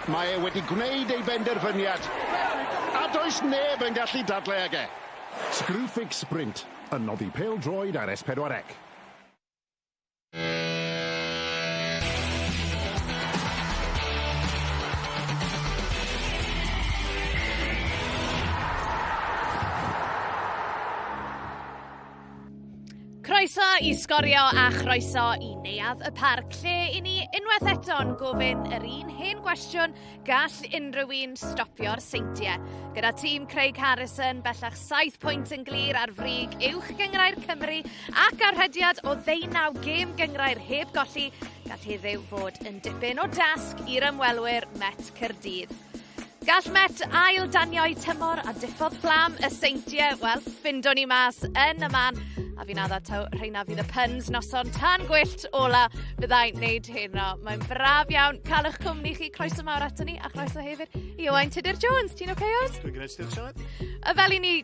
Mae e wedi gwneud ei benderfyniad. A does neb yn gallu dadlau ag e. Screwfix Sprint, yn noddi pêl-droed ar S4C. Croeso i Sgorio a chroeso i Neuadd y Parc, lle i ni unwaith eto'n gofyn yr un hen gwestiwn gall unrhyw un stopio'r Seintiau. Gyda tîm Craig Harrison bellach 7 pwynt yn glir ar frig uwch gynghrair Cymru ac ar rhediad o ddeunaw gêm gynghrair heb golli, gall heddiw fod yn dipyn o dasg i'r ymwelwyr Met Caerdydd. Gall Met ail danio'i tymor a diffodd fflam y Seintiau, wel, ffindo ni mas yn y man. A fi'n addo taw rheina fydd y puns noson tân gwyllt ola fyddai'n neud heno. Mae'n braf iawn cael eich cwmni chi. Croeso mawr ato ni a chroeso hefyd i Owain Tudur Jones. Ti'n oce, okay, Oz? Dwi'n gwneud, diolch, Sioned. A fel i ni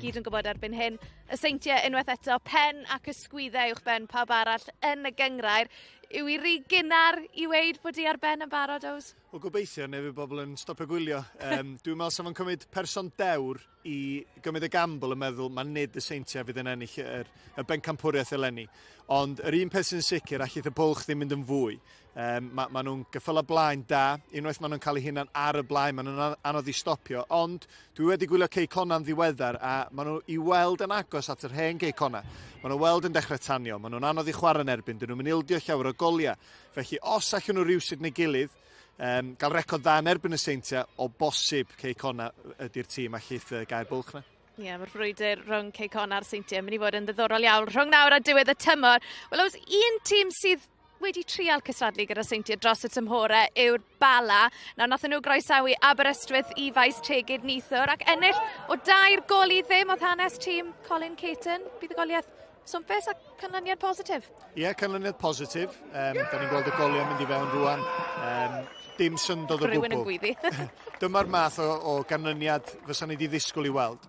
gyd yn gwybod erbyn hyn, y Seintiau unwaith eto, pen ac ysgwyddau uwch ben pawb arall yn y gynghrair. Yw i ry gynnar i weud bod i ar ben yn barod, Ows? Wel, gobeithio, neu fydd bobl yn stopio gwylio. Dwi'n meddwl sa fo'n cymryd person dewr i gymryd y gamble yn meddwl mae nid y Seintiau fydd yn ennill y bencampwriaeth eleni. Ond yr un peth sy'n sicr, allith y bwlch ddim mynd yn fwy. Ma nhw'n gyffylau blaen da, unwaith maen nhw'n cael eu hunan ar y blaen, maen nhw'n anodd i stopio. Ond dwi wedi gwylio Cei Connah'n ddiweddar a maen nhw i weld yn agos at yr hen Cei Connah. Maen nhw weld yn dechrau tanio, maen nhw'n anodd i chwarae yn erbyn, dyn nhw'n mynd ildio llawer o goliau. Felly os allan nhw rywsut neu gilydd, gael record dda yn erbyn y Seintiau, o bosib Cei Connah ydy'r tîm allith gael bwlch na. Ie, yeah, mae'r frwydr rhwng Cei Connah a'r Seintiau yn mynd i fod yn ddiddorol iawn rhwng nawr a diwedd y tymor. Wel, oes un tîm sydd wedi trial cystadlu gyda'r Seintiau dros y tymhorau yw'r Bala. Nawr, nathon nhw groesawu Aberystwyth i Faes Tegid neithiwr ac ennill o 3-0 oedd hanes tîm Colin Caton. Buddugoliaeth swmpus a canlyniad positif. Ie, yeah, canlyniad positif. Da ni'n gweld y goliau mynd i fewn rwan. Dim syndod o gwbl. Rhywun yn gweiddi. Dyma'r math o ganlyniad fysa ni wedi ddisgwyl i weld.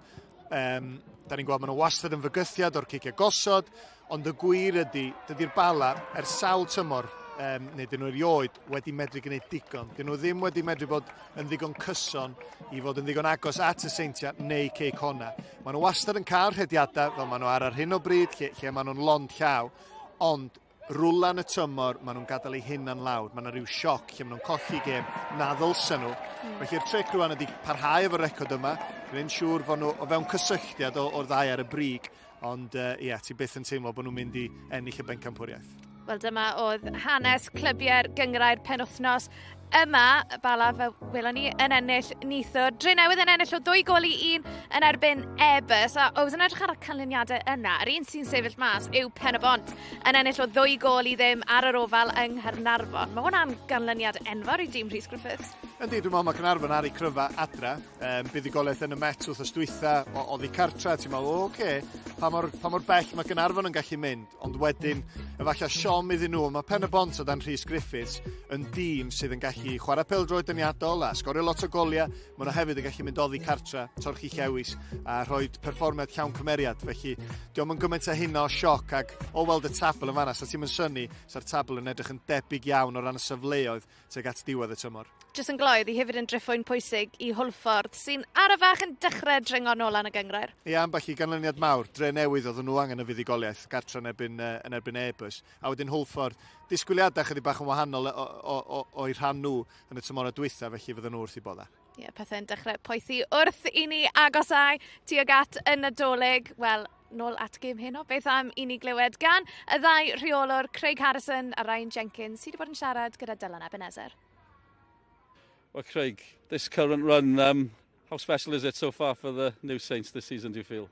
Da ni'n gweld maen nhw wastad yn fygythiad o'r ciciau gosod, ond y gwir ydy, dydy'r Bala ers sawl tymor, neu dyn nhw erioed wedi medru gwneud digon. Dyn nhw ddim wedi medru bod yn ddigon cyson i fod yn ddigon agos at y Seintiau neu Cei Connah. Maen nhw wastad yn cael rhediadau fel maen nhw ar hyn o bryd, lle maen nhw'n lond llaw, ond rwla yn y tymor, maen nhw'n gadael eu hunan lawr. Mae yna rhyw sioc lle maen nhw'n colli gêm na ddylsen nhw. Felly'r tric rwan ydy parhau efo'r record yma, gwneud siŵr fod nhw o fewn cysylltiad o'r ddau ar y brig, ond ie, ti byth yn teimlo bod nhw'n mynd i ennill y bencampwriaeth. Wel, dyma oedd hanes clybiau'r gynghrair penwythnos yma. Bala, fe welon ni yn ennill neithiwr. Drenewydd yn ennill o 2-1 yn erbyn Airbus. A oedd yn edrych ar y canlyniadau yna. Yr un sy'n sefyll mas yw Pen y Bont yn ennill o 2-0 ar yr Ofal yng Nghaernarfon. Mae hwnna'n ganlyniad enfawr i dîm Rhys Griffiths. Yndi, dwi'n meddwl mae Caernarfon ar eu cryfa adra. Buddugoliaeth yn y Met wythnos dwytha, oddi cartra, ti'n meddwl, oce, pa mor bell mae Gaernarfon yn gallu mynd, ond wedyn, efallai siom iddyn nhw, mae Pen y Bont o dan Rhys Griffiths yn dîm sydd yn gallu chwarae pêl-droed deniadol a sgorio lot o goliau, maen nhw hefyd yn gallu mynd oddi cartra, torchi llewis a rhoi perfformiad llawn cymeriad, felly dio'm yn gymaint â hynna o sioc ac o weld y tabl yn fan'na, sa ti'm yn synnu, sa'r tabl yn edrych yn debyg iawn o ran y safleoedd tuag at diwedd y tymor. Jyst yn gloi, oedd hi hefyd yn driphwynt pwysig i Hwlffordd, sy'n arafach yn dechrau dringo nôl lan y gynghrair. Ie, ambell i ganlyniad mawr. Dre Newydd oedden nhw angen y fuddugoliaeth gartre yn erbyn Airbus. A wedyn Hwlffordd, disgwyliadau chydig bach yn wahanol o'i rhan nhw yn y tymorau dwytha, felly fydden nhw wrth i bodda. Ie, pethau'n dechrau poethi wrth i ni agosau tuag at y Nadolig. Wel, nôl at gêm heno. Beth am i ni glywed gan y ddau rheolwr Craig Harrison a Ryan Jenkins sydd wedi bod yn siarad gyda Dylan Ebenezer. Well, Craig, this current run, how special is it so far for the new Saints this season, do you feel?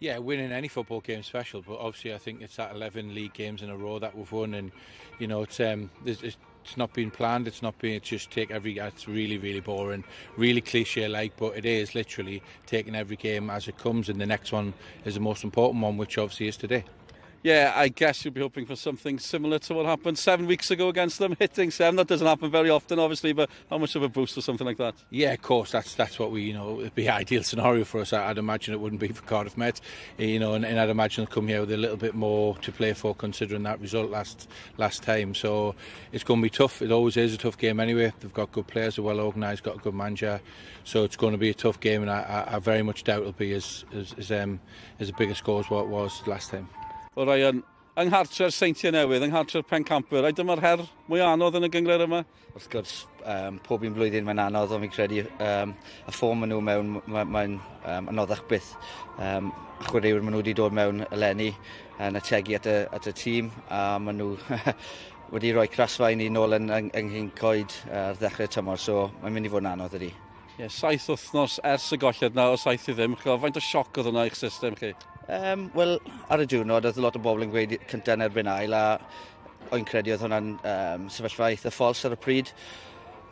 Yeah, winning any football game is special, but obviously I think it's that 11 league games in a row that we've won, and it's not been planned, it's not been, it's just take every, it's really, really boring, really cliche-like, but it is literally taking every game as it comes, and the next one is the most important one, which obviously is today. Yeah, I guess you'll be hoping for something similar to what happened 7 weeks ago against them, hitting seven. That doesn't happen very often, obviously, but how much of a boost or something like that? Yeah, of course, that's what we, it'd be ideal scenario for us. I'd imagine it wouldn't be for Cardiff Met, and I'd imagine they'll come here with a little bit more to play for, considering that result last time. So it's going to be tough. It always is a tough game anyway. They've got good players, they're well organised, got a good manager. So it's going to be a tough game, and I very much doubt it'll be as big a score as what it was last time. Wel, Ryan, yng nghartre'r Seintiau Newydd, yng nghartre'r Pencampwyr, ai dyma'r her mwy anodd yn y gynghrair yma? Wrth gwrs, pob un blwyddyn mae'n anodd, ond fi'n credu y form maen nhw mewn, mae'n anoddach byth. Chwaraewyr maen nhw wedi dod mewn eleni yn ategu at y tîm, a maen nhw wedi rhoi crasfa i ni nôl yng Nghyncoed ar ddechrau tymor, so mae'n mynd i fod yn anodd ydy. Ie, yeah, 7 wythnos ers y golled na o 7-0. Faint o sioc oedd hwnna i'ch system chi? Wel, ar y diwrnod, oedd lot o bobl yn gweud cyntaf yn erbyn ail, a o'n credu oedd hwnna'n sefyllfa eitha ffals ar y pryd.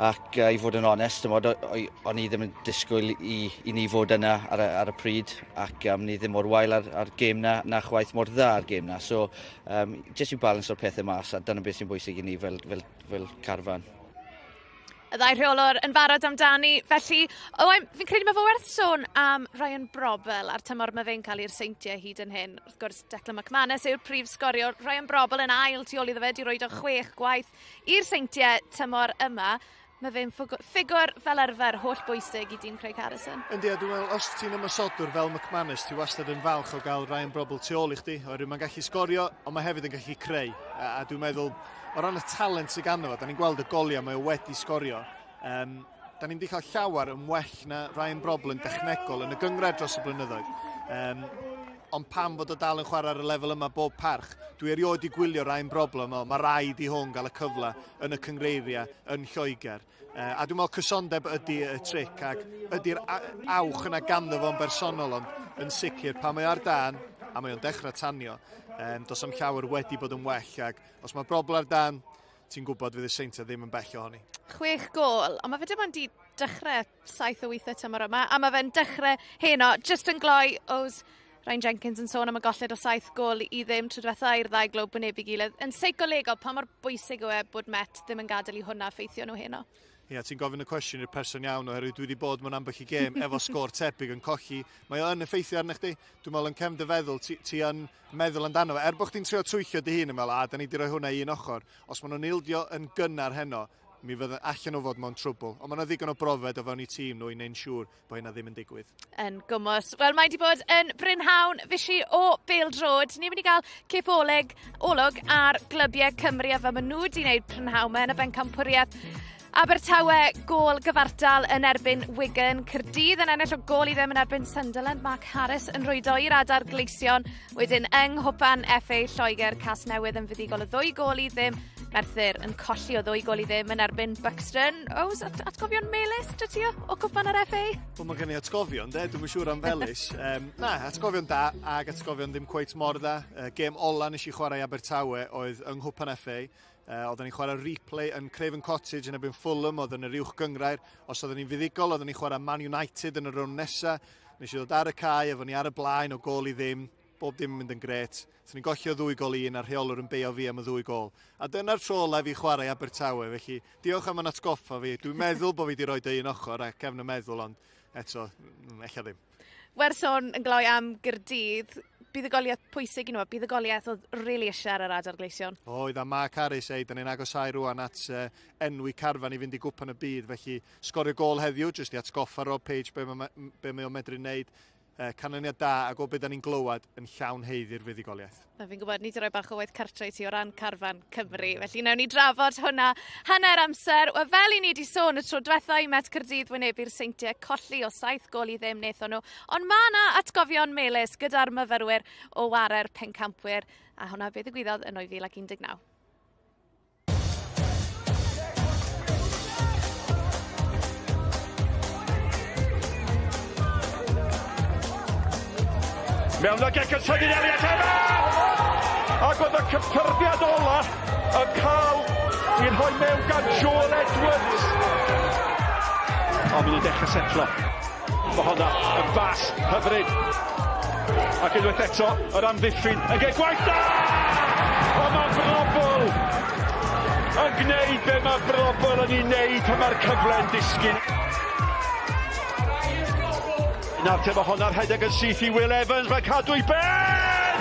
Ac i fod yn onest, o'n i ddim yn disgwyl i ni fod yna ar y pryd, ac ni ddim mor wael ar gêm na, na chwaith mor dda ar gêm na. So, jyst i balance o'r pethau mas, a dyna beth sy'n bwysig i ni fel carfan. Y ddau rheolwr yn barod amdani. Felly, Owain, fi'n credu mae fo werth sôn am Ryan Brobbel a'r tymor mae fe'n cael i'r Seintiau hyd yn hyn. Wrth gwrs, Declan McManus yw'r prif sgoriwr. Ryan Brobbel yn ail tu ôl iddo fe, di roed o chwech gwaith i'r Seintiau tymor yma. Mae fe'n ffigwr fel arfer holl bwysig i dîm Craig Harrison. Yndi, a dwi'n meddwl, os ti'n ymosodwr fel McManus, ti wastad yn falch o gael Ryan Brobbel tu ôl i chdi, oherwydd mae'n gallu sgorio, ond mae hefyd yn gallu creu. A dwi'n meddwl, o ran y talent sydd ganddo fo, da ni'n gweld y goliau mae o wedi sgorio. Da ni'n di cael llawer yn well na Ryan Brobbel yn dechnegol yn y gynghrair dros y blynyddoedd. Ond pam fod o dal yn chwarae ar y lefel yma bob parch, dwi erioed i gwylio Ryan Brobbel yma, mae rhaid i hwn gael y cyfle yn y cyngreiriau yn Lloegr. A dwi'n meddwl cysondeb ydy y tric ac ydy'r awch yna ganddo fo'n bersonol, ond yn sicr pan mae ar dan a mae o'n dechrau tanio, does am llawer wedi bod yn well, ac os mae Brobbel ar dan, ti'n gwybod fydd y Seintiau ddim yn bell ohoni. 6 gôl, ond mae fe dim ond di dechrau saith o weithiau tymor yma, a mae fe'n dechrau heno, just yn gloi, oes Ryan Jenkins yn sôn am y golled o 7 gôl i ddim tro diwetha i'r ddau glwb wynebu gilydd. Yn seicolegol, pa mor bwysig yw e bod Met ddim yn gadael i hwnna effeithio nhw heno? Ia, ti'n gofyn y cwestiwn i'r person iawn oherwydd dwi wedi bod mewn ambell i gêm efo sgôr tebyg yn colli. Mae o yn effeithio arnych chdi. Dwi'n meddwl yn cefn dy feddwl, ti yn meddwl amdano fe. Er bod chdi'n trio twyllio dy hun yn meddwl, a da ni wedi rhoi hwnna i un ochr. Os maen nhw'n ildio yn gynnar heno, mi fydde allan nhw fod mewn trwbl. Ond mae yna ddigon o brofiad o fewn i tîm nhw i wneud siŵr bod hynna ddim yn digwydd. Yn gwmws. Wel, mae wedi bod yn brynhawn fysi o bêl-droed. Ni'n mynd i gael cip olwg ar glybiau Cymru a fe maen nhw wedi gwneud prynhawn yma yn y bencampwriaeth. Abertawe gôl gyfartal yn erbyn Wigan. Caerdydd yn ennill o gôl i ddim yn erbyn Sunderland. Mark Harris yn rwydo i'r adar gleision. Wedyn yng Nghwpan FA Lloegr, Casnewydd yn fuddugol o 2 gôl i ddim. Merthyr yn colli o 2 gôl i ddim yn erbyn Buxton. Oes atgofion melus, dy ti o Cwpan yr FA? Wel, mae gen i atgofion, de, dwi'n siŵr am felus. Na, atgofion da ag atgofion ddim cweit mor dda. Gêm ola nes i chwarae Abertawe oedd yng Nghwpan FA. Oedden ni'n chwarae replay yn Craven Cottage yn erbyn Fulham, oedd yn yr uwch gynghrair. Os oedden ni'n fuddugol, oedden ni'n chwarae Man United yn y rownd nesaf. Nes i ddod ar y cae, efo ni ar y blaen o gôl i ddim, bob dim yn mynd yn grêt. So ni'n golli o 2 gôl i 1 a'r rheolwr yn beio fi am y ddwy gôl. A dyna'r tro olaf i chwarae Abertawe, felly diolch am yn atgoffa fi. Dwi'n meddwl bod fi wedi rhoi dy un ochr a cefn y meddwl, ond eto, ella ddim. Werth sôn yn gloi am Gaerdydd, buddugoliaeth pwysig i nhw, buddugoliaeth oedd really eisiau ar yr adar gleision. Oedd, a Mark Harris, ei, da ni'n agosau rwan at enwi carfan i fynd i gwpan y byd, felly sgorio gôl heddiw, jyst i atgoffa Rob Page be mae o'n medru wneud. Canlyniad da ac o beth da ni'n glywed yn llawn haeddu'r fuddugoliaeth. Na, fi'n gwybod, ni wedi rhoi bach o waith cartre i ti o ran carfan Cymru, felly nawn ni drafod hwnna hanner amser. Wel, fel i ni wedi sôn y tro diwetha i Met Caerdydd wynebu'r Seintiau, colli o 7 gôl i ddim wnaethon nhw. Ond mae yna atgofion melys gyda'r myfyrwyr o ware'r pencampwyr, a hwnna beth ddigwyddodd yn 2019. Mewn ag e cysylltu Elliot Evans! Ac oedd y cyffyrddiad ola yn cael ei rhoi mewn gan Joel Edwards. O, maen nhw'n dechrau setlo. Mae hwnna yn bas hyfryd. Ac unwaith eto, yr amddiffyn yn gwneud gwaith da! Ond mae Brobl yn gwneud be mae Brobl yn ei wneud pan mae'r cyfle'n disgyn. Nawr te mae honna'r rhedeg yn syth i Will Evans, mae'n cadw i ben!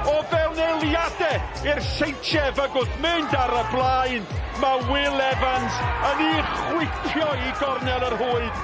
O fewn eiliadau i'r Seintiau fygwth mynd ar y blaen, mae Will Evans yn ei chwipio i gornel yr hwyd.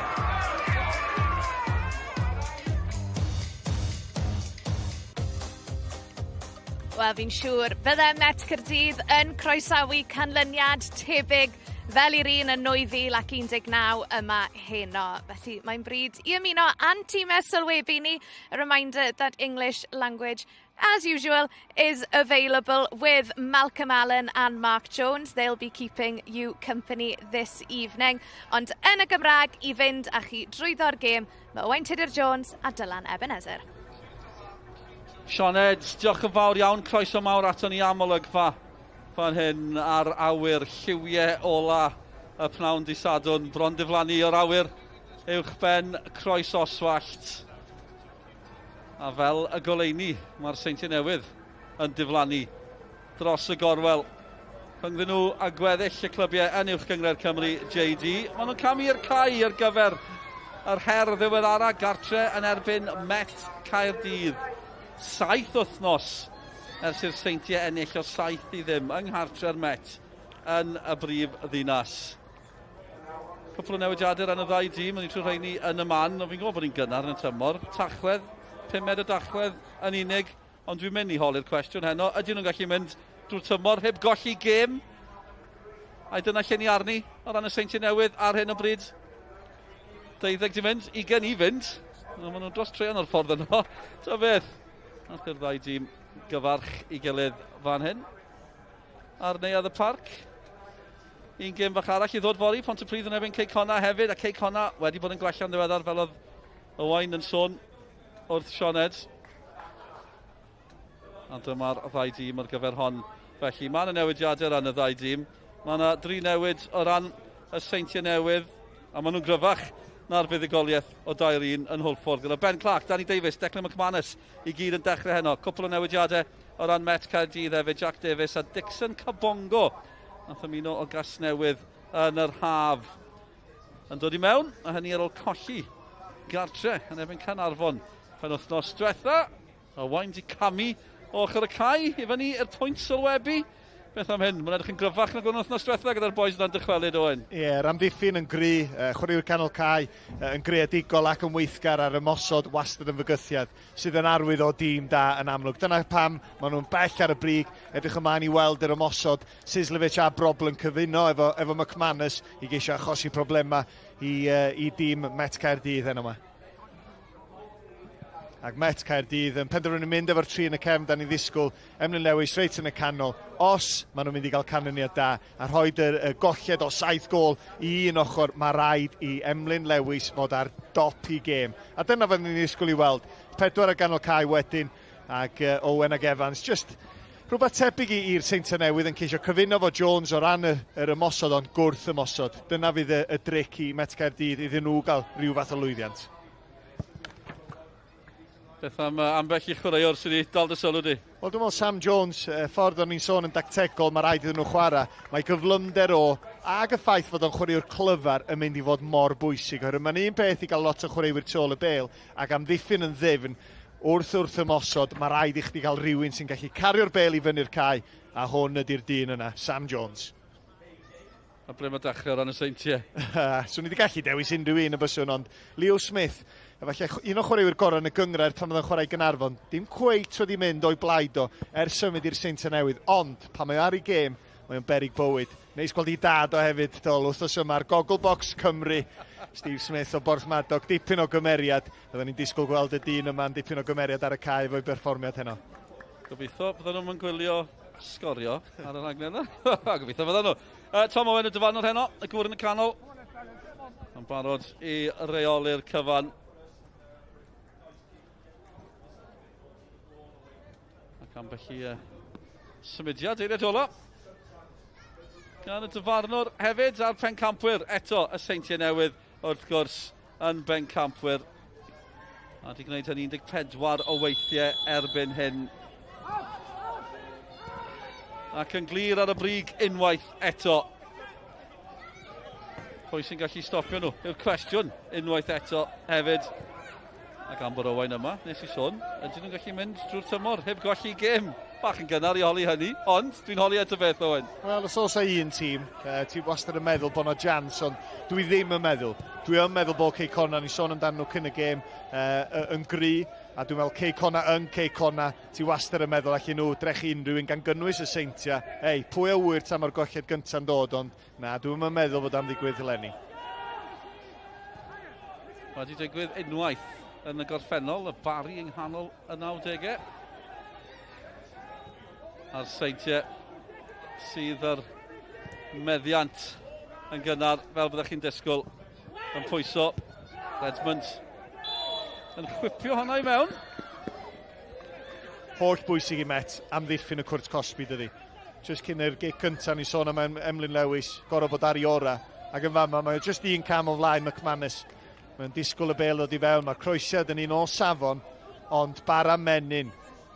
Wel, fi'n siŵr bydde Met Caerdydd yn croesawu canlyniad tebyg fel i'r un yn 2019 yma heno. Felly mae'n bryd i ymuno â'n tîmau sylwebu ni. A reminder that English language, as usual, is available with Malcolm Allen and Mark Jones. They'll be keeping you company this evening. Ond yn y Gymraeg i fynd â chi drwyddo'r gêm, mae Owain Tudur Jones a Dylan Ebenezer. Sioned, diolch yn fawr iawn. Croeso mawr ato ni am olygfa fan hyn ar awyr lliwiau ola y pnawn di Sadwrn. Bron diflannu o'r awyr uwch ben Croes Oswallt. A fel y goleuni, mae'r Seintiau Newydd yn diflannu dros y gorwel. Rhyngddyn nhw a gweddill y clybiau yn Uwch Gynghrair Cymru JD. Maen nhw'n camu i'r cae ar gyfer yr her ddiweddara gartre yn erbyn Met Caerdydd. 7 wythnos ers i'r Seintiau ennill o 7-0 yng nghartre'r Met yn y brif ddinas. Cwpl o newidiadau ran y ddau dîm, o'n i trwy rheini yn y man, ond fi'n gwybod bod ni'n gynnar yn y tymor. Tachwedd, 5 o Dachwedd yn unig, ond dwi'n mynd i holi'r cwestiwn heno. Ydyn nhw'n gallu mynd drwy'r tymor heb golli gêm? Ai dyna lle ni arni o ran y Seintiau Newydd ar hyn o bryd? 12 di mynd, 20 i fynd. No, maen nhw'n dros treian o'r ffordd yno. Ta beth, nath i'r ddau dîm gyfarch i gilydd fan hyn. Ar Neuadd y Parc. Un gêm fach arall i ddod fory, Pontypridd yn erbyn Cei Connah hefyd, a Cei Connah wedi bod yn gwella'n ddiweddar fel oedd Owain yn sôn wrth Sioned. A dyma'r ddau dîm ar gyfer hon. Felly mae yna newidiadau ran y ddau dîm. Mae yna dri newid o ran y Seintiau Newydd, a maen nhw'n gryfach na'r fuddugoliaeth o 2-1 yn Hwlffordd. Gyda Ben Clark, Danny Davies, Declan McManus i gyd yn dechrau heno. Cwpl o newidiadau o ran Met Caerdydd hefyd, Jack Davies a Dixon Kabongo. Nath ymuno o Gasnewydd yn yr haf. Yn dod i mewn, a hynny ar ôl colli gartre yn erbyn Caernarfon penwythnos diwetha. Owain di camu o ochr y cae i fyny i'r pwynt sylwebu. Beth am hyn? Mae'n edrych yn gryfach nag o'n wythnos diwetha gyda'r boys yna'n dychwelyd, Owen. Ie, yeah, yr amddiffyn yn gry, chwaraewyr canol cae yn greadigol ac yn weithgar ar ymosod wastad yn fygythiad, sydd yn arwydd o dîm da yn amlwg. Dyna pam maen nhw'n bell ar y brig, edrych ymlaen i weld yr ymosod. Sislevic a Brobl yn cyfuno efo McManus i geisio achosi problemau i dîm Met Caerdydd heno yma. Ac Met Caerdydd yn penderfynu mynd efo'r tri yn y cefn, da ni ddisgwyl Emlyn Lewis reit yn y canol. Os maen nhw'n mynd i gael canlyniad da a rhoi y golled o 7 gôl i un ochr, mae rhaid i Emlyn Lewis fod ar dop i gêm. A dyna fyddwn ni'n ddisgwyl i weld. Pedwar ar ganol cae wedyn ac Owen ac Evans. Just rhywbeth tebyg i'r Seintiau Newydd yn ceisio cyfuno fo Jones o ran yr ymosod, ond gwrth ymosod. Dyna fydd y dric i Met Caerdydd iddyn nhw gael rhyw fath o lwyddiant. Beth am ambell i chwaraewr sydd wedi dal dy sylw di? Wel, dwi'n meddwl Sam Jones, ffordd o'n i'n sôn yn dactegol, mae rhaid iddyn nhw chwarae. Mae gyflymder o, ag y ffaith fod o'n chwaraewr clyfar yn mynd i fod mor bwysig. Oherwydd mae'n un peth i gael lot o chwaraewyr tu ôl y bêl, ac amddiffyn yn ddyfn, wrth ymosod, mae rhaid i chdi gael rhywun sy'n gallu cario'r bêl i fyny'r cae, a hwn ydy'r dyn yna, Sam Jones. A ble mae dechrau o ran y Seintiau? Swn i wedi gallu dewis unrhyw un y byswn, ond Leo Smith, efallai un o chwaraewyr gorau yn y gynghrair pan oedd yn chwarae Gaernarfon, dim cweit wedi mynd o'i blaid o ers symud i'r Seintiau Newydd, ond pan mae ar ei gêm, mae o'n berig bywyd. Neis gweld i dad o hefyd, dol, wythnos yma ar Gogglebocs Cymru, Steve Smith o Borthmadog, dipyn o gymeriad. Byddwn ni'n disgwyl gweld y dyn yma'n dipyn o gymeriad ar y cae efo'i berfformiad heno. Gobeithio bydden nhw'n gwylio Sgorio ar y rhaglen yna. Gobeithio fydden nhw. Tom Owen y dyfarnwr heno, y gŵr yn y canol. Yn barod i reoli'r cyfan. Ac ambell i symudiad eiliad ola gan y dyfarnwr hefyd a'r pencampwyr eto y Seintiau Newydd wrth gwrs yn bencampwyr. A di gwneud hynny 14 o weithiau erbyn hyn. Ac yn glir ar y brig unwaith eto. Pwy sy'n gallu stopio nhw? Yw'r cwestiwn unwaith eto hefyd. Ac am bod Owain yma, nes i sôn, ydyn nhw'n gallu mynd drwy'r tymor heb golli gêm? Bach yn gynnar i holi hynny, ond dwi'n holi eto beth, Owain. Wel, os oes un tîm, ti wastad yn meddwl bod yna jans, ond dwi ddim yn meddwl. Dwi yn meddwl bod Cei Connah, ni sôn amdano nhw cyn y gêm, yn gry, a dwi'n meddwl Cei Connah yn Cei Connah, ti wastad yn meddwl allan nhw drechu unrhyw un gan gynnwys y Seintiau. Ei, pwy a ŵyr tan mae'r golled gyntaf'n dod, ond na, dwi'n yn meddwl bod am ddigwydd eleni. Mae wedi digwydd unwaith yn y gorffennol, y Barri yng nghanol y 90au. A'r Seintiau sydd yr meddiant yn gynnar, fel byddech chi'n disgwyl, yn pwyso. Redmond yn chwipio hwnna i mewn. Holl bwysig i Met amddiffyn y cwrt cosbi, dydy. Just cyn yr gic cyntaf ni sôn am Emlyn Lewis, gorfod bod ar ei ora. Ac yn fama, mae just un cam o flaen McManus. Mae'n disgwyl y bêl ddod i fewn, mae'r croesiad yn un o safon, ond bara menyn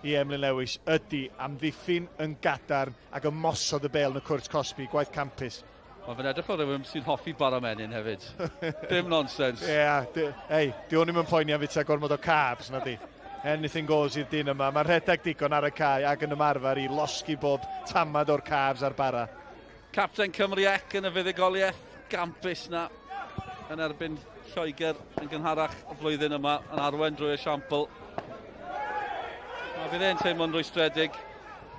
i Emlyn Lewis ydy amddiffyn yn gadarn ac ymosod y bêl yn y cwrt cosbi, gwaith campus. Mae fe'n edrych fel rhywun sy'n hoffi bara menyn hefyd. Dim nonsens. Ie, yeah, ei, di hwn ddim yn poeni am fita gormod o carbs, na di. Anything goes i'r dyn yma. Mae'n rhedeg digon ar y cae ac yn ymarfer i losgi bob tamad o'r carbs a'r bara. Capten Cymru Ec yn y fuddugoliaeth gampus na yn erbyn Lloegr yn gynharach y flwyddyn yma yn arwain drwy esiampl. A fydd e'n teimlo'n rwystredig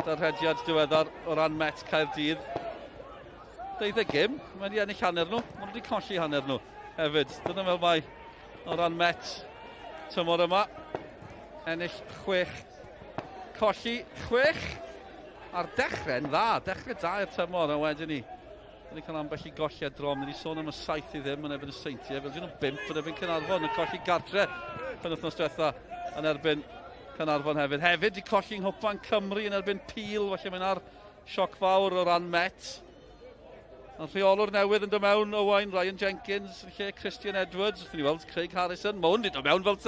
da'r rhediad diweddar o ran Met Caerdydd. 12 gêm, mae wedi ennill hanner nhw, mae wedi colli hanner nhw hefyd. Dyna fel mae o ran Met tymor yma. Ennill 6, colli 6. A'r dechrau'n dda, dechrau da i'r tymor a wedyn ni. Wedi cael ambell i golliad drom, ni wedi sôn am y 7-0 yn erbyn y Seintiau, fel dyn nhw 5 yn erbyn Caernarfon, yn colli gartre penwythnos diwetha yn erbyn Caernarfon hefyd. Hefyd wedi colli yng Nghwpan Cymru yn erbyn Peel, felly mae'n ar sioc fawr o ran Met. A'r rheolwr newydd yn dod mewn, Owain, Ryan Jenkins, yn lle Christian Edwards. Wrth i ni weld Craig Harrison, mae hwn wedi dod mewn fel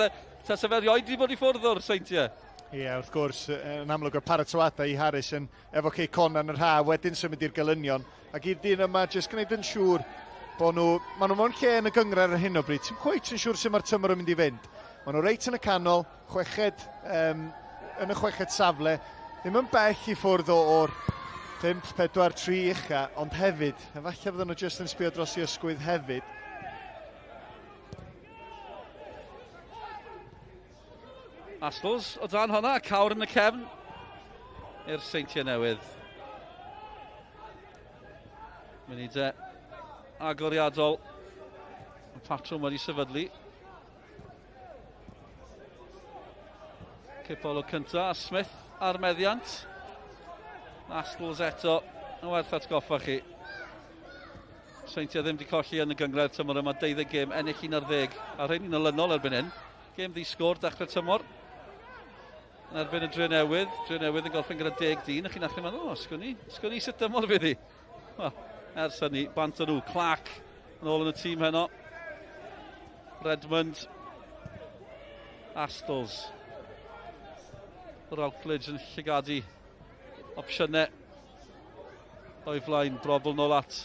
tase fe erioed wedi bod i ffwrdd o'r Seintiau. Ie, yeah, wrth gwrs, yn amlwg o'r paratoadau i Harrison efo Cei Connah yn yr ha, wedyn symud i'r gelynion. Ac i'r dyn yma, jyst gwneud yn siŵr bod nhw, maen nhw mewn lle yn y gynghrair ar hyn o bryd. Ti'n cweit yn siŵr sut mae'r tymor yn mynd i fynd. Maen nhw reit yn y canol, chweched, yn y chweched safle, ddim yn bell i ffwrdd o'r 5, 4, 3 ucha, ond hefyd, efallai fydden nhw jyst yn sbio dros i ysgwydd hefyd. Astles o dan hwnna, cawr yn y cefn i'r Seintiau Newydd. Munudau agoriadol, y patrwm wedi sefydlu. Cipolwg cyntaf, Smith ar meddiant. Astles eto, yn werth atgoffa chi. Seintiau ddim wedi colli yn y gynghrair tymor yma, 12 gêm, ennill 11, a rhain yn olynol erbyn hyn. Gêm ddi-sgôr dechrau tymor. Yn erbyn y Drenewydd, Drenewydd yn gorffen gyda 10 dyn, a chi'n achub meddwl, o, sgwn i sut dymor fydd hi. Wel, ers hynny, bant o nhw, Clark yn ôl yn y tîm heno. Redmond, Astles, Routledge yn llygadu opsiynau o'i flaen, Brobl nôl at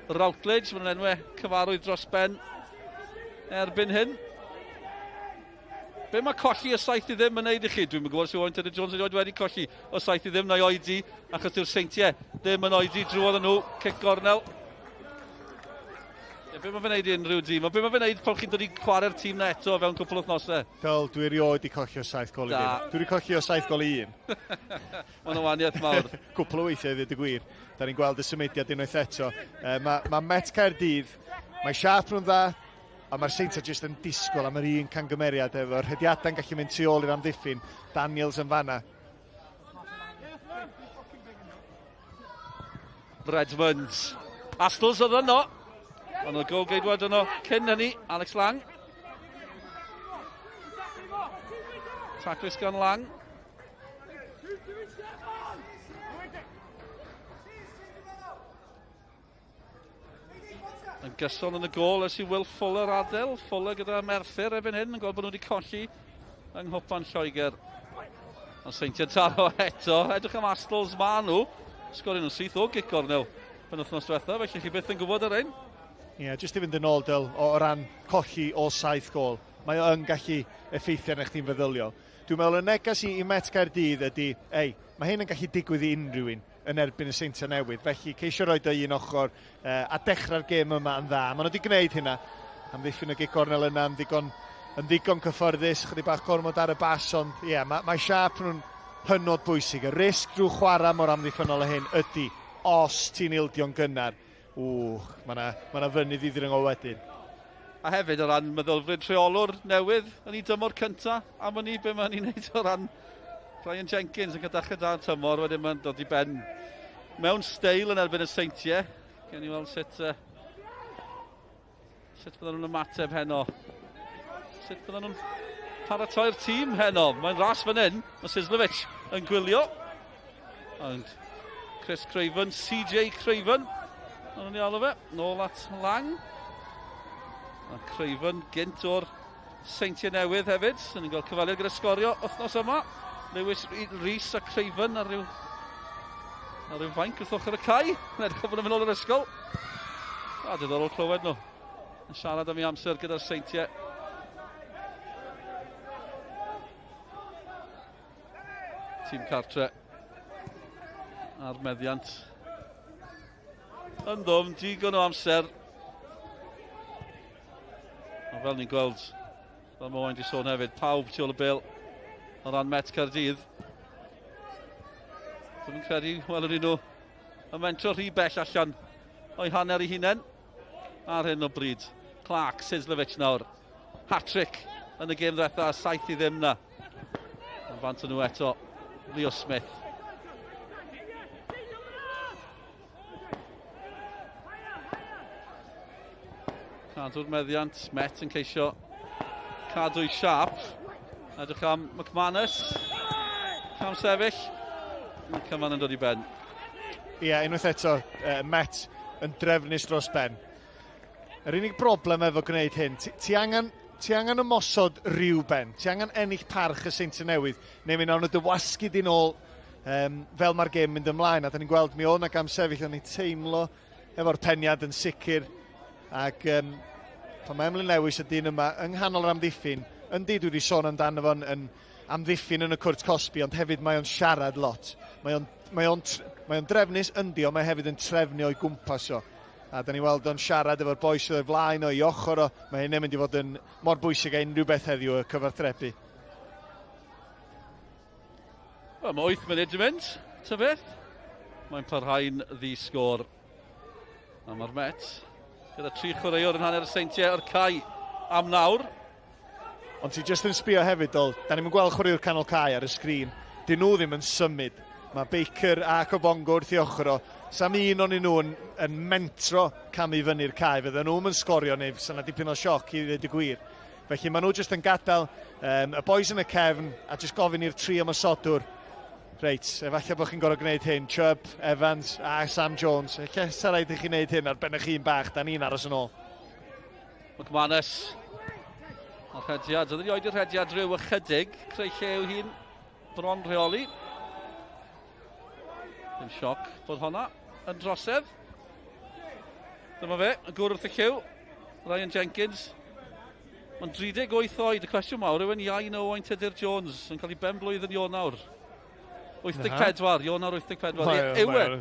Routledge, maen nhw'n enwau cyfarwydd dros ben erbyn hyn. Be mae colli o 7-0 yn wneud i chi? Dwi'm yn gwybod os yw Owain Tudur Jones erioed wedi colli o 7-0 na'i oedi, achos dyw'r Seintiau ddim yn oedi drwodd nhw, cic gornel. Ie, be mae fe'n wneud i unrhyw dîm? A be mae fe'n wneud pan chi'n dod i chwarae'r tîm na eto fewn cwpl o wythnosau? Dyl, dwi erioed wedi colli o 7 gol i ddim. Dwi wedi colli o 7 gol i 1. Mae'n wahaniaeth mawr. Cwpl o weithiau i ddweud y gwir. Da ni'n gweld y symudiad unwaith eto. Mae Met Caerdydd, mae siâp nhw'n dda, a mae'r Seintiau jyst yn disgwyl am yr un cangymeriad efo'r rhediadau'n gallu mynd tu ôl i'r amddiffyn. Daniels yn fanna. Redmond. Astles oedd yno. Ond y gol geidwad yno cyn hynny, Alex Lang. Taclus gan Lang. Yn gyson yn y gôl ers i Will Fuller adael. Fuller gyda Merthyr erbyn hyn yn gweld bod nhw wedi colli yng Nghwpan Lloegr. Ond Seintiau'n taro eto. Edrych am Astles ma nhw. Sgorio nhw'n syth o gic gornel penwythnos diwetha, felly chi byth yn gwybod ar ein. Ie, yeah, jyst i fynd yn ôl, Dyl, o ran colli o 7 gôl. Mae o yn gallu effeithio arna chdi'n feddyliol. Dwi'n meddwl y neges i Met Caerdydd ydy, ei, mae hyn yn gallu digwydd i unrhyw un yn erbyn y Seintiau Newydd. Felly ceisio roed o un ochr a dechrau'r gêm yma yn dda. Maen nhw wedi gwneud hynna. Amddiffyn y gic gornel yna yn ddigon, yn ddigon cyfforddus, chydig bach gormod ar y bas, ond ie, yeah, mae siâp nhw'n hynod bwysig. Y risg drwy chwarae mor amddiffynnol â hyn ydy, os ti'n ildio'n gynnar, ww, mae yna ma fynydd i ddringo wedyn. A hefyd o ran meddylfryd rheolwr newydd yn ei dymor cynta, am wn i be mae'n ei wneud o ran Ryan Jenkins yn cael dechrau da'r tymor, wedyn mae'n dod i ben mewn steil yn erbyn y Seintiau. Gen i weld sut fydden nhw'n ymateb heno. Sut fydden nhw'n paratoi'r tîm heno. Mae'n ras fan hyn, mae Sislovic yn gwylio. And Chris Craven, CJ Craven, ond nhw'n ei alw fe, nôl at Lang. A Craven gynt o'r Seintiau Newydd hefyd, yn ni'n gweld cyfaliad gyda sgorio wythnos yma. Lewis Rees a Craven ar ryw fainc wrth ochr y cae. Yn edrych bod nhw'n mynd nôl i'r ysgol. A diddorol clywed nhw yn siarad am ei amser gyda'r Seintiau. Tîm cartre a'r meddiant yn ddwfn, digon o amser. A fel ni'n gweld, fel mae Owain wedi sôn hefyd, pawb tu ôl y bêl o ran Met Caerdydd. Dwi'n credu welwn ni nhw yn mentro rhy bell allan o'i hanner ei hunain ar hyn o bryd. Clark, Sislovic nawr. Hat-trick yn y gêm ddiwetha, 7-0 na. Yn fant nhw eto, Leo Smith. Cadw'r meddiant, Met yn ceisio cadw'i siâp. Edrych am McManus. Cam sefyll. Mae cyfan yn dod i ben. Ie, yeah, unwaith eto, Met yn drefnus dros ben. Yr unig broblem efo gwneud hyn, ti angen ymosod rhyw ben, ti angen ennill parch y Seintiau Newydd, neu mi wnawn nhw dy wasgu di'n ôl fel mae'r gêm mynd ymlaen. A da ni'n gweld mi oedd 'na gam sefyll, o'n i'n teimlo efo'r peniad yn sicr. Ac pan mae Emlyn Lewis y dyn yma yng nghanol yr amddiffyn, yndi dwi wedi sôn amdano fo'n yn amddiffyn yn y cwrt cosbi, ond hefyd mae o'n siarad lot. Mae o'n drefnus yndi, ond mae hefyd yn trefnu o'i gwmpas o. A da ni weld o'n siarad efo'r boi sydd o'i flaen o, i ochr o. Mae hynny'n mynd i fod yn mor bwysig a unrhyw beth heddiw y cyfathrebu. Wel, mae 8 munud i mynd, ta beth. Mae'n parhau'n ddi-sgôr. A mae'r Met gyda 3 chwaraewr yn hanner y Seintiau o'r cae am nawr. Ond ti jyst yn sbio hefyd, Dol, da ni'n gweld chwaraewr canol cae ar y sgrin. Dyn nhw ddim yn symud. Mae Baker a Cobongo wrth i ochr o. Sam un o'n nhw yn mentro camu fyny'r cae. Fydden nhw'n yn sgorio neu fysa 'na dipyn o sioc i ddweud y gwir. Felly maen nhw jyst yn gadael y boys yn y cefn a jyst gofyn i'r 3 ymosodwr. Reit, efallai bod chi'n gorfod gwneud hyn. Chubb, Evans a Sam Jones. Ella sa rhaid i chi wneud hyn ar ben eich hun bach. Da ni'n aros yn ôl. McManus. A'r rhediad. Oedd wedi oedi'r rhediad rhyw ychydig. Creu lle yw hi'n bron rheoli. Ddim sioc bod honna yn drosedd. Dyma fe, y gŵr wrth y lliw. Ryan Jenkins. Mae'n 38 oed. Y cwestiwn mawr yw yn iau na Owain Tudur Jones yn cael ei ben blwydd yn Ionawr. 84, Ionawr 84.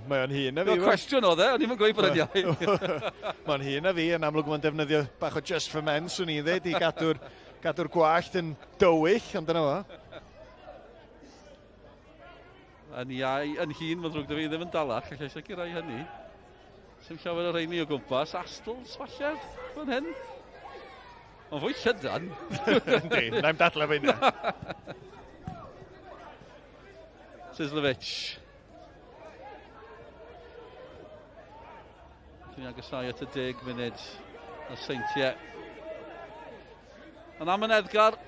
Mae o'n hŷn na fi. Y cwestiwn oedd e, o'n i'm yn gweud bod e'n iau. Mae'n hŷn na fi, yn amlwg mae'n defnyddio bach o Just for Men, swn i'n dweud, i gadw'r gwallt yn dywyll, ond dyna fo. Yn iau, yn hŷn, mae'n ddrwg 'da fi, ddim yn dalach, allai sicrhau hynny. Sim llawer o reini o gwmpas. Astles, falle, fan hyn. Mae'n fwy llydan. Yndi, na'i'm dadlau fe hynna. Sislovic. Dwi'n agosau at y 10 munud y Seintiau. Yn amyneddgar,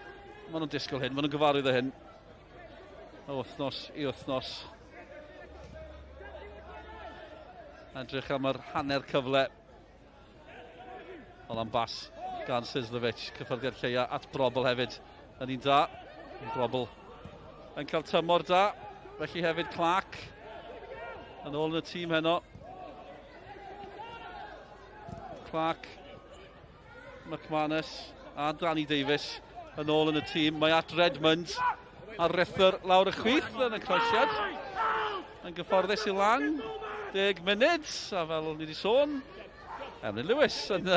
maen nhw'n disgwyl hyn, maen nhw'n gyfarwydd â hyn. O wythnos i wythnos. Edrych am yr hanner cyfle. Ond am bas gan Sislovic. Cyffyrddiad lleia at Brobl hefyd yn un da. Brobl yn cael tymor da. Felly hefyd Clark yn ôl yn y tîm heno. Clark, McManus a Danny Davies yn ôl yn y tîm. Mae at Redmond a Rither lawr y chwith yn y croesiad. Yn gyfforddus i Lang. 10 munud, a fel o'n ni wedi sôn, Emlyn Lewis yn,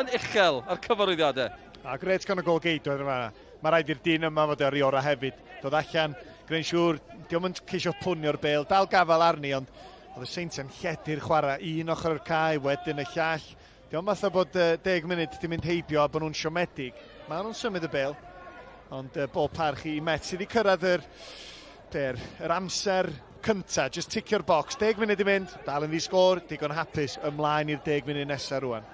yn uchel ar cyfarwyddiadau. A gret gan y gol geidwad yma. Mae rhaid i'r dyn yma fod ar ei orau hefyd. Dod allan, gwneud siŵr, diolch yn ceisio pwnio'r bel, dal gafel arni, ond oedd y Seintiau'n lledu'r chwarae un ochr o'r cae, wedyn y llall. Diolch fatha bod 10 munud di mynd heibio a bod nhw'n siomedig. Maen nhw'n symud y bel, ond bob parch i Met sydd wedi cyrraedd yr, der, yr amser cynta, just ticio'r box, 10 munud i mynd, dal yn ddi-sgôr, digon hapus, ymlaen i'r 10 munud nesaf rwan.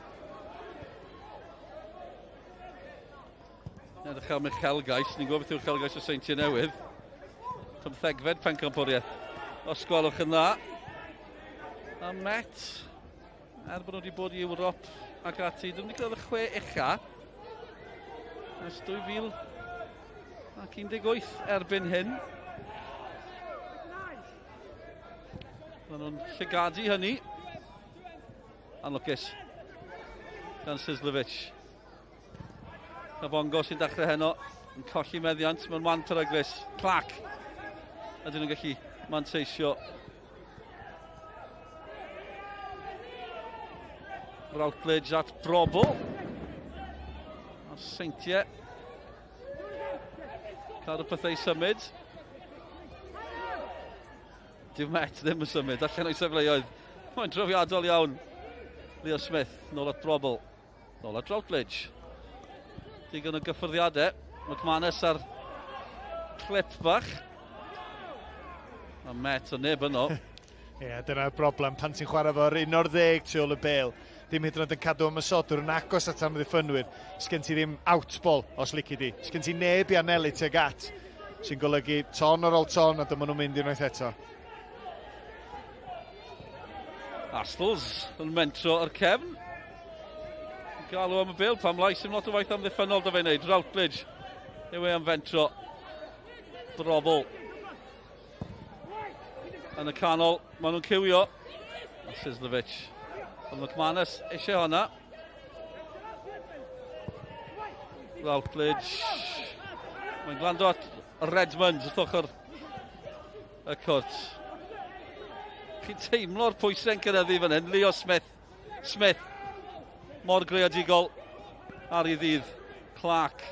Edrych am uchelgais, ni'n gwybod beth yw uchelgais o Seintiau Newydd. 15fed pencampwriaeth, os gwelwch yn dda. A Met, er bod nhw wedi bod i Ewrop ac ati, dyn nhw wedi cyrraedd y chwe ucha ers 2018 erbyn hyn. Maen nhw'n llygadu hynny. Anlwcus gan Sislovic. Kabongo sy'n dechrau heno yn colli meddiant mewn man peryglus. Clark. Ydyn nhw'n gallu manteisio. Routledge at Brobl. A Seintiau. Cadw pethau i symud. Dyw Met ddim yn symud, allan o'i sefleoedd. Mae'n drawiadol iawn. Leo Smith, nôl at Brobl. Nôl at Routledge. Digon o gyffyrddiadau. McManus ar clip bach. A Met o neb yno. Ie, yeah, dyna'r broblem pan ti'n chwarae fo'r 11 tu ôl y bel. Dim hyd yn oed yn cadw ymosodwr yn agos at amddiffynwyr. Sgen ti ddim outball, os lici di. Sgen ti neb i anelu tuag at, sy'n golygu ton ar ôl ton, a dyma nhw'n mynd unwaith eto. Astles yn mentro ar cefn. Galw am y bel, pam lai, sy'n lot o waith amddiffynnol da fe'n neud. Routledge yw e am fentro. Brobl. Yn y canol, maen nhw'n cywio. Sislovic. Ond McManus eisiau hwnna. Routledge. Mae'n glando at Redmond wrth ochr y cwrt. Chi'n teimlo'r pwysau'n cynyddu fan hyn. Leo Smith. Smith. Mor greadigol ar ei ddydd. Clark.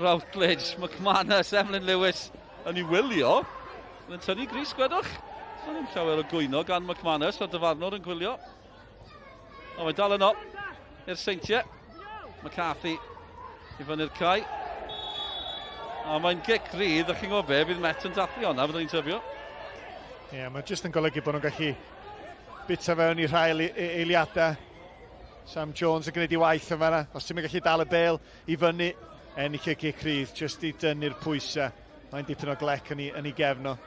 Routledge. McManus. Emlyn Lewis yn ei wylio. Yn tynnu gris, gwedwch. Mae'n ddim llawer o gwyno gan McManus, a dyfarnwr yn gwylio. O, mae'n dal yno i'r Seintiau. McCarthy i fyny'r cae. A mae'n gic rydd, a chi'n gwybod be, bydd Met yn dathlu hwnna, byddwn ni'n tybio. Ie, yeah, mae jyst yn golygu bod nhw'n gallu bita fewn i rhai eiliadau. Sam Jones yn gwneud ei waith yn fanna. Os ti'n gallu dal y bel i fyny, ennill y gic rydd, jyst i dynnu'r pwysau. Mae'n dipyn o glec yn ei gefn o,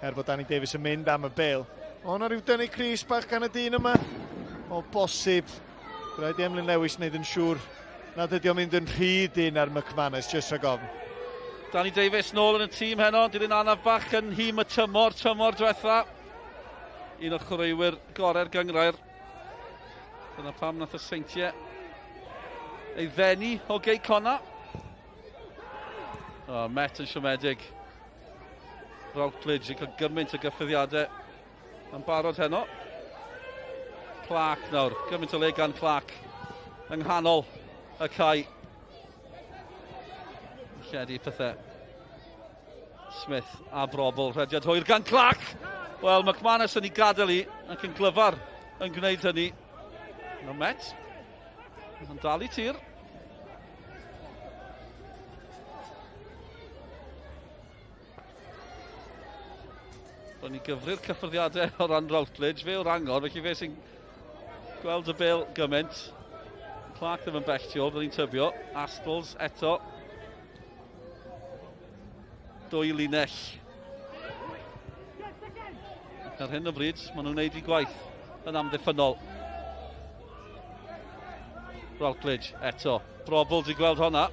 er bod Danny Davies yn mynd am y bel. O, na rhyw dynnu crys bach gan y dyn yma. O, bosib. Rhaid i Emlyn Lewis wneud yn siŵr nad ydi o'n mynd yn rhy dyn ar McManus, jyst rhag ofn. Danny Davies nôl yn y tîm heno, dilyn anaf bach yn nhîm y tymor, tymor diwetha. Un o chwaraewyr gorau'r gynghrair. Dyna pam nath y Seintiau ei ddenu o Gei Connah. O, Met yn siomedig. Routledge yn cael gymaint o gyffyrddiadau yn barod heno. Clark nawr, gymaint o le gan Clark yng nghanol y cae. Lledu pethau. Smith a Brobl, rhediad hwyr gan Clark. Wel, McManus yn ei gadael i ac yn glyfar yn gwneud hynny. No Met yn dal i tir. Ro'n ni gyfri'r cyffyrddiadau o ran Routledge, fe yw'r angor, felly fe sy'n gweld y bel gymaint. Clark ddim yn bell tu ôl, byddwn ni'n tybio. Astles eto. Dwy linell. Ac ar hyn o bryd, maen nhw'n gwneud eu gwaith yn amddiffynnol. Routledge eto. Brobl di gweld honna.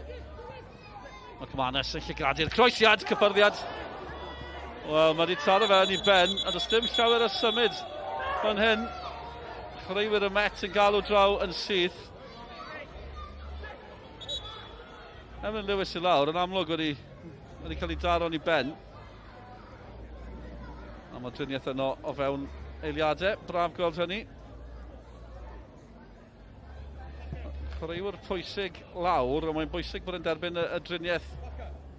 McManus yn llygadu'r croesiad, cyffyrddiad. Wel, mae wedi taro fe yn ei ben, a does dim llawer o symud fan hyn. Chwaraewyr y Met yn galw draw yn syth. Emlyn Lewis i lawr, yn amlwg wedi cael ei daro yn ei ben. A mae driniaeth yno o fewn eiliadau. Braf gweld hynny. Chwaraewr pwysig lawr, ond mae'n bwysig bod yn derbyn y driniaeth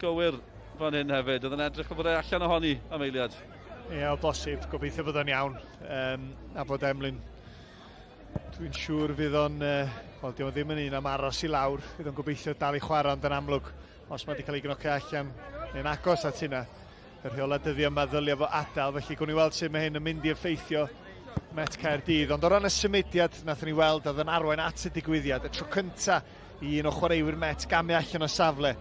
gywir fan hyn hefyd. Oedd yn edrych o bod e allan ohoni am eiliad. Ie, o bosib. Gobeithio bod o'n iawn. A bod Emlyn, dwi'n siŵr fydd o'n... Wel, di o ddim yn un am aros i lawr. Fydd o'n gobeithio dal i chwarae, ond yn amlwg, os mae wedi cael ei gnocio allan neu'n agos at hynna, y rheolau dyddiau yma ddylia fo adael. Felly, gwn i weld sut mae hyn yn mynd i effeithio Met Caerdydd. Ond o ran y symudiad, nathon ni weld oedd yn arwain at y digwyddiad, y tro cynta i un o chwaraewyr Met gamu allan o safle.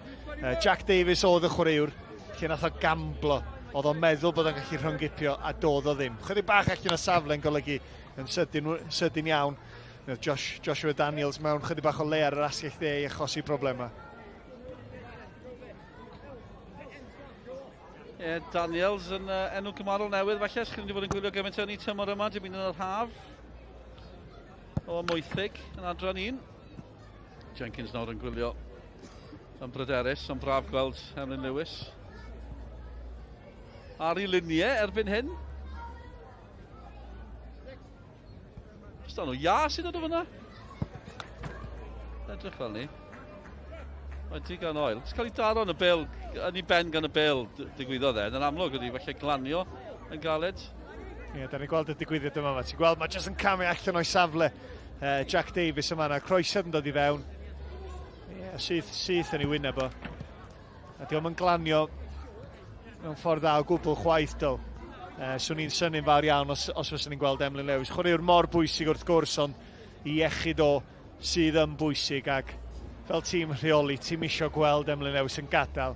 Jack Davies oedd y chwaraewr, lle nath o gamblo. Oedd o'n meddwl bod o'n gallu rhyngipio a doedd o ddim. Chydig bach allan o safle yn golygu yn sydyn iawn. Joshua Daniels mewn chydig bach o le ar yr asgell dde i achosi problemau. Yeah, Daniels yn enw cymarol newydd falle, os chi'n wedi bod yn gwylio gymaint o'n i tymor yma, dim un yn yr haf o Mwythig yn adran 1. Jenkins nawr yn gwylio yn bryderus, ond braf gweld Emlyn Lewis ar ei luniau erbyn hyn. Os da nhw ia sy'n dod o fyna? Edrych fel ni. Mae digon oel. It's cael ei daro yn y bel, yn ei ben gan y bel digwyddodd e. Yn amlwg wedi falle glanio yn galed. Ie, da ni'n gweld y digwyddiad yma. Ti'n gweld, mae jyst yn camu allan o'i safle. Jack Davies yma yna, croesiad yn dod i fewn. Ie, syth yn ei wyneb o. A di o'm yn glanio mewn ffordd dda o gwbl chwaith, dyl. Swn i'n synnu'n fawr iawn os fyswn i'n gweld Emlyn Lewis. Chwaraewr mor bwysig wrth gwrs, ond i iechyd o sydd yn bwysig, ac fel tîm rheoli, tîm isio gweld Emlyn Lewis yn gadael,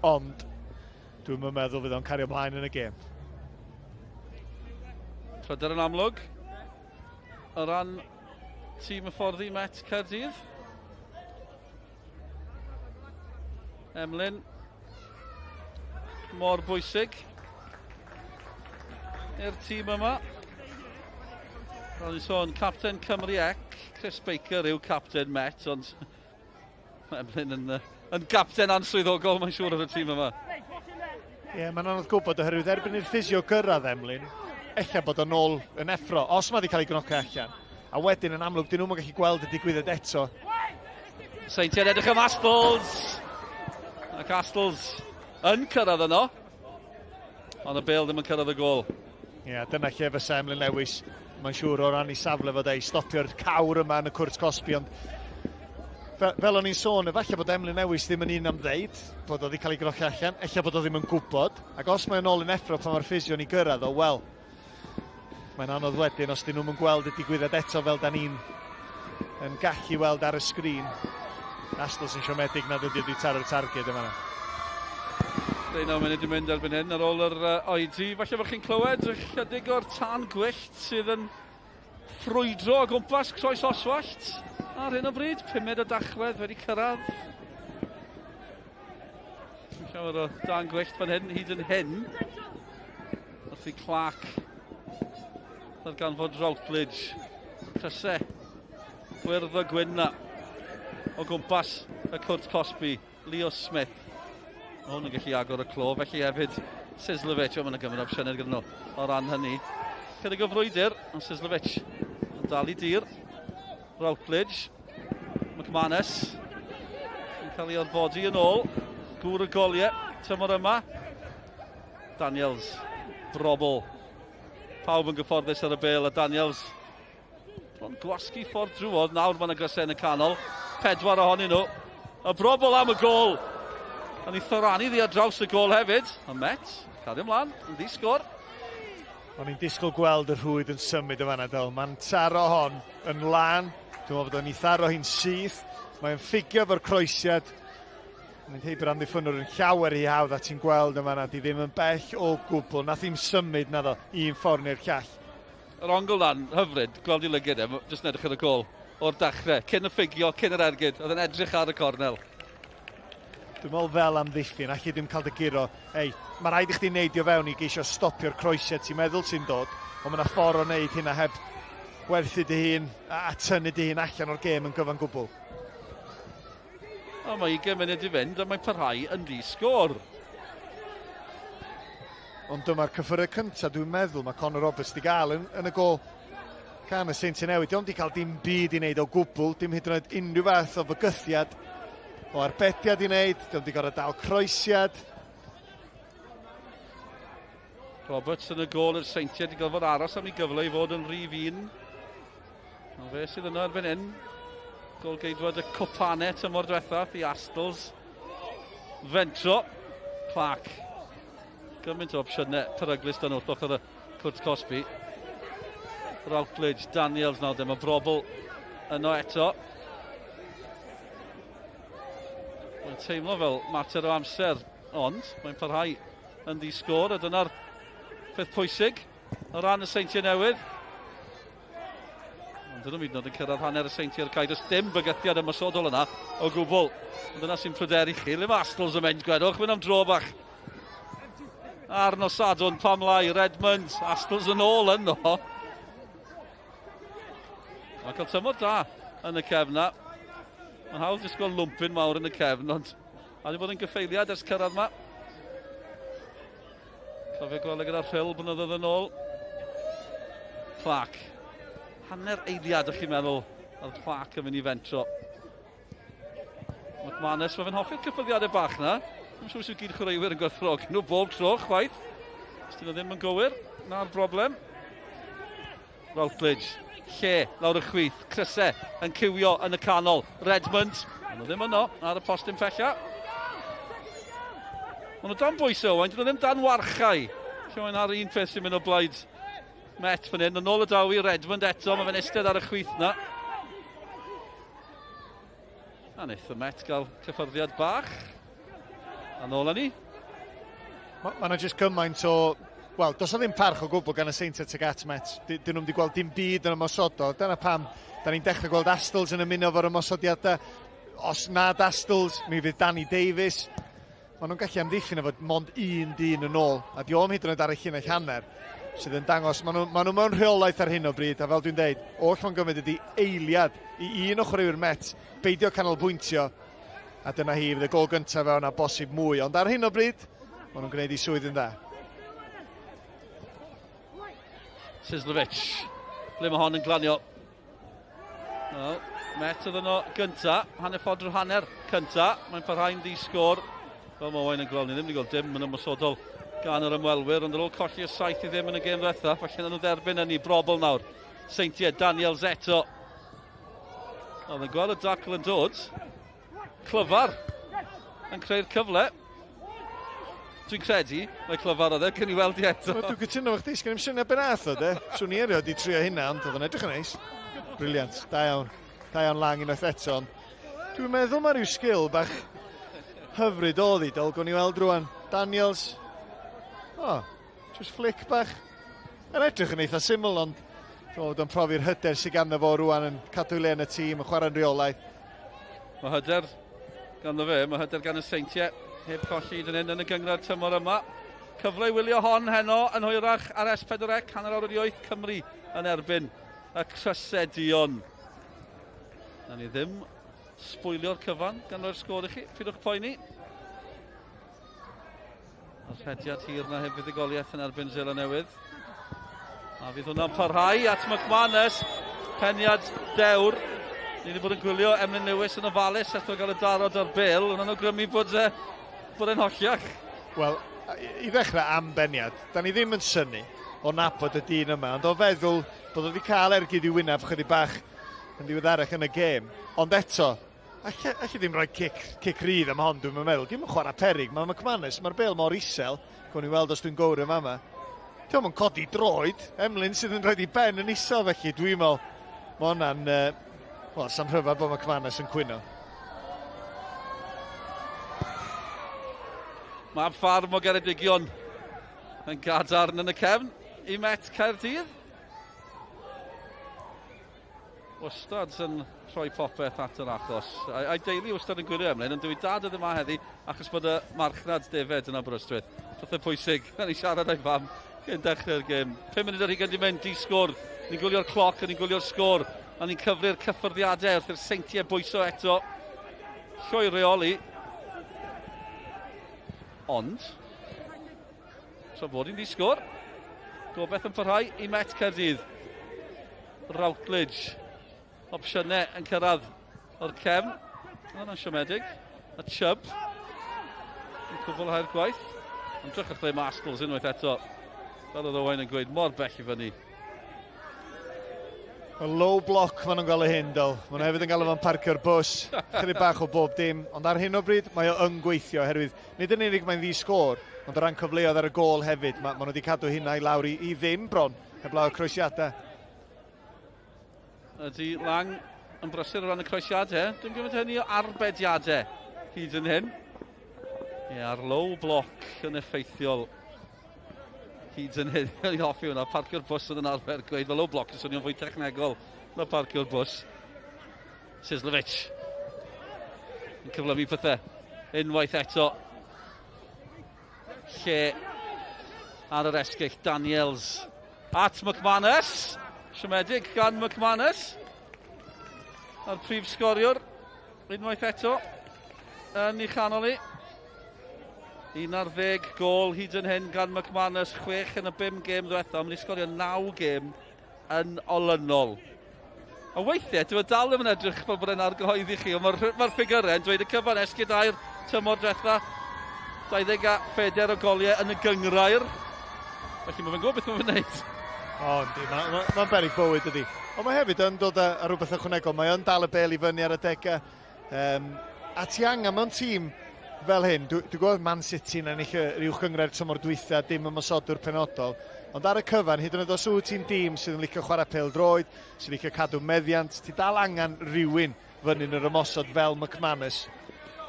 ond dwi'n meddwl fydd o'n cario ymlaen yn y gêm. Pryder yn amlwg o ran tîm y fforddi Met Caerdydd. Emlyn mor bwysig i'r tîm yma. Ro'n i'n sôn, capten Cymru Ec, Chris Baker yw capten Met, ond mae Emlyn yn gapten answyddogol, mae'n siŵr, ar y tîm yma. Ie, yeah, mae'n anodd gwybod oherwydd erbyn i'r ffisio gyrraedd Emlyn, ella bod o'n ôl yn effro, os mae wedi cael ei gnocio allan. A wedyn yn amlwg, dyn nhw'n gallu gweld y digwyddiad eto. Seintiau'n edrych am Astles! Ac Astles yn cyrraedd yno. Ond y bêl ddim yn cyrraedd y gôl. Ie, yeah, dyna lle fysa Emlyn Lewis, mae'n siŵr o ran ei safle fod ei stopio'r cawr yma yn y cwrt cosbi, ond fel o'n i'n sôn, efallai bod Emlyn Lewis ddim yn un am ddeud bod o wedi cael ei grochi allan, ella bod o ddim yn gwybod, ac os mae'n ôl yn effro pan mae'r ffisio'n ei gyrraedd o, wel, mae'n anodd wedyn os dyn nhw'n gweld y digwyddiad eto fel da ni'n yn gallu weld ar y sgrin. Astles yn siomedig nad ydy wedi taro'r targed yma. 19 munud i mynd erbyn hyn ar ôl yr oedi. Falle bod chi'n clywed ychydig o'r tân gwyllt sydd yn ffrwydro o gwmpas Croes Oswallt ar hyn o bryd. 5 o Dachwedd wedi cyrraedd. Llawer o dân gwyllt fan hyn, hyd yn hyn. Wrth i Clark ddarganfod Routledge. Crysau gwyrdd o gwyn na o gwmpas y cwrt cosbi. Leo Smith. Hwn yn gallu agor y clo, felly hefyd Sislovic, mae'n gymryd opsiynau gyda nhw o ran hynny. Chydig o frwydr, ond Sislovic yn dal i dir. Routledge, McManus yn cael ei orfodi yn ôl. Gŵr y goliau, tymor yma. Daniels, Brobl. Pawb yn gyfforddus ar y bêl, a Daniels bron gwasgu ffordd drwodd. Nawr mae'n grysau yn y canol. 4 ohonyn nhw. Y Brobl am y gôl. A ni thoranu ddi ar draws y gôl hefyd. A Met, cario ymlaen, yn ddi-sgôr. O'n i'n disgwyl gweld y rhwyd yn symud yma na, Dyl. Mae'n taro hon yn lan. Dwi'n meddwl bod o'n i tharo hi'n syth. Mae'n ffugio efo'r croesiad. Mae'n heibio'r amddiffynnwr yn llawer i hawdd, a ti'n gweld yma na, di ddim yn bell o gwbl. Nath hi'm symud naddo, un ffordd neu'r llall. Yr ongl na'n hyfryd, gweld i lygad e, jyst yn edrych ar y gôl. o'r dechrau, cyn y ffugio, cyn yr ergyd, oedd yn edrych ar y cornel. Dwi'n meddwl fel amddiffyn, allu ddim cael dy guro. Ei, mae rhaid i chdi neidio fewn i geisio stopio'r croesiad ti'n meddwl sy'n dod, ond mae yna ffordd o wneud hynna heb werthu dy hun a tynnu dy hun allan o'r gêm yn gyfan gwbl. O, mae 20 munud i fynd a mae'n parhau yn ddi-sgôr. Ond dyma'r cyffyrau cyntaf dwi'n meddwl mae Conor Roberts wedi gael yn y gôl gan y Seintiau Newydd. Dio'm wedi cael dim byd i wneud o gwbl, dim hyd yn oed unrhyw fath o fygythiad o arbediad i wneud, dio'm wedi gorfod dal croesiad. Roberts yn y gôl i'r Seintiau wedi gorfod aros am ei gyfle i fod yn rhif 1. Ond fe sydd yno erbyn hyn. Golgeidwad y cwpanau tymor diwethaf i Astles. Fentro. Clark. Gymaint o opsiynau peryglus dan wrth ochr y cwrt cosbi. Routledge, Daniels nawr, dyma Brobl yno eto. Mae'n teimlo fel mater o amser, ond mae'n parhau yn ddi-sgôr, a dyna'r peth pwysig o ran y Seintiau Newydd. Ond dyn nhw'n hyd yn oed yn cyrraedd hanner y Seintiau ar cae. Does dim bygythiad ymosodol yna o gwbl. Ond dyna sy'n pryderu chi. Le mae Astles yn mynd, gwedwch, mynd am dro bach. Ar nos Sadwrn, pam lai, Redmond, Astles yn ôl yno. Mae'n cael tymor da yn y cefn na. Mae'n hawdd disgwyl lwmpyn mawr yn y cefn, ond a wedi bod yn gyffeiliad ers cyrraedd yma. Cofio gweld e gyda'r Rhyl blynyddoedd yn ôl. Clark. Hanner eiliad, ych chi'n meddwl, oedd Clark yn mynd i fentro. McManus, mae fe'n hoffi'r cyffyrddiadau bach na. Dwi'n siŵr sy'n gyd chwaraewyr yn gwerthfawrogi nhw bob tro, chwaith. Os dyn nhw ddim yn gywir, na'r broblem. Routledge, lle, lawr y chwith, Crysau yn cywio yn y canol. Redmond, maen nhw ddim yno ar y postyn pella. Maen nhw dan bwysau, Owain, dyn nhw ddim dan warchau. Lle mae'n ar un peth sy'n mynd o blaid Met fan hyn. Yn ôl y daw i Redmond eto, mae fe'n eistedd ar y chwith na. A wnaeth y Met gael cyffyrddiad bach. A nôl â ni. Mae yna jyst gymaint o... Wel, does o ddim parch o gwbl gan y Seintiau tuag at Met. Dyn nhw'm wedi gweld dim byd yn ymosodol. Dyna pam da ni'n dechrau gweld Astles yn ymuno fo'r ymosodiadau. Os nad Astles, mi fydd Danny Davies. Maen nhw'n gallu amddiffyn efo mond un dyn yn ôl. A di o'm hyd yn oed ar y llinell hanner, sydd yn dangos, maen nhw, maen nhw mewn rheolaeth ar hyn o bryd, a fel dwi'n deud, oll mae'n gymryd ydy eiliad i un o chwaraewyr Met beidio canolbwyntio, a dyna hi, fydd y gol gyntaf fewn a bosib mwy, ond ar hyn o bryd, maen nhw'n gwneud eu swydd yn dda. Sislovic, ble mae hon yn glanio? Wel, Met oedd yno gynta, hanner ffordd drwy'r hanner cynta, mae'n parhau'n ddi-sgôr. Fel mae Owain yn gweld, ni ddim wedi gweld dim yn ymosodol gan yr ymwelwyr, ond ar ôl colli y 7-0 yn y gêm ddiwetha, falle nhw dderbyn yn ei brobl nawr. Seintiau, Daniel Zeto. Oedd yn gweld y dacl yn dod. Clyfar yn creu'r cyfle. Dwi'n credu, mae clyfar oedd e, cyn i weld i eto. Dwi'n cytuno efo chdi, sgen i'm syniad be nath o, de. Swn i erioed wedi trio hynna, ond oedd o'n edrych yn neis. Briliant, da iawn. Da iawn Lang unwaith eto. Ond dwi'n meddwl mae rhyw sgil bach hyfryd oedd hi, dol, gwn i weld rwan. Daniels, o, oh, just flick bach. Yn edrych yn eitha syml, ond dwi'n meddwl bod o'n profi'r hyder sydd ganddo fo rwan yn cadw le yn y tîm, yn chwarae'n rheolaidd. Mae hyder ganddo fe, mae hyder gan y Seintiau, heb colli hyd yn hyn yn y gynghrair tymor yma. Cyfle i wylio hon heno yn hwyrach ar S4C, 8:30 Cymru yn erbyn y Crysau Duon. Na ni ddim sbwylio'r cyfan gan roi'r sgôr i chi, pidwch poeni. A'r rhediad hir na heb fuddugoliaeth yn erbyn Seland Newydd. A fydd hwnna'n parhau at McManus. Peniad dewr. Ni wedi bod yn gwylio Emlyn Lewis yn ofalus eto gael y darod ar bêl. Hwnna'n awgrymu bod, bod e'n holliach. Wel, i ddechrau am beniad, da ni ddim yn synnu o nabod y dyn yma, ond o feddwl bod o wedi cael ergyd i wyneb chydig bach yn ddiweddarach yn y gêm. Ond eto, allu ddim rhoi cic rydd am hon, dwi'n meddwl. Dim yn chwarae perig, mae McManus, mae'r bêl mor isel. Gwn i weld os dwi'n gywir yn fama. Dio'm yn codi droed, Emlyn sydd yn rhoi i ben yn isel, felly dwi'n meddwl, mae hwnna'n, wel, sam rhyfedd bod McManus yn cwyno. Mae ffarm o Geredigion yn gadarn yn y cefn i Met Caerdydd. Wastad yn rhoi popeth at yr achos. A'i deulu wastad yn gwylio ymlaen, ond dwi dad oedd yma heddi achos bod y marchnad defed yn Aberystwyth. Pethau pwysig, na ni siarad â'i fam cyn dechrau'r gêm. 5 munud ar hugain di mynd, di sgwr. Ni'n gwylio'r cloc, a ni'n gwylio'r sgôr. A ni'n cyfri'r cyffyrddiadau wrth i'r Seintiau bwyso eto. Llwy reoli. Ond, so bod hi'n ddi-sgôr, gobeith yn parhau i Met Caerdydd. Routledge. Opsiynau yn cyrraedd o'r cefn. Yna'n siomedig. A Chubb yn cwblhau'r gwaith. Ond drychwch lle mae Astles unwaith eto. Fel oedd Owain yn gweud, mor bell i fyny. Y low block maen nhw'n gael y hyn, dol. Maen nhw hefyd yn gael fo'n parcio'r bws, chydig bach o bob dim. Ond ar hyn o bryd, mae o yn gweithio, oherwydd nid yn unig mae'n ddi-sgôr, ond o ran cyfleoedd ar y gôl hefyd, ma, maen nhw wedi cadw hynna i lawr i ddim bron, heblaw y croesiadau. Ydy Lang yn brysur o ran y croesiadau. Dwi'n gymaint hynny o arbediadau hyd yn hyn. Ie, ar low block yn effeithiol hyd yn hyn. Ni'n hoffi hwnna, parcio'r bws oedd yn arfer gweud. Fel low block yn swnio'n fwy technegol na parcio'r bws. Sislovic yn cyflymu pethau unwaith eto. Lle ar yr esgyll, Daniels at McManus. Siomedig gan McManus. A'r prif sgoriwr unwaith eto yn ei chanol i. 11 gôl hyd yn hyn gan McManus, 6 yn y 5 gêm ddiwethaf. Mae'n sgorio 9 gêm yn olynol. A weithiau, dwi'n dal ddim yn edrych fel bod e'n argyhoeddi chi, ond mae'r ma ffigurau yn dweud y cyfan esgyd air tymor diwetha, 24 o goliau yn y gyngrair. Felly mae fe'n gwybod beth mae'n wneud. O, yndi, mae'n ma, ma beryg bywyd ydi. Ond mae hefyd yn dod â rhywbeth ychwanegol. Mae yn dal y bel i fyny ar y degau. A ti angen mewn tîm fel hyn, dwi'n dwi gwybod Man City yn ennill yr uwch gynghrair tymor dwytha, dim ymosodwr penodol, ond ar y cyfan, hyd yn oed os wyt ti'n dîm sydd yn licio chwarae pêl-droed, sy'n licio cadw meddiant, ti dal angen rhywun fyny yn yr ymosod fel McManus,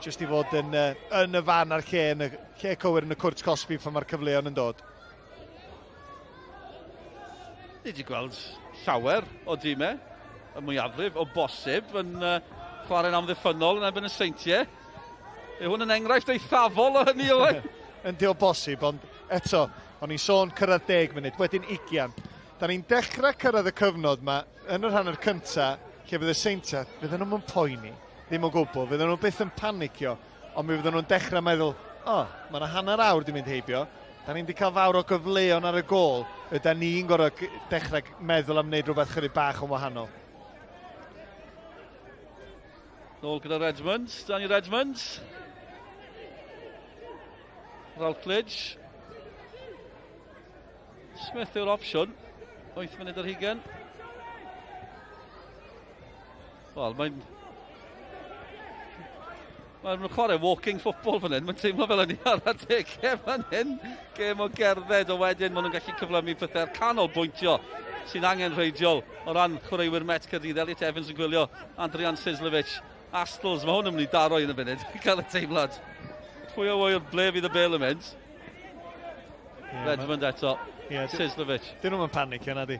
jyst i fod yn y fan a'r lle, yn y lle cywir yn y cwrt cosbi pan mae'r cyfleon yn dod. Ni wedi gweld llawer o dîmau, y mwyafrif o bosib, yn chwarae'n amddiffynnol yn erbyn y Seintiau. Yw hwn yn enghraifft eithafol o hynny, Owain? Yndi o bosib, ond eto, o'n i'n sôn cyrraedd 10 munud, wedyn 20. Da ni'n dechrau cyrraedd y cyfnod yma yn yr hanner cynta, lle fydd y Seintiau, fydden nhw'n poeni, ddim o gwbl, fydden nhw byth yn panicio, ond mi fydden nhw'n dechrau meddwl, o, oh, mae yna hanner awr di mynd heibio, da ni'n di cael fawr o gyfleon ar y gôl, yda ni'n gorfod dechrau meddwl am wneud rhywbeth chydig bach yn wahanol. Nôl gyda Redmond, Danny Redmond. Routledge. Smith yw'r opsiwn. 8 munud ar hugain. Wel, mae'n chwarae walking football fan hyn. Mae'n teimlo fel yn ar adegau fan hyn. Gêm o gerdded o wedyn maen nhw'n gallu cyflymu pethau'r canolbwyntio sy'n angenrheidiol o ran chwaraewyr Met Caerdydd. Elliot Evans yn gwylio Adrian Sislovic. Astles, mae hwn yn mynd i daro yn y funud. Cael y teimlad. Pwy o wyr ble fydd y bel yn mynd? Yeah, Redmond eto. Yeah, Sislovic. Dyn nhw'n panicio na di.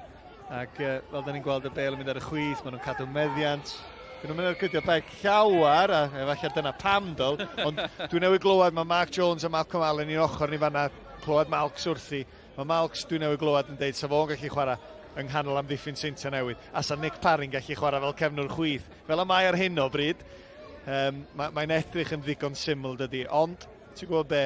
Ac fel da ni'n gweld y bel yn mynd ar y chwith, maen nhw'n cadw meddiant. Dyn nhw'n mynd ar gydio beg llawer, a efallai dyna pam dol, ond dwi'n newydd glywed mae Mark Jones a Malcolm Allen i'n ochr ni fanna, clywed Malcs wrthi. Mae Malcs dwi'n newydd glywed yn deud sa fo'n gallu chwarae yng nghanol amddiffyn Seintiau Newydd, a sa Nick Parry'n gallu chwarae fel cefnwr chwith, fel y mae ar hyn o bryd. Mae'n edrych yn ddigon syml dydy, ond ti'n gwybod be,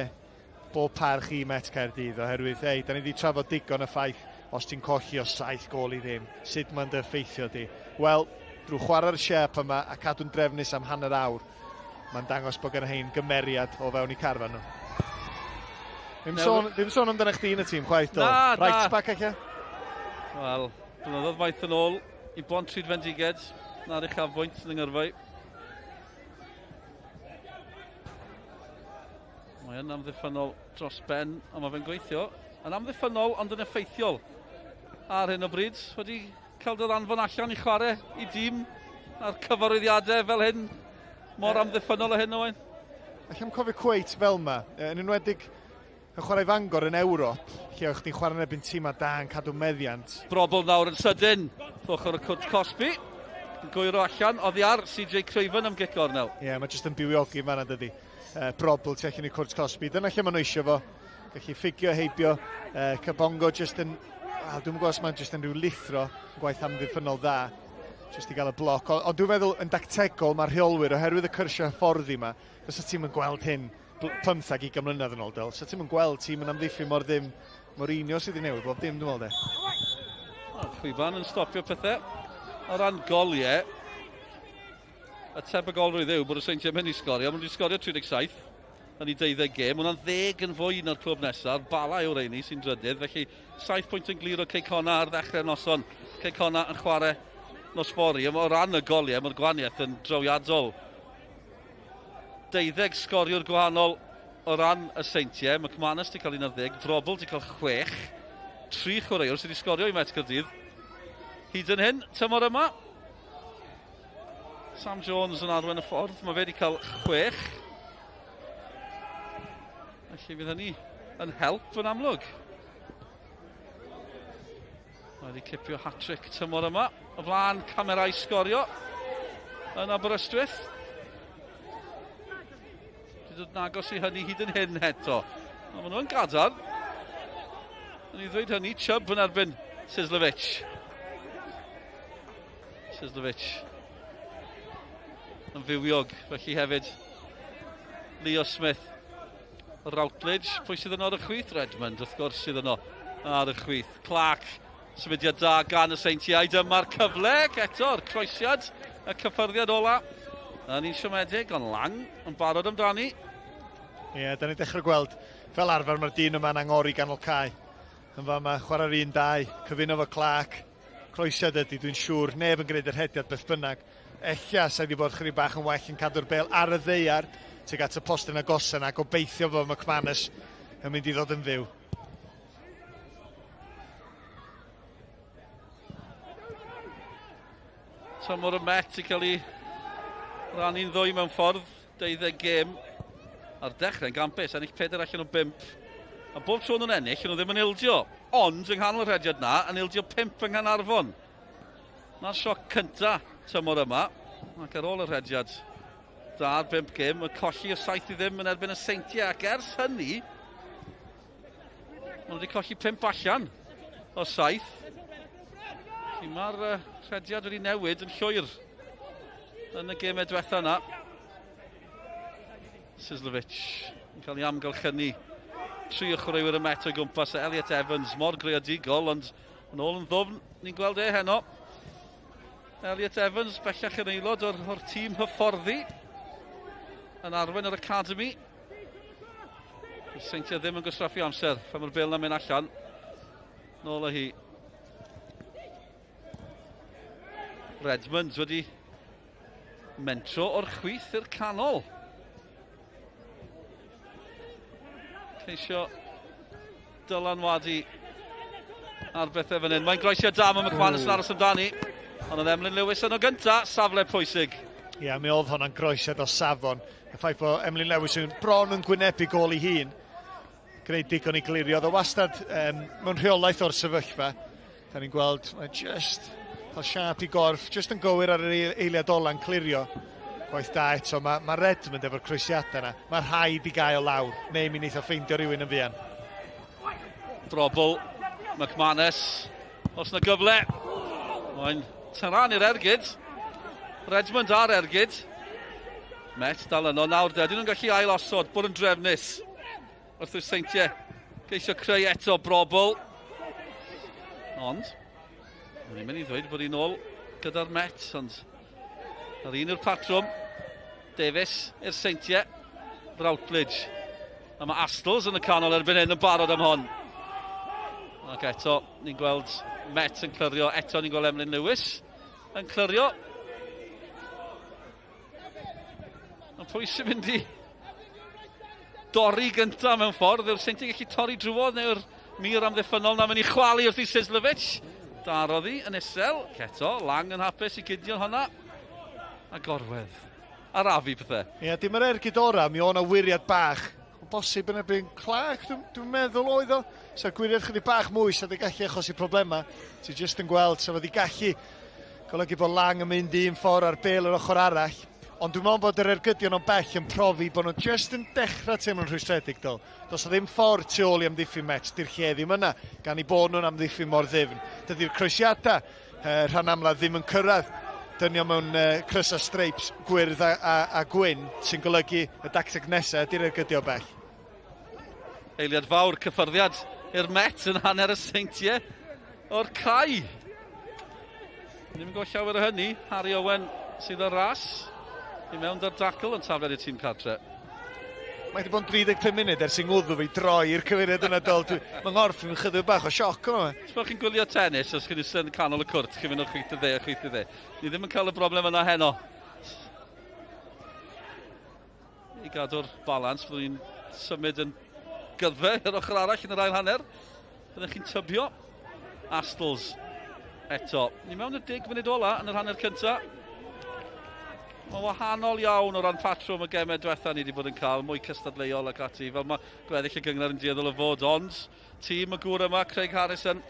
bob parch i Met Caerdydd, oherwydd, ei, da ni wedi trafod digon y ffaith os ti'n colli o 7 gôl i ddim, sut mae'n dy effeithio di? Wel, drwy chwarae'r siâp yma a cadw'n drefnus am hanner awr, mae'n dangos bod gen hein gymeriad o fewn i carfan nhw. Ddim sôn amdano chdi yn y tîm chwaith, do? Na, right back eich? Wel, blynyddoedd maith yn ôl i Bontrhydfendiged, na'r uchafbwynt yn yng Nghyrfau. Mae yn amddiffynnol dros ben, ond mae fe'n gweithio. Yn amddiffynnol, ond yn effeithiol ar hyn o bryd. Wedi cael dy ddanfon allan i chwarae i dîm a'r cyfarwyddiadau fel hyn, mor amddiffynnol o hyn, Owain. Allai'm cofio cweit fel yma, yn enwedig yn chwarae Fangor yn Ewrop, lle o'ch chdi'n chwarae yn erbyn tîmau da yn cadw meddiant. Brobl nawr yn sydyn, ochr y cwrt cosbi. Yn gwyro allan, oddi ar CJ Craven am gic gornel. Ie, yeah, mae jyst yn bywiogi fanna dydy. Brobl tu allan i cwrt cosbi. Dyna lle maen nhw eisiau fo. Gallu ffugio heibio. Kabongo jyst yn... Wel, dwi'n gwybod os mae'n jyst yn rhyw lithro, gwaith amddiffynnol dda, jyst i gael y bloc. Ond dwi'n meddwl yn dactegol mae'r rheolwyr, oherwydd y cyrsiau hyfforddi yma, fysa ti'n yn gweld hyn 15 20 mlynedd yn ôl, Del. Sa ti'n yn gweld tîm yn amddiffyn mor ddim Mourinho sydd wedi newid bob dim, dwi'n meddwl, de. O, chwiban yn stopio pethau. O ran goliau, y tebygolrwydd yw bod y Seintiau mynd i sgorio. Maen nhw wedi sgorio 37 yn ei 12 gêm. Hwna'n ddeg yn fwy na'r clwb nesaf. Bala yw'r reini sy'n drydydd. Felly 7 pwynt yn glir o Cei Connah ar ddechrau'r noson. Cei Connah yn chwarae nos fory. O ran y goliau, mae'r gwahaniaeth yn drawiadol. Deuddeg sgoriwr gwahanol o ran y Seintiau. McManus wedi cael 11, Frobel wedi cael 6. Tri chwaraewr sydd wedi sgorio i Met Caerdydd. Hyd yn hyn, tymor yma, Sam Jones yn arwain y ffordd. Mae fe wedi cael 6. Felly fydd hynny yn help yn amlwg. Mae wedi cipio hat-trick tymor yma. O flaen camerau sgorio yn Aberystwyth. Wedi dod yn agos i hynny hyd yn hyn eto. Ond maen nhw'n gadarn. Yn i ddweud hynny, Chubb yn erbyn Sislovic. Sislovic yn fywiog, felly hefyd Leo Smith. Routledge, pwy sydd yno ar y chwith? Redmond, wrth gwrs, sydd yno ar y chwith. Clark, symudiad da gan y Seintiau. Dyma'r cyfle, eto'r croesiad, y cyffyrddiad ola. Yn un siomedig, ond Lang yn barod amdani. Ie, yeah, da ni'n dechrau gweld, fel arfer mae'r dyn yma'n angori ganol cae. Yn fama, chwarae'r un dau, cyfuno fo Clark. Croesiad ydy, dwi'n siŵr, neb yn gwneud yr hediad beth bynnag. Ella sa wedi bod chydig bach yn well yn cadw'r bel ar y ddeiar tuag at y postyn agosa yna, gobeithio fod McManus yn mynd i ddod yn fyw. Tymor y Met i cael ei rannu'n ddwy mewn ffordd, 12 gêm ar dechrau'n gampus, ennill 4 allan o 5. A bob tro nhw'n ennill, nhw ddim yn ildio. Ond yng nghanol y rhediad na, yn ildio 5 yng Nghanarfon. Na'r sioc cynta tymor yma, ac ar ôl y rhediad da'r 5 gêm, y colli o 7-0 yn erbyn y Seintiau, ac ers hynny, maen nhw wedi colli 5 allan o 7. Felly mae'r rhediad wedi newid yn llwyr yn y gemau diwetha yna. Sislovic yn cael ei amgylchynu. Tri o chwaraewyr y Met o'i gwmpas, Elliot Evans mor greadigol, ond yn ôl yn ddwfn, ni'n gweld e heno. Elliot Evans bellach yn aelod o'r tîm hyfforddi yn arwain yr academy. Y Seintiau ddim yn gwastraffu amser pan mae'r bel na'n mynd allan. Nôl â hi. Redmond wedi mentro o'r chwith i'r canol. Ceisio dylanwadu ar bethau fan hyn. Mae'n groesiad da, mae McManus yn aros amdani. Ond oedd Emlyn Lewis yno gynta, safle pwysig. Ie, yeah, mi oedd hwnna'n groesiad o safon. Y ffaith bod Emlyn Lewis yn bron yn gwynebu gôl ei hun, gwneud digon i glirio. Oedd o wastad mewn rheolaeth o'r sefyllfa. Da ni'n gweld, mae just cael siap i gorff, just yn gywir ar yr eiliad ola'n clirio. Gwaith da eto, mae Redmond efo'r croesiadau yna. Mae rhaid i gael lawr, neu mi wneith o ffeindio rhywun yn fuan. Drobl, McManus, os na gyfle. Mae'n taran i'r ergyd. Redmond ar ergyd. Met dal yno nawr, dydyn nhw'n gallu ail osod, bod yn drefnus. Wrth i'r Seintiau geisio creu eto Brobl. Ond, o'n i'n mynd i ddweud bod hi'n ôl gyda'r Met, ond yr un yw'r patrwm. Davies i'r Seintiau, Routledge. A mae Astles yn y canol erbyn hyn yn barod am hon. Ac eto, ni'n gweld Met yn clirio, eto ni'n gweld Emlyn Lewis yn clirio. Ond pwy sy'n mynd i dorri gyntaf mewn ffordd? Yw'r Seintiau gallu torri drwodd neu'r mur amddiffynnol na mynd i chwalu wrth i Sislovic? Darodd hi yn isel. Eto, Lang yn hapus i gydio'n hwnna. A gorwedd. Arafu pethau. Ie, yeah, dim yr ergyd ora, mi o'n wyriad bach. O bosib yn erbyn Clark, dwi'n meddwl oedd o. Sa'r gwyriad chydig bach mwy, sa di gallu achosi problemau. Ti jyst yn gweld, sa fod i gallu Golygu bod Lang yn mynd un ffordd a'r bel yr ochr arall. Ond dwi'n meddwl bod yr ergydion o bell yn profi bod nhw jyst yn dechrau teimlo'n rhwystredig dol. Does o ddim ffordd tu ôl i amddiffyn Met, di'r lle ddim yna, gan i bod nhw'n amddiffyn mor ddyfn. Dydy'r croesiadau rhan amla ddim yn cyrraedd dynion mewn crys a streips gwyrdd a, a, a gwyn sy'n golygu y dacteg nesaf ydy'r ergydio bell. Eiliad fawr cyffyrddiad i'r Met yn hanner y Seintiau o'r cae. Ddim yn gwybod llawer o hynny. Harry Owen sydd ar ras i mewn da'r dacl yn tafliad i'r tîm cartre. Mae wedi bod yn 35 munud ers i ngwddw fi droi i'r cyfeiriad yna dol. Mae ngorff yn chydig bach o sioc yma. Os bod chi'n gwylio tennis, os chi'n eistedd yn canol y cwrt, chi'n mynd o chwith i dde a chwith i dde. Ni ddim yn cael y broblem yna heno. I gadw'r balans, byddwn ni'n symud yn gyddfe i'r ochr arall yn yr ail hanner. Byddwch chi'n tybio. Astles eto. Ni mewn y 10 munud ola yn yr hanner cyntaf. Mae'n wahanol iawn o ran patrwm y gemau diwetha ni wedi bod yn cael, mwy cystadleuol ac ati, fel mae gweddill y gynghrair yn dueddol o fod, ond tîm y gŵr yma, Craig Harrison,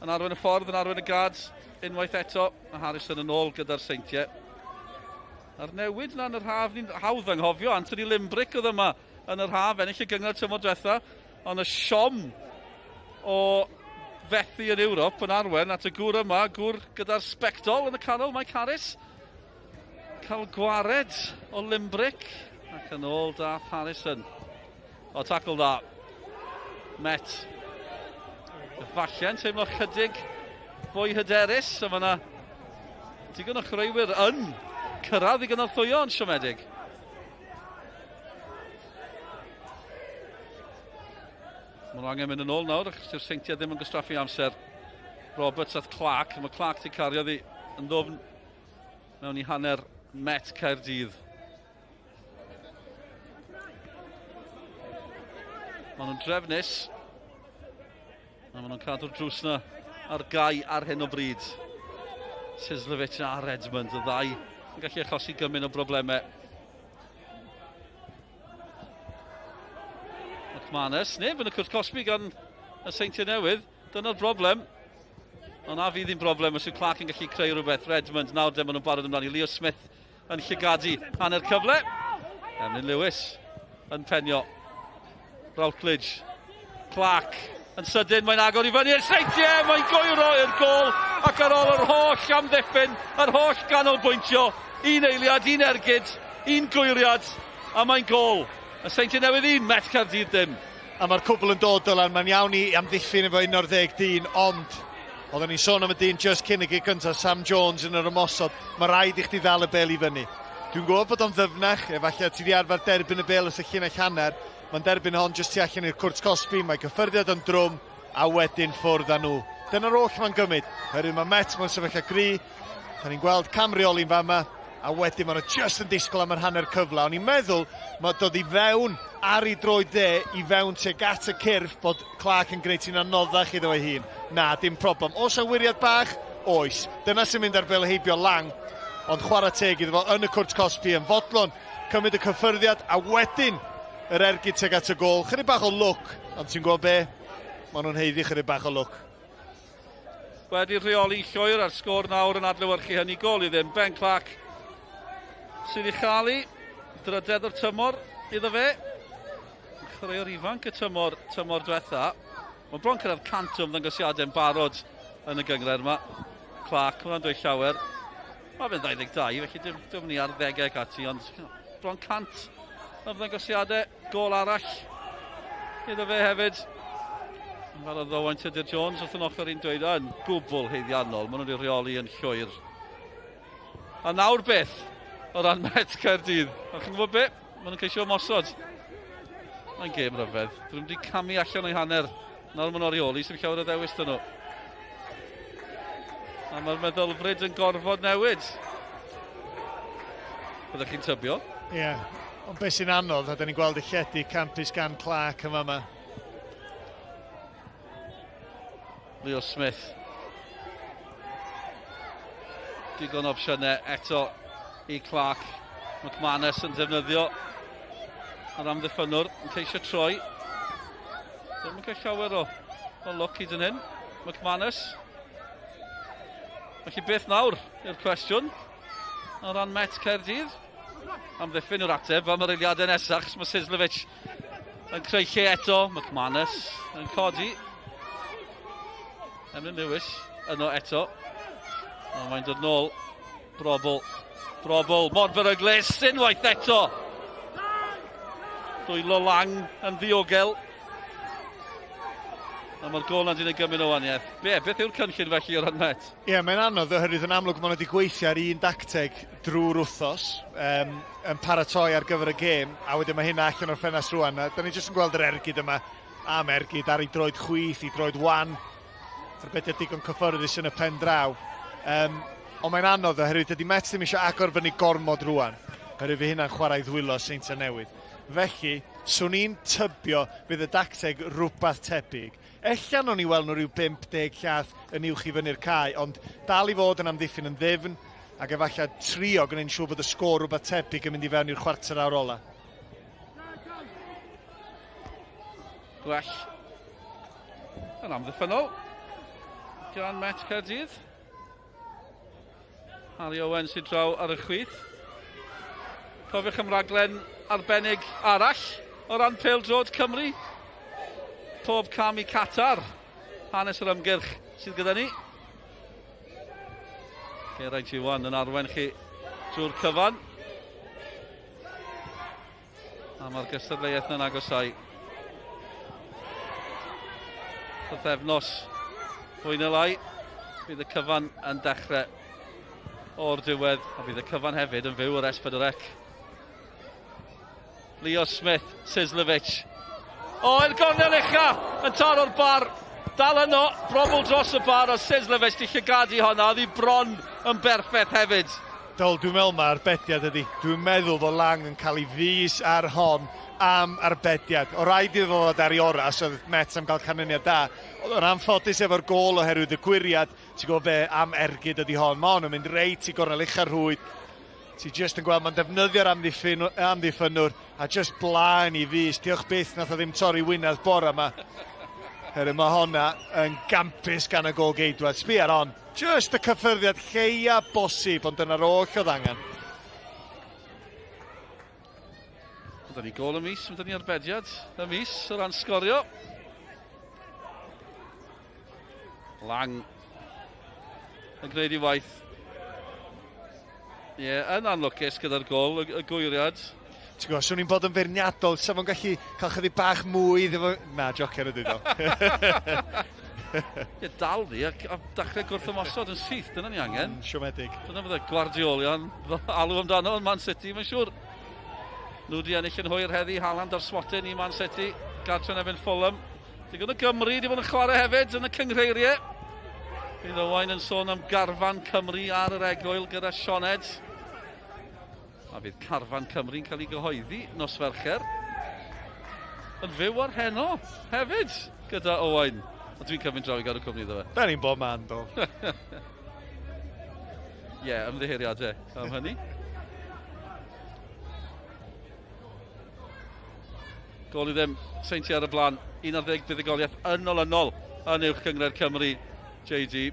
yn arwain y ffordd, yn arwain y gad, unwaith eto, a Harrison yn ôl gyda'r Seintiau. A'r newid yna yn yr haf, ni'n hawdd anghofio, Anthony Limbrick oedd yma yn yr haf, ennill y gynghrair tymor diwetha, ond y siom o fethu yn Ewrop yn arwain at y gŵr yma, gŵr gyda'r sbectol yn y canol, Mike Harris, cael gwared o Limbrick ac yn ôl dath Harrison. O, tacl dda. Met. Falle'n teimlo chydig fwy hyderus, a mae yna digon o chwaraewyr yn cyrraedd i gynorthwyo yn siomedig. Mae nhw angen mynd yn ôl nawr, achos dyw'r Seintiau ddim yn gwastraffu amser. Roberts at Clark, mae Clark wedi cario ddi yn ddwfn mewn i hanner Met Caerdydd. Maen nhw'n drefnus. A maen nhw'n cadw'r drws na ar gau ar hyn o bryd. Sislevic a Redmond, y ddau yn gallu achosi gymaint o broblemau. McManus, neb yn y cwrt cosbi gan y Seintiau Newydd. Dyna'r broblem. Ond na fydd ddim broblem os yw Clark yn gallu creu rhywbeth. Redmond, nawr de, maen nhw'n barod amdani. Leo Smith yn llygadu hanner cyfle. Emlyn Lewis yn penio. Routledge. Clark yn sydyn, mae'n agor i fyny i'r Seintiau, mae'n gwyro i'r gôl ac ar ôl yr holl amddiffyn, yr holl ganolbwyntio, un eiliad, un ergyd, un gwyriad, a mae'n gôl. Y Seintiau Newydd 1, Met Caerdydd dim. A mae'r cwbl yn dod Dylan, mae'n iawn i amddiffyn efo 11 dyn, ond oedden ni'n sôn am y dyn just cyn y gig gyntaf, Sam Jones yn yr ymosod, mae rhaid i chdi ddal y bel i fyny. Dwi'n gwybod bod o'n ddyfnach, efallai ti di arfer derbyn y bel wrth y llinell hanner, mae'n derbyn hon jyst tu allan i'r cwrt cosbi, mae cyffyrddiad yn drwm, a wedyn ffwrdd â nhw. Dyna'r oll mae'n gymryd, oherwydd mae Met mewn sefyllfa gry, da ni'n gweld camreoli'n fama, a wedyn maen nhw just yn disgwyl am yr hanner cyfle. O'n i'n meddwl, mae dod i fewn ar ei droed dde, i fewn tuag at y cyrff, bod Clark yn gwneud hi'n anoddach iddo ei hun. Na, dim problem. Oes awyriad bach? Oes. Dyna sy'n mynd ar bel heibio Lang, ond chwarae teg iddo fo yn y cwrt cosbi yn fodlon, cymryd y cyffyrddiad, a wedyn yr ergyd tuag at y gôl. Chydig bach o lwc, ond ti'n gwybod be? Maen nhw'n haeddu chydig bach o lwc. Wedi rheoli llwyr a'r sgôr nawr yn adlewyrchu hynny, gôl i ddim. Ben Clark sydd i chael drydedd o'r tymor iddo fe. Chwaraewr ifanc y tymor, tymor diwetha. Mae'n bron cyrraedd 100 o ymddangosiadau'n barod yn y gynghrair yma. Clark, hwnna'n dweud llawer. Mae fe'n 22, felly dim, dim ni ar ddegau ac ati, ond bron 100 ymddangosiadau. Gôl arall iddo fe hefyd. Fel oedd Owain Tudur Jones wrth yn ochr i'n dweud, yn gwbl haeddiannol, maen nhw wedi rheoli yn llwyr. A nawr beth o ran Met Caerdydd? A chi'n gwybod be? Maen nhw'n ceisio ymosod. Mae'n gêm ryfedd. Dyn nhw wedi camu allan o'i hanner. Nawr maen nhw'n rheoli, sy'n llawer o ddewis dyn nhw. A mae'r meddylfryd yn gorfod newid. Byddech chi'n tybio? Ie, yeah. Ond beth sy'n anodd, a da ni'n gweld y lledu campus gan Clark yma yma. Leo Smith. Digon o opsiynau eto i Clark. McManus yn defnyddio yr amddiffynnwr yn ceisio troi. Ddim yn cael llawer o lwc hyd yn hyn. McManus. Felly beth nawr yw'r cwestiwn o ran Met Caerdydd? Amddiffyn yw'r ateb am yr eiliadau nesaf, achos mae Sislevic yn creu lle eto. McManus yn codi. Emlyn Lewis yno eto. Ond mae'n dod nôl. Brobl. Brobl. Mor beryglus. Unwaith eto. Dwylo Lang yn ddiogel. A mae'r gôl na'n ei gymryd o waniaeth. Be, beth yw'r cynllun felly o ran Met? Ie, yeah, mae'n anodd oherwydd yn amlwg maen nhw wedi gweithio ar un dacteg drwy'r wythnos, yn paratoi ar gyfer y gêm, a wedyn mae hynna allan o'r ffenast rwan. A da ni jyst yn gweld yr ergyd yma am ergyd ar ei droed chwith, ei droed wan. Arbediad digon cyfforddus yn y pen draw. Ond mae'n anodd oherwydd dydy Met ddim eisiau agor fyny gormod rwan. Oherwydd fi hynna'n chwarae ddwylo Seintiau Newydd. Felly, swn i'n tybio fydd y dacteg rhywbeth tebyg. Ella nawn ni weld nhw rhyw 50 llath yn uwch i fyny'r cae, ond dal i fod yn amddiffyn yn ddyfn, ac efallai trio gwneud siŵr bod y sgôr rhywbeth tebyg yn mynd i fewn i'r chwarter awr ola. Gwell yn amddiffynnol gan Met Caerdydd. Harry Owen sy'n draw ar y chwith. Cofiwch am raglen arbennig arall o ran pêl-droed Cymru. Pob cam i Qatar. Hanes yr ymgyrch sydd gyda ni. Geraint Iwan yn arwain chi drwy'r cyfan. A mae'r gystadleuaeth yn agosau. Pythefnos fwy na lai, bydd y cyfan yn dechrau o'r diwedd, a bydd y cyfan hefyd yn fyw o'r S4C. Leo Smith, Sislevic. O, i'r gornel ucha, yn taro'r bar. Dal yno, brobl dros y bar, a Sislevic di llygadu honna, oedd hi bron yn berffaith hefyd. Dol, dwi'n meddwl mae arbediad ydi. Dwi'n meddwl bod Lang yn cael ei fys ar hon am arbediad. O rhaid iddo fod ar ei orau, os oedd Met am gael canlyniad da. Oedd o'n anffodus efo'r gôl oherwydd y gwyriad. Ti'n gwybod be am ergyd ydi hon. Mae hon yn mynd reit i gornel ucha'r rhwyd. Ti jyst yn gweld mae'n defnyddio'r amddiffynnwr a jyst blaen i fys. Diolch byth nath o ddim torri wynedd bore yma. Herwydd mae honna yn gampus gan y gôl geidwad. Sbia ar hon. Jyst y cyffyrddiad lleia bosib, ond dyna'r oll oedd angen. Mae 'da ni gôl y mis, mae 'da ni arbediad y mis o ran sgorio. Lang yn gwneud ei waith. Ie, yeah, yn anlwcus gyda'r gôl, y gwyriad. Ti'n gwybod, swn i'n bod yn feirniadol, sa fo'n gallu cael chydig bach mwy iddo fo... Na, jocian ydw i ddo. Ie, dal fi a dechrau gwrth ymosod yn syth, dyna ni angen. Siomedig. Dyna fydde Guardiolian alw amdano yn Man City, mae'n siŵr. Nhw wedi ennill yn hwyr heddi, Haaland ar smotyn i Man City, gartre yn erbyn Fulham. Digon o Gymru wedi bod yn chwarae hefyd yn y cynghreiriau. Bydd Owain yn sôn am garfan Cymru ar yr egwyl gyda Sioned. A bydd carfan Cymru'n cael ei gyhoeddi nos Fercher. Yn fyw ar heno hefyd gyda Owain. A dwi'n cymryd draw i gadw cwmni iddo fe. Da ni'n bob man, do. Ie, yeah, ymddiheuriadau am hynny. Gôl i ddim, Seintiau ar y blaen, 11 buddugoliaeth yn olynol yn Uwch Gynghrair Cymru, JD.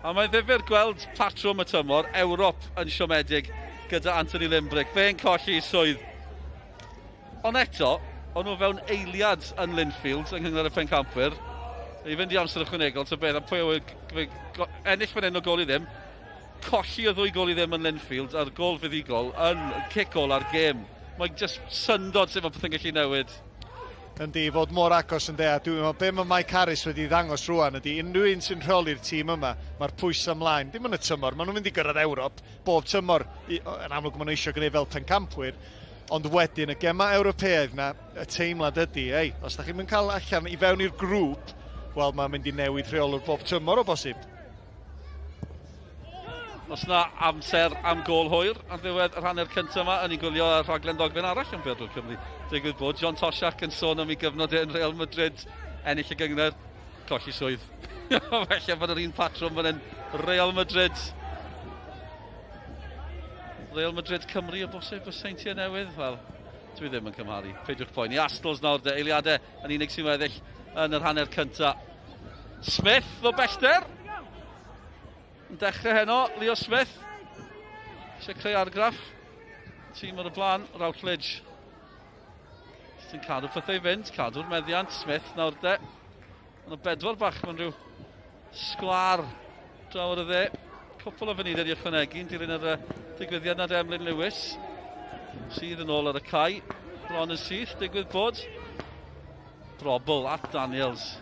A mae'n ddifyr gweld patrwm y tymor, Ewrop yn siomedig gyda Anthony Limbrick. Fe'n colli i swydd. Ond eto, o'n nhw fewn eiliad yn Linfield yng Nghynghrair y Pencampwyr. I fynd i amser ychwanegol, ta beth, a pwy oedd ennill fan hyn o gôl i ddim, colli o ddwy gôl i ddim yn Linfield, a'r gôl fuddugol yn cic-gôl ar gêm. Mae'n just syndod sut mae pethau'n gallu newid. Yndi, fod mor agos yn dea. Dwi'n meddwl, be mae Mike Harris wedi ddangos rwan ydy, unrhyw un sy'n rheoli'r tîm yma, mae'r pwysau ymlaen. Dim yn y tymor, maen nhw'n mynd i gyrraedd Ewrop bob tymor. Yn amlwg maen nhw eisiau gwneud fel pencampwyr, ond wedyn y gemau Ewropeaidd na, y teimlad ydy, ei, os da chi'n mynd cael allan i fewn i'r grŵp, wel, mae'n mynd i newid rheolwr bob tymor o bosib. Os na amser am gôl hwyr ar ddiwedd yr hanner cyntaf yma, yn ei gwylio ar rhaglen ddogfen arall am Bêl-droed Cymru. Digwydd bod John Toshack yn sôn am ei gyfnod yn Real Madrid, ennill y gynghrair, colli swydd. Felly bod yr un patrwm fan hyn, Real Madrid. Real Madrid Cymru o bosib y Seintiau Newydd. Wel, dwi ddim yn cymharu. Peidiwch poeni. Astles nawr de, eiliadau yn unig sy'n weddill yn yr hanner cyntaf. Smith o bellter. Yn dechrau heno, Leo Smith. Eisiau creu argraff. Tîm ar y blaen, Routledge. Sy'n cadw pethau i fynd, cadw'r meddiant, Smith nawr de. Ond y bedwar bach mewn rhyw sgwar draw ar y dde. Cwpl o funudau i ychwanegu yn dilyn yr digwyddiad nad Emlyn Lewis sydd yn ôl ar y cae. Bron yn syth, digwydd bod. Brobl at Daniels.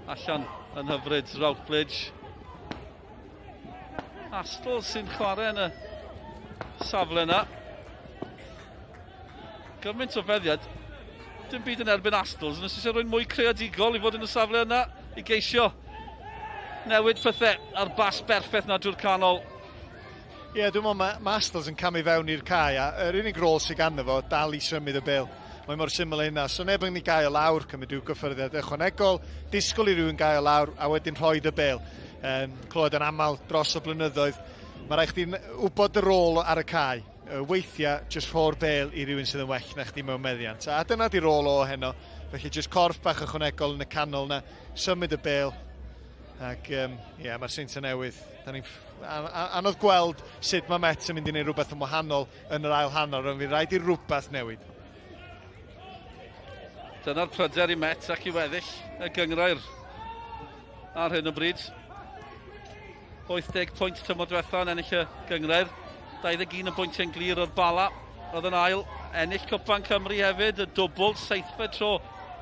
Allan yn hyfryd, Routledge. Astl sy'n chwarae yn y safle yna. Gymaint o feddiad. Dim byd yn erbyn Astles, ond os eisiau rhywun mwy creadigol i fod yn y safle yna i geisio newid pethau a'r bas berffaith na drwy'r canol. Ie, yeah, dwi'n meddwl mae, ma Astles yn camu fewn i'r cae a yr unig rôl sydd ganddo fo, dal i symud y bel. Mae mor syml â hynna. So neb yn ei gael lawr, cymryd rhyw gyffyrddiad ychwanegol, disgwyl i rywun gael lawr a wedyn rhoi y bel. Clywed yn aml dros y blynyddoedd, mae rhaid chdi wybod y rôl ar y cae. Weithiau, jyst rho'r bel i rywun sydd yn well na chdi mewn meddiant. A dyna di rôl o heno. Felly jyst corff bach ychwanegol yn y canol na, symud y bel. Ac ie, yeah, mae'r Seintiau Newydd. Da ni'n anodd gweld sut mae Met yn mynd i wneud rhywbeth yn wahanol yn yr ail hanner, ond fydd rhaid i rhywbeth newid. Dyna'r pryder i Met ac i weddill y gynghrair ar hyn o bryd. 80 pwynt tymor diwetha yn ennill y gynghrair. 21 o bwyntiau'n glir o'r Bala. Oedd yn ail. Ennill Cwpan Cymru hefyd, y dwbl, seithfed tro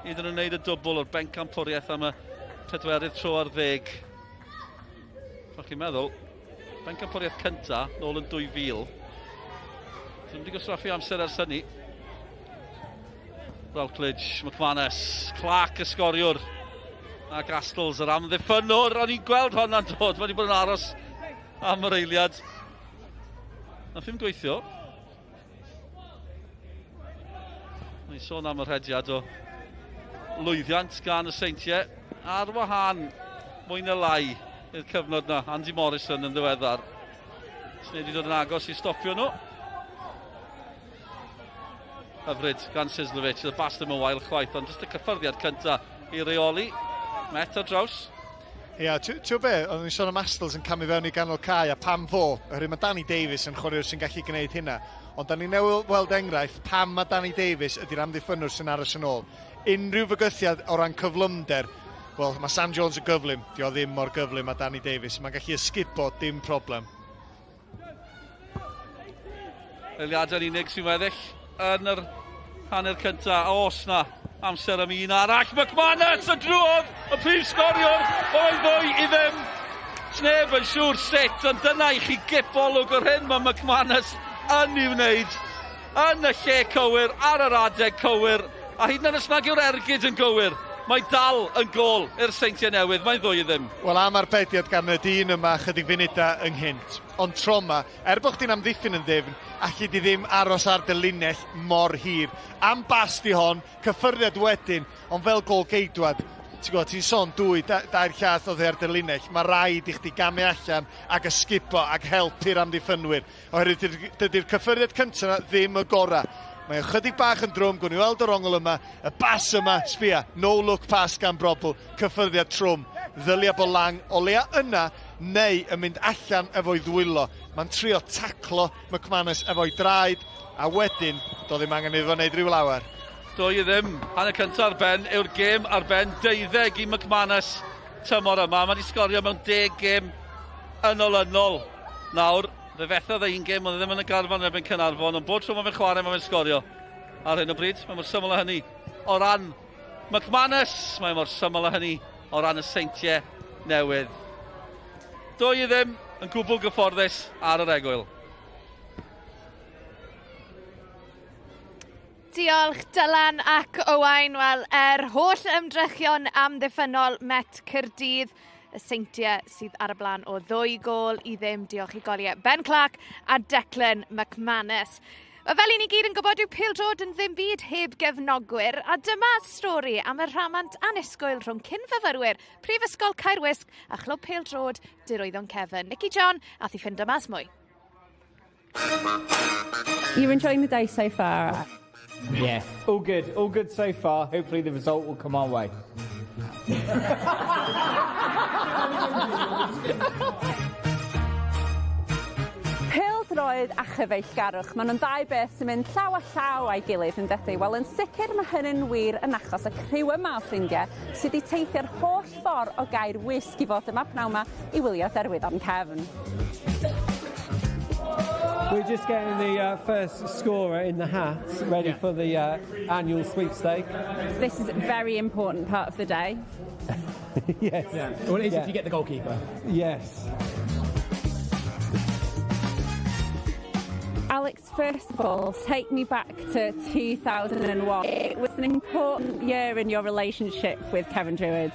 iddyn nhw wneud y dwbl o'r bencampwriaeth am y pedwerydd tro ar ddeg. O'ch chi'n meddwl, bencampwriaeth cynta nôl yn 2000. Dwi'n wedi gwastraffu amser ers hynny. Routledge, McManus, Clark y sgoriwr ac Astles yr amddiffynnwr. O'n i'n gweld honna'n dod, mae wedi bod yn aros am yr eiliad. Nath ddim gweithio. Mae'n sôn am y rhediad o lwyddiant gan y Seintiau ar wahân mwy na lai i'r cyfnod na. Andy Morrison yn ddiweddar. Sneb wedi dod yn agos i stopio nhw. Hyfryd gan Sislovic. Y bas ddim yn wael chwaith, ond jyst y cyffyrddiad cyntaf i reoli. Met ar draws. Ia, ti'n be, oeddwn i'n sôn am Astles yn camu fewn i ganol cae a pam fo, oherwydd mae Danny Davies yn chwaraewr sy'n gallu gwneud hynna. Ond da ni newydd weld enghraifft pam mae Danny Davies ydy'r amddiffynnwr sy'n aros yn ôl. Unrhyw fygythiad o ran cyflymder, wel, mae Sam Jones yn gyflym, di o ddim mor gyflym â Danny Davies. Mae'n gallu ysgubo, dim problem. Eiliadau'n unig sy'n weddill yn yr hanner cyntaf. Oes na amser am un arall. McManus y drwodd y prif sgoriwr oedd 2-0. Sneb yn siŵr sut, ond dyna i chi gipolwg o'r hyn mae McManus yn ei wneud. Yn y lle cywir, ar yr adeg cywir, a hyd yn oed os nag yw'r ergyd yn gywir, mae dal yn gôl i'r Seintiau Newydd. Mae'n 2-0. Wel, am arbediad gan y dyn yma chydig funudau ynghynt. Ond tro yma, er bod chdi'n amddiffyn yn ddifn, allu di ddim aros ar dy linell mor hir. Am bas di hon, cyffyrddiad wedyn, ond fel gôl geidwad, ti'n gwybod, ti'n sôn dwy, dair llath oddi ar dy linell, mae rhaid i chdi gamu allan ac ysgubo ac helpu'r amddiffynwyr. Oherwydd dydy'r cyffyrddiad cyntaf yna ddim y gorau. Mae o chydig bach yn drwm, gwn i weld yr ongl yma, y bas yma, sbia, no look pass gan Brobl, cyffyrddiad trwm, ddylia bo Lang o leia yna, neu yn mynd allan efo'i ddwylo. Mae'n trio taclo McManus efo'i draed, a wedyn, do ddim angen iddo fo wneud rhyw lawer. 2-0, hanner cyntaf ar ben, yw'r gêm ar ben, 12 i McManus tymor yma. Mae wedi sgorio mewn 10 gêm yn olynol nawr. Fe fethodd e un gêm, ond ddim yn y garfan yn erbyn Caernarfon, ond bod tro mae fe'n chwarae, mae fe'n sgorio. Ar hyn o bryd, mae mor syml â hynny. O ran McManus, mae mor syml â hynny o ran y Seintiau Newydd. 2-0 yn gwbl gyfforddus ar yr egwyl. Diolch Dylan ac Owain. Wel, er holl ymdrechion amddiffynnol Met Caerdydd, y Seintiau sydd ar y blaen o 2-0. Diolch i goliau Ben Clark a Declan McManus. Fel i ni gyd yn gwybod, yw pêl-droed yn ddim byd heb gefnogwyr, a dyma stori am y rhamant annisgwyl rhwng cyn-fyfyrwyr Prifysgol Caerwysg a Chlwb Pêl-droed Derwyddon Cefn. Nicky John ath i ffindo mas mwy. You're enjoying the day so far? Yeah, all good so far. Hopefully the result will come our way. Pêl-droed a chyfeillgarwch, maen nhw'n ddau beth sy'n mynd llaw a llaw a'i gilydd yn dydy. Wel, yn sicr mae hynny'n wir yn achos y criw yma o ffrindiau sydd wedi teithio'r holl ffordd o Gaerwysg i fod yma pnawn yma i wylio Derwyddon Cefn. We're just getting the first scorer in the hat ready for the annual sweepstake. This is a very important part of the day. Yes. Yeah. Well, it is if you get the goalkeeper. Yes. Alex, first of all, take me back to 2001. It was an important year in your relationship with Cefn Druids.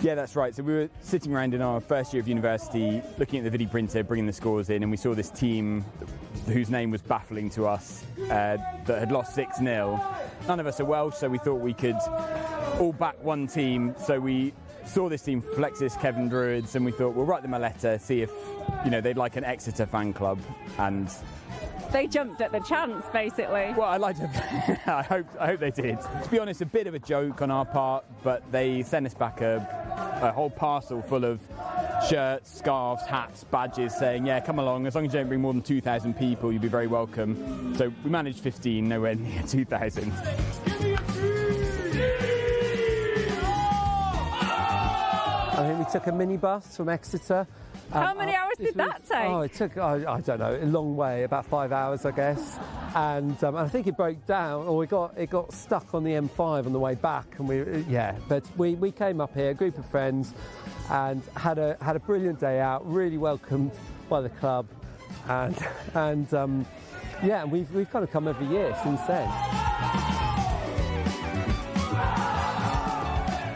Yeah, that's right. So we were sitting around in our first year of university, looking at the vidiprinter, bringing the scores in, and we saw this team whose name was baffling to us, that had lost 6-0. None of us are Welsh, so we thought we could all back one team. So we saw this team, Flexsys Cefn Druids, and we thought, we'll write them a letter, see if, you know, they'd like an Exeter fan club. And they jumped at the chance, basically. Well, I'd like to. I hope they did. To be honest, a bit of a joke on our part, but they sent us back a whole parcel full of shirts, scarves, hats, badges, saying, yeah, come along, as long as you don't bring more than 2,000 people, you'll be very welcome. So we managed 15, nowhere near 2,000. I think we took a minibus from Exeter. How many hours did that take? Oh, it took, I don't know, a long way, about 5 hours, I guess. And I think it broke down, or it got stuck on the M5 on the way back. And we came up here, a group of friends, and had a brilliant day out. Really welcomed by the club, and we've kind of come every year since then.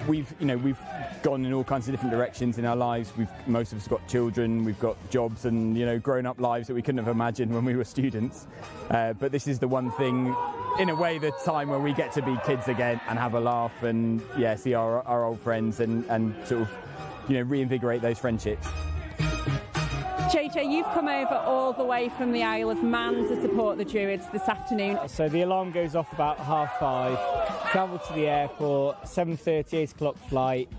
We've gone in all kinds of different directions in our lives. Most of us got children, we've got jobs and, you know, grown-up lives that we couldn't have imagined when we were students. But this is the one thing, in a way, the time where we get to be kids again and have a laugh and, yeah, see our old friends and sort of, you know, reinvigorate those friendships. JJ, you've come over all the way from the Isle of Man to support the Druids this afternoon. So the alarm goes off about 5:30, travel to the airport, 7:30, 8 o'clock flight,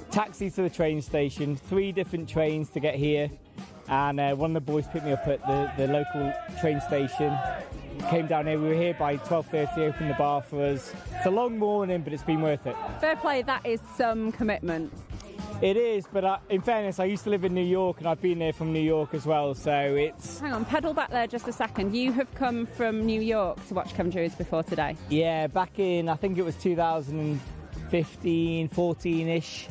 taxi to the train station, 3 different trains to get here, and one of the boys picked me up at the local train station, came down here, we were here by 12:30, opened the bar for us. It's a long morning, but it's been worth it. Fair play, that is some commitment. It is, but in fairness, I used to live in New York and I've been there from New York as well, so it's... Hang on, pedal back there just a second. You have come from New York to watch Cefn Druids before today. Yeah, back in, I think it was 2015, 14-ish.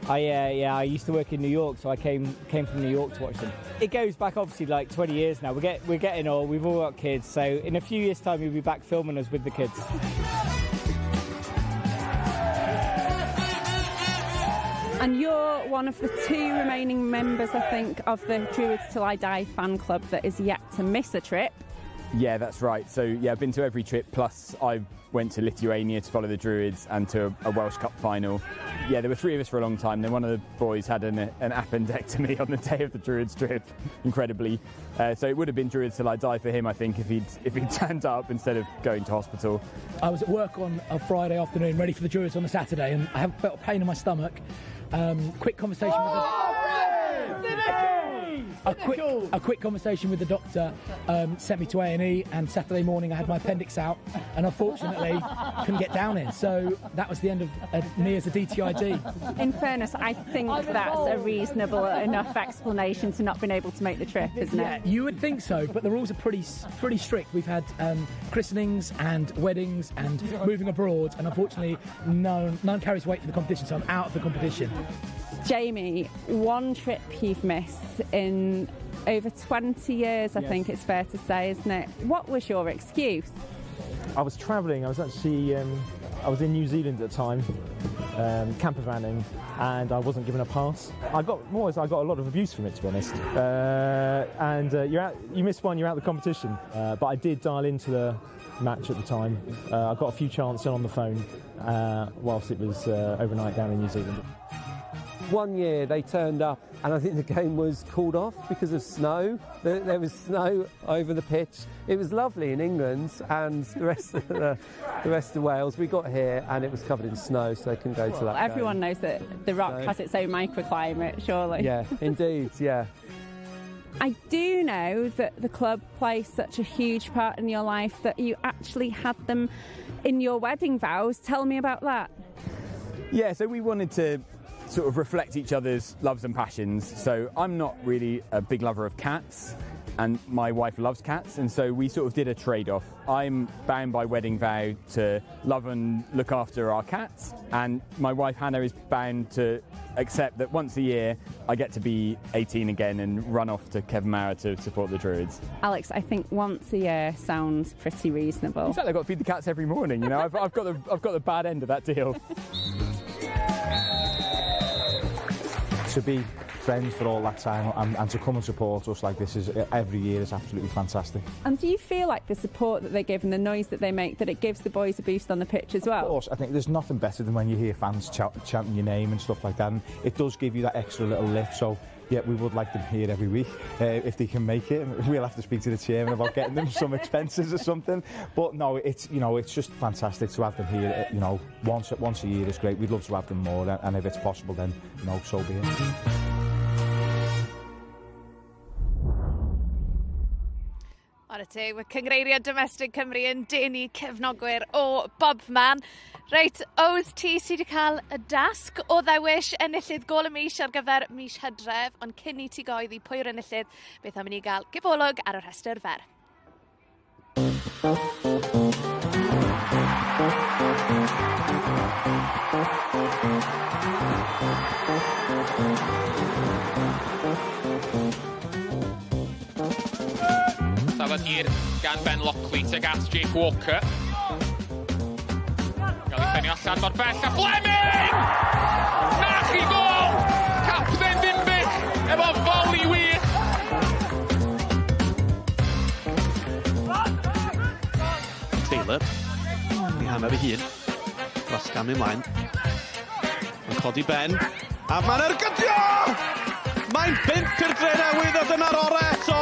I used to work in New York, so I came from New York to watch them. It goes back, obviously, like 20 years now. We're getting old, we've all got kids, so in a few years' time, you'll be back filming us with the kids. And you're one of the 2 remaining members, I think, of the Druids Till I Die fan club that is yet to miss a trip. Yeah, that's right. So, yeah, I've been to every trip, plus I went to Lithuania to follow the Druids and to a Welsh Cup final. Yeah, there were 3 of us for a long time. Then one of the boys had an appendectomy on the day of the Druids trip, incredibly. So it would have been Druids Till I Die for him, I think, if he'd turned up instead of going to hospital. I was at work on a Friday afternoon, ready for the Druids on a Saturday, and I felt pain in my stomach. Quick conversation with the... A quick conversation with the doctor sent me to A&E, and Saturday morning I had my appendix out, and unfortunately couldn't get down here. So that was the end of me as a DTID. In fairness, I think that's a reasonable enough explanation to not being able to make the trip, isn't it? Yeah, you would think so, but the rules are pretty strict. We've had christenings and weddings and moving abroad, and unfortunately none carries weight for the competition, so I'm out of the competition. Jamie, one trip you've missed in over 20 years, I think it's fair to say, isn't it? What was your excuse? I was travelling. I was actually I was in New Zealand at the time, camper vanning, and I wasn't given a pass. I got a lot of abuse from it, to be honest. And you're out, you miss one, you're out of the competition. But I did dial into the match at the time. I got a few chances on the phone whilst it was overnight down in New Zealand. 1 year they turned up and I think the game was called off because of snow. There was snow over the pitch. It was lovely in England and the rest of the rest of Wales. We got here and it was covered in snow, so they couldn't go to that. Everyone knows that the Rock has its own microclimate, surely. Yeah, indeed, yeah. I do know that the club plays such a huge part in your life that you actually had them in your wedding vows. Tell me about that. Yeah, so we wanted to sort of reflect each other's loves and passions. So I'm not really a big lover of cats, and my wife loves cats, and so we sort of did a trade-off. I'm bound by wedding vow to love and look after our cats, and my wife Hannah is bound to accept that once a year I get to be 18 again and run off to Cefn Mawr to support the Druids. Alex, I think once a year sounds pretty reasonable. Exactly, I've got to feed the cats every morning, you know. I've got the bad end of that deal. To be friends for all that time and to come and support us like this is every year is absolutely fantastic. And do you feel like the support that they give and the noise that they make, that it gives the boys a boost on the pitch as well? Of course, I think there's nothing better than when you hear fans chanting your name and stuff like that, and it does give you that extra little lift. So yeah, we would like them here every week if they can make it. We'll have to speak to the chairman about getting them some expenses or something. But no, it's, you know, it's just fantastic to have them here. You know, once a year is great. We'd love to have them more, and if it's possible, then you know, so be it. Ar y teg, mae Cyngreirio Domestic Cymru yn denu cefnogwyr o bob man. Reit, Ows, ti sydd wedi cael y dasg o ddewis enillydd gôl y mis ar gyfer mis Hydref, ond cyn i ti goeddi pwy yw'r enillydd, beth am i ni gael gipolwg ar y rhestr fer. Safod hir gan Ben Lockley tuag at Jake Walker. Gael ei phenio allan mor bell a Fleming! Na chi gôl! Capten Dinbych efo foli wych! Taylor, ei hanner ei hun, Rasgam ymlaen. Mae'n codi Ben, a mae'n ergydio! Mae'n 5 i'r Drenewydd a dyna'r orau eto!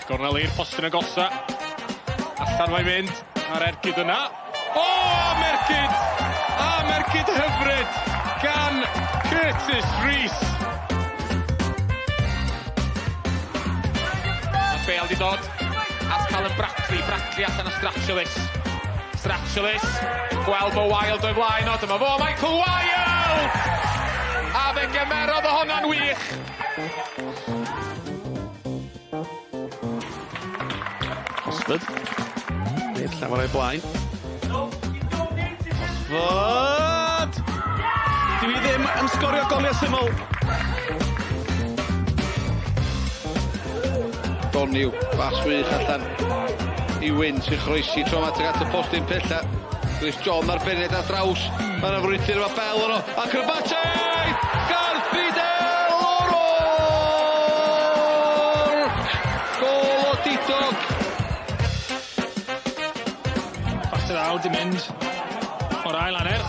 Gornel i'r postyn agosa. Allan mae'n mynd a'r ergyd yna. O, a mergyd! A mergyd hyfryd gan Curtis Rees. Mae Bale di dod at Callum Brackley. Brackley allan o Stratulis. Stratulis yn gweld bo Wilde o'i flaen o. Dyma fo, Michael Wilde! A fe gymerodd o honna'n wych. Hosford. Nid llawer o'i blaen. Hosford! Dwi ddim yn sgorio goliau syml. Doniw, bas wych allan i Wyn sy'n chroesi tro yma tuag at y postyn pella. Chris John ar benned ar draws. Mae yna frwydr efo Bell yno. Acrobatic! Garth Fidel O'Rourke! Gôl o Didog! Chwarter awr di mynd o'r ail hanner.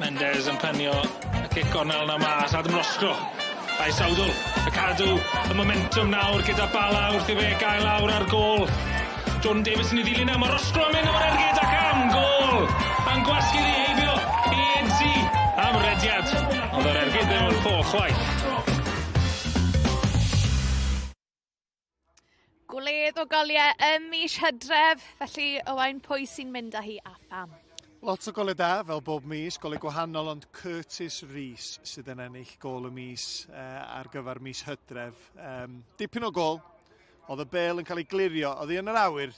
Mendes yn penio y cic gornel yna mas. Adam Roscrow a'i sawdl. Y cadw y momentum nawr gyda Bala wrth i fe gael lawr ar gôl. Jordan Davis yn ei ddilyn e. Mae Roscrow yn mynd o'r ergyd ac am gôl! Yn gwasgu ddi heibio i Inzi am rediad. Ond yr ergyd ddim yn ffo chwaith. Gwledd o goliau ym mis Hydref, felly Owain, pwy sy'n mynd â hi a pham? Lot o golau da, fel bob mis, golau gwahanol, ond Curtis Rees sydd yn ennill gôl y mis ar gyfer mis Hydref. Dipyn o gôl, oedd y bêl yn cael ei glirio, oedd hi yn yr awyr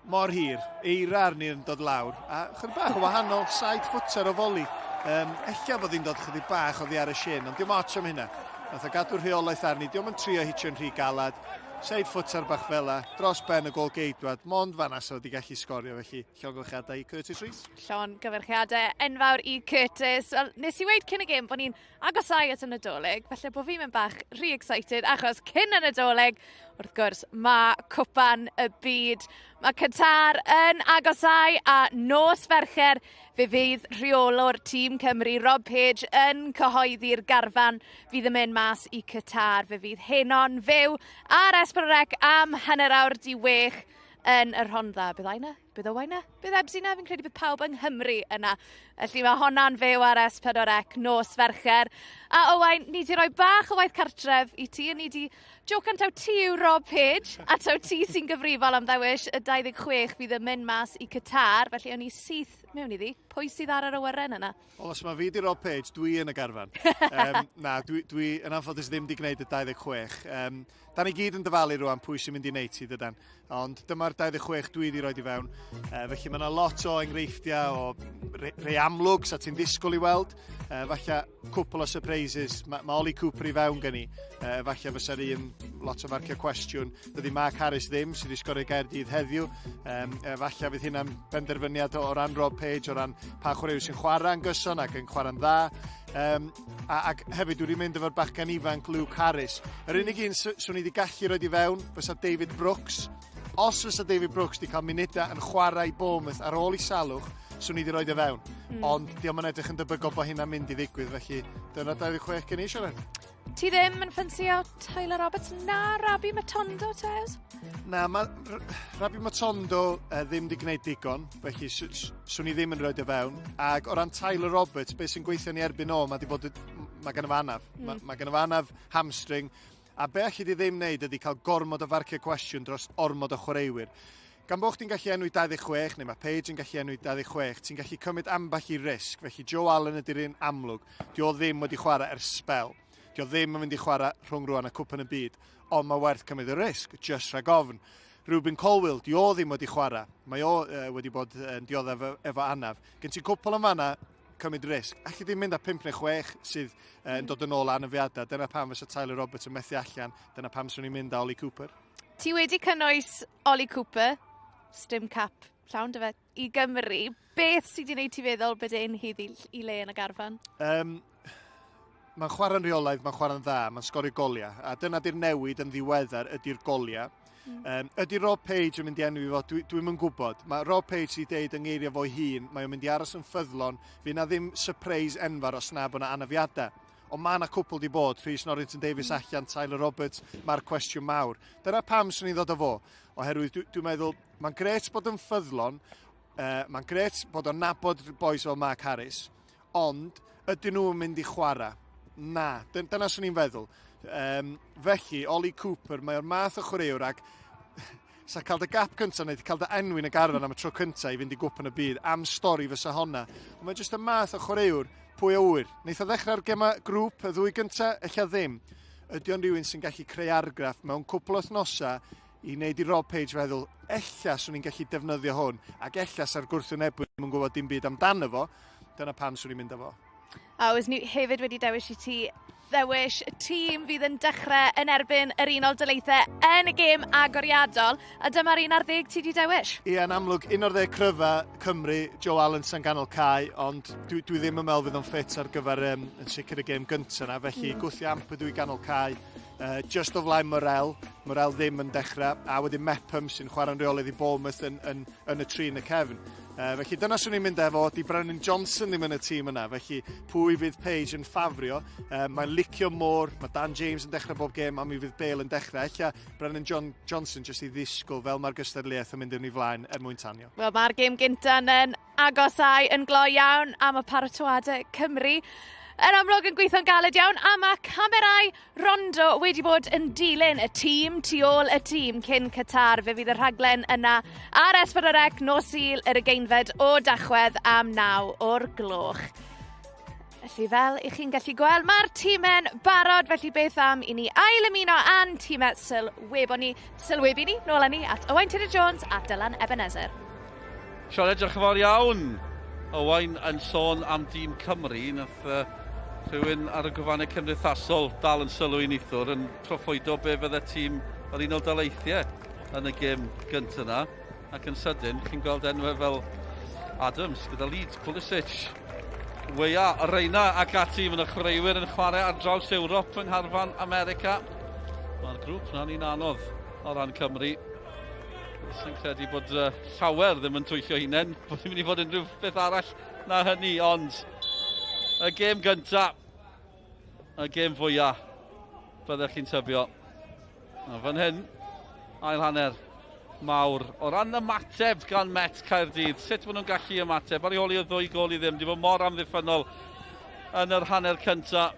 mor hir, eira arni yn dod lawr, a chydig bach o wahanol, side footer o foli. Ella fod hi'n dod chydig bach oddi ar y shin, ond dim ots am hynna. Nath o gadw'r rheolaeth arni, dio'm yn trio hitio'n rhy galad, side footer bach fela, dros ben y gôl geidwad, mond fan'na sa fo wedi gallu sgorio, felly llongyfarchiadau i Curtis Rees. Llongyfarchiadau enfawr i Curtis. Wel, nes i weud cyn y gêm bod ni'n agosau at y Nadolig, felly bod fi'n mynd bach rhy excited, achos cyn y Nadolig, wrth gwrs, mae Cwpan y Byd. Mae Qatar yn agosau a nos Fercher fe fydd rheolwr tîm Cymru Rob Page yn cyhoeddi'r garfan fydd yn mynd mas i Qatar. Fe fydd heno'n fyw ar S4C am 6:30 yn y Rhondda. Byddai yna? Bydd Owain 'na, bydd Ebsi 'na, fi'n credu bydd pawb yng Nghymru yna. Felly mae honna'n fyw ar S4C nos Fercher. A Owain, ni 'di rhoi bach o waith cartref i ti, a ni 'di jocan taw ti yw Rob Page, a taw ti sy'n gyfrifol am ddewis y 26 fydd yn mynd mas i Qatar, felly o'n i syth mewn iddi. Pwy sydd ar yr awyren yna? Wel, os mae fi 'di Rob Page, dwi yn y garfan. Na, dwi yn anffodus ddim 'di gwneud y 26. Da ni gyd yn dyfalu rwan pwy sy'n mynd i wneud ti, dydan. Ond dyma'r 26 dwi wedi rhoi i fewn. Felly mae yna lot o enghreifftiau o rei amlwg sa ti'n ddisgwyl i weld. Falle cwpl o surprises. Mae Ollie Cooper i fewn gen i. Falle fysa'r un lot o farciau cwestiwn. Dydy Mark Harris ddim sydd wedi sgorio Gaerdydd heddiw. Falle fydd hynna'n benderfyniad o ran Rob Page, o ran pa chwaraewyr sy'n chwarae'n gyson ac yn chwarae'n dda. Ac hefyd dwi wedi mynd efo'r bachgen ifanc Luke Harris. Yr unig un swn i wedi gallu rhoi i fewn fysa David Brooks. Os fysa David Brooks wedi cael munudau yn chwarae i Bournemouth ar ôl i salwch, swn i wedi rhoi e fewn. Ond diolch yn edrych yn debygol bod hynna'n mynd i ddigwydd, felly dyna 26 gen i, Sian. Ti ddim yn ffansio Tyler Roberts na Rabbi Matondo, Tez? Na, mae Rabbi Matondo ddim wedi gwneud digon, felly swn i ddim yn rhoi e fewn. Ac o ran Tyler Roberts, beth sy'n gweithio ni erbyn o, mae mae gen i anaf. Mae gen i anaf hamstring, a be alli di ddim wneud ydy cael gormod o farciau cwestiwn dros ormod o chwaraewyr. Gan bod chdi'n gallu enwi 26, neu mae Page yn gallu enwi 26, ti'n gallu cymryd ambell i risg. Felly Joe Allen ydy'r un amlwg. Di o ddim wedi chwarae ers sbel. Di o ddim yn mynd i chwarae rhwng rwan a cwpan y byd, ond mae werth cymryd y risg, just rhag ofn. Rubin Colwill, di o ddim wedi chwarae. Mae o wedi bod yn dioddef efo anaf. Gen ti cwpl yn fanna, cymryd risg. Alli di mynd â 5 neu 6 sydd yn dod yn ôl anafiadau. Dyna pam fysa Tyler Roberts yn methu allan. Dyna pam swn i'n mynd â Ollie Cooper. Ti wedi cynnwys Ollie Cooper, sdim cap llawn dy fe, i Gymru. Beth sydd wedi gwneud ti feddwl bod e'n haeddu i le yn y garfan? Mae'n chwarae'n rheolaidd, mae'n chwarae'n dda, mae'n sgorio goliau. A dyna di'r newid yn ddiweddar ydy'r goliau. Ydy Rob Page yn mynd i enwi fo? Dwi'm yn gwybod. Mae Rob Page wedi deud yng ngeiriau fo'i hun, mae o'n mynd i aros yn ffyddlon, fydd na ddim surprise enfawr os na bod na anafiadau. Ond mae yna cwpl di bod, Rhys Norrington Davies allan, Tyler Roberts, mae'r cwestiwn mawr. Dyna pam swn i'n ddod o fo, oherwydd dwi'n meddwl, mae'n gret bod yn ffyddlon, mae'n gret bod o'n nabod boys fel Mark Harris, ond ydyn nhw'n mynd i chwarae? Na, dyna swn i'n feddwl. Felly, Ollie Cooper, mae o'r math o chwaraewr ac sa cael dy gap cyntaf neu cael dy enwi yn y garfan am y tro cyntaf i fynd i gwpan y byd, am stori fysa honna. Ond mae jyst y math o chwaraewr, pwy a ŵyr. Neith o ddechrau'r gema grŵp y ddwy gyntaf, ella ddim. Ydy o'n rhywun sy'n gallu creu argraff mewn cwpl o wythnosau i wneud i Rob Page feddwl, ella swn i'n gallu defnyddio hwn, ac ella sa'r gwrthwynebwyr ddim yn gwybod dim byd amdano fo. Dyna pam swn i'n mynd â fo. A oes ni hefyd wedi dewis i ti ddewis y tîm fydd yn dechrau yn erbyn yr Unol Daleithiau yn y gêm agoriadol, a dyma'r 11 ti wedi dewis. Ie, yn amlwg, 11 cryfa Cymru, Joe Allen sy'n ganol cae, ond dwi ddim yn meddwl fydd o'n ffit ar gyfer yn sicr y gêm gyntaf yna, felly gwthio Ampadu i ganol cae, just o flaen Morrell, Morrell ddim yn dechrau, a wedyn Mepham sy'n chwarae'n rheolaidd i Bournemouth yn y tri yn y cefn. Felly dyna swn i'n mynd efo, di Brennan Johnson ddim yn y tîm yna, felly pwy fydd Page yn ffafrio? Mae'n licio Moore, mae Dan James yn dechrau bob gêm, a mi fydd Bale yn dechrau. Ella Brennan Johnson jyst i ddisgwyl fel mae'r gystadleuaeth yn mynd yn ei flaen er mwyn tanio. Wel, mae'r gêm gynta yn agosau yn gloi iawn am y paratoadau Cymru. Yn amlwg yn gweithio'n galed iawn, a mae camerau Rondo wedi bod yn dilyn y tîm tu ôl y tîm cyn Qatar. Fe fydd y rhaglen yna ar S4C nos Sul yr 20fed o Dachwedd am 9 o'r gloch. Felly fel i chi'n gallu gweld, mae'r tîmau'n barod, felly beth am i ni ail ymuno â'n tîmau sylwebu ni, nôl â ni at Owain Tudur Jones a Dylan Ebenezer. Sian, edrych yn fawr iawn. Owain yn sôn am dîm Cymru, nath rhywun ar y gwefannau cymdeithasol dal yn sylw i neithiwr yn proffwydo be fydde tîm yr Unol Daleithiau yn y gêm gyntaf yna. Ac yn sydyn, chi'n gweld enwau fel Adams gyda Leeds, Pulisic, Weah, Reina ac ati. Mae yna chwaraewyr yn chwarae ar draws Ewrop yng ngharfan America. Mae'r grŵp na'n un anodd o ran Cymru. Sy'n credu bod llawer ddim yn twyllio hunain, bod ddim mynd i fod unrhyw beth arall na hynny, ond y gêm gynta, y gêm fwyaf, byddech chi'n tybio. A fan hyn, ail hanner. mawr. O ran ymateb gan Met Caerdydd, sut maen nhw'n gallu ymateb? Ar ei holi o 2 gôl i ddim, di fod mor amddiffynnol yn yr hanner cyntaf.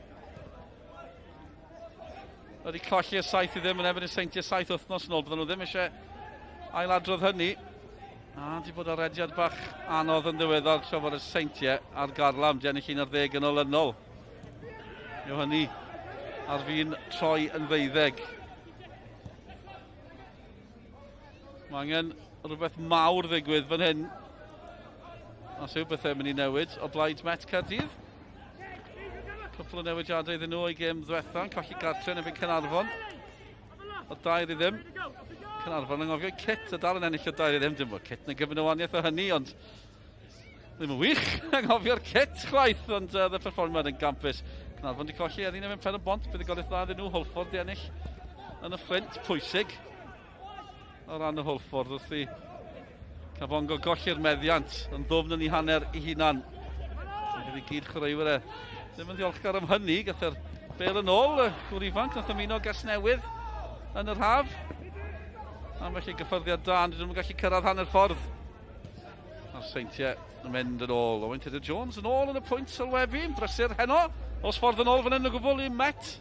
Wedi colli y 7-0 yn erbyn y Seintiau 7 wythnos yn ôl. Bydden nhw ddim eisiau ailadrodd hynny. A di bod ar rediad bach anodd yn ddiweddar tra bod y Seintiau ar garlam. Di ennill 11 yn olynol. Yw hynny ar fin troi yn 12. Mae angen rhywbeth mawr ddigwydd fan hyn. Os yw bethau mynd i newid o blaid Met Caerdydd. Cwpl o newidiadau iddyn nhw o'i gêm ddwetha, colli gartre yn erbyn Caernarfon. O 2-0. Caernarfon yn anghofio kit a dal yn ennill o 2-0. Dim bod kit yn gyfyn o waniaeth o hynny, ond ddim yn wych anghofio'r kit chwaith, ond y perfformiad yn gampus. Caernarfon di colli heddi'n erbyn Pen y Bont, bydd y golydd dda iddyn nhw, Hwlffordd di ennill yn y Fflint, pwysig o ran y Hwlffordd wrth i Cafongo golli'r meddiant yn ddwfn yn ei hanner ei hunan. Bydd i gyd chwaraewyr e ddim yn ddiolchgar am hynny, gath yr bel yn ôl, y gŵr ifanc nath ymuno Gasnewydd yn yr haf. A felly gyffyrddiad da, ond ddim yn gallu cyrraedd hanner ffordd. A'r Seintiau yn mynd yn ôl. Owain Tudur Jones yn ôl yn y pwynt sylwebu, yn brysur heno. Os ffordd yn ôl fan hyn o gwbl i Met.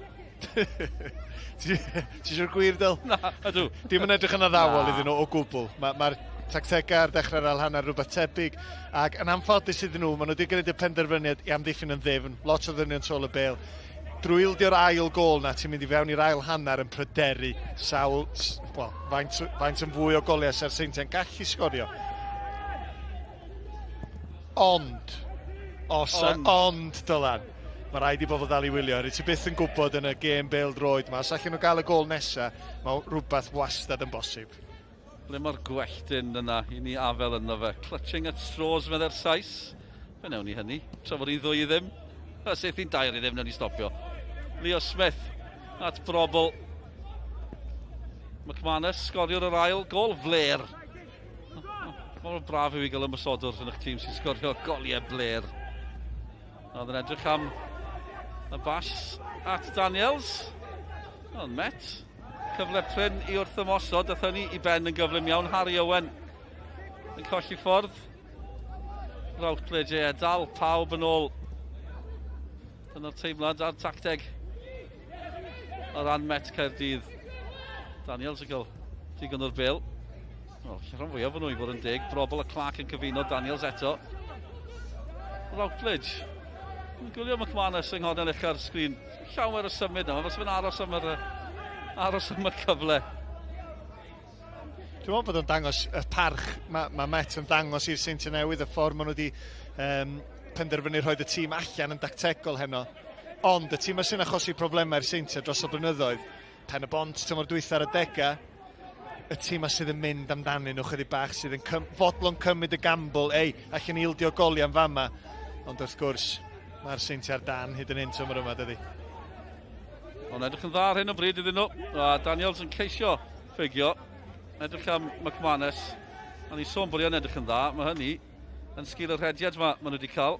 Ti eisiau'r gwir, Dyl? Na, ydw. Dim yn edrych yn addawol iddyn nhw o gwbl. Mae'r tactegau ar dechrau'r ail hanner rhywbeth tebyg, ac yn anffodus iddyn nhw, maen nhw wedi gwneud y penderfyniad i amddiffyn yn ddifn, lot o ddynion tu ôl y bêl. Drwy ildio'r ail gôl na, ti'n mynd i fewn i'r ail hanner yn pryderu sawl, well, faint, faint yn fwy o goliau sy'r Seintiau'n gallu sgorio. Ond, os, ond, ond Dylan, mae rhaid i bobl ddal i wylio. Rwyt ti byth yn gwybod yn y gêm bêl-droed yma. Os allan nhw gael y gôl nesaf, mae rhywbeth wastad yn bosib. Ble mae'r gwelltyn yna i ni afel yno fe? Clutching at straws, meddai'r Sais. Fe newn ni hynny. Tra bod hi'n 2-0. Os eith hi'n 2-0, newn ni stopio. Leo Smith at Brobl. McManus, sgoriwr yr ail gôl, fler. Mor braf yw i gael ymosodwr yn eich tîm sy'n sgorio goliau bler. Oedd yn edrych am y bas at Daniels. Ond Met, cyfle prin i wrth ymosod, ath hynny i ben yn gyflym iawn. Harry Owen yn colli ffordd. Routledge, e, dal pawb yn ôl. Dyna'r teimlad a'r tacteg o ran Met Caerdydd. Daniels yn cael digon o'r bêl. Wel, rhan fwyaf o'n nhw i fod yn deg. Brobl a Clark yn cyfuno Daniels eto. Routledge. Yn gwylio McManus yng nghornel ucha'r sgrin. Llawer o symud yma, fel sy'n aros am yr, aros am y cyfle. Dwi'n meddwl bod o'n dangos y parch mae, mae Met yn dangos i'r Seintiau Newydd, y ffordd maen nhw wedi penderfynu rhoi y tîm allan yn dactegol heno. Ond y tîm sy'n achosi problemau i'r Seintiau dros y blynyddoedd, Pen y Bont tymor dwytha ar y dega, y tîm sydd yn mynd amdanyn nhw chydig bach, sydd yn cym fodlon cymryd y gamble, ei, allan ni ildio goliau am fama. Ond wrth gwrs, mae'r Seintiau ar dan hyd yn hyn tymor yma, dydy. Ond edrych yn dda ar hyn o bryd iddyn nhw. A Daniels yn ceisio ffugio. Edrych am McManus. O'n i sôn bod hi'n edrych yn dda. Mae hynny yn sgil y rhediad yma maen nhw wedi cael.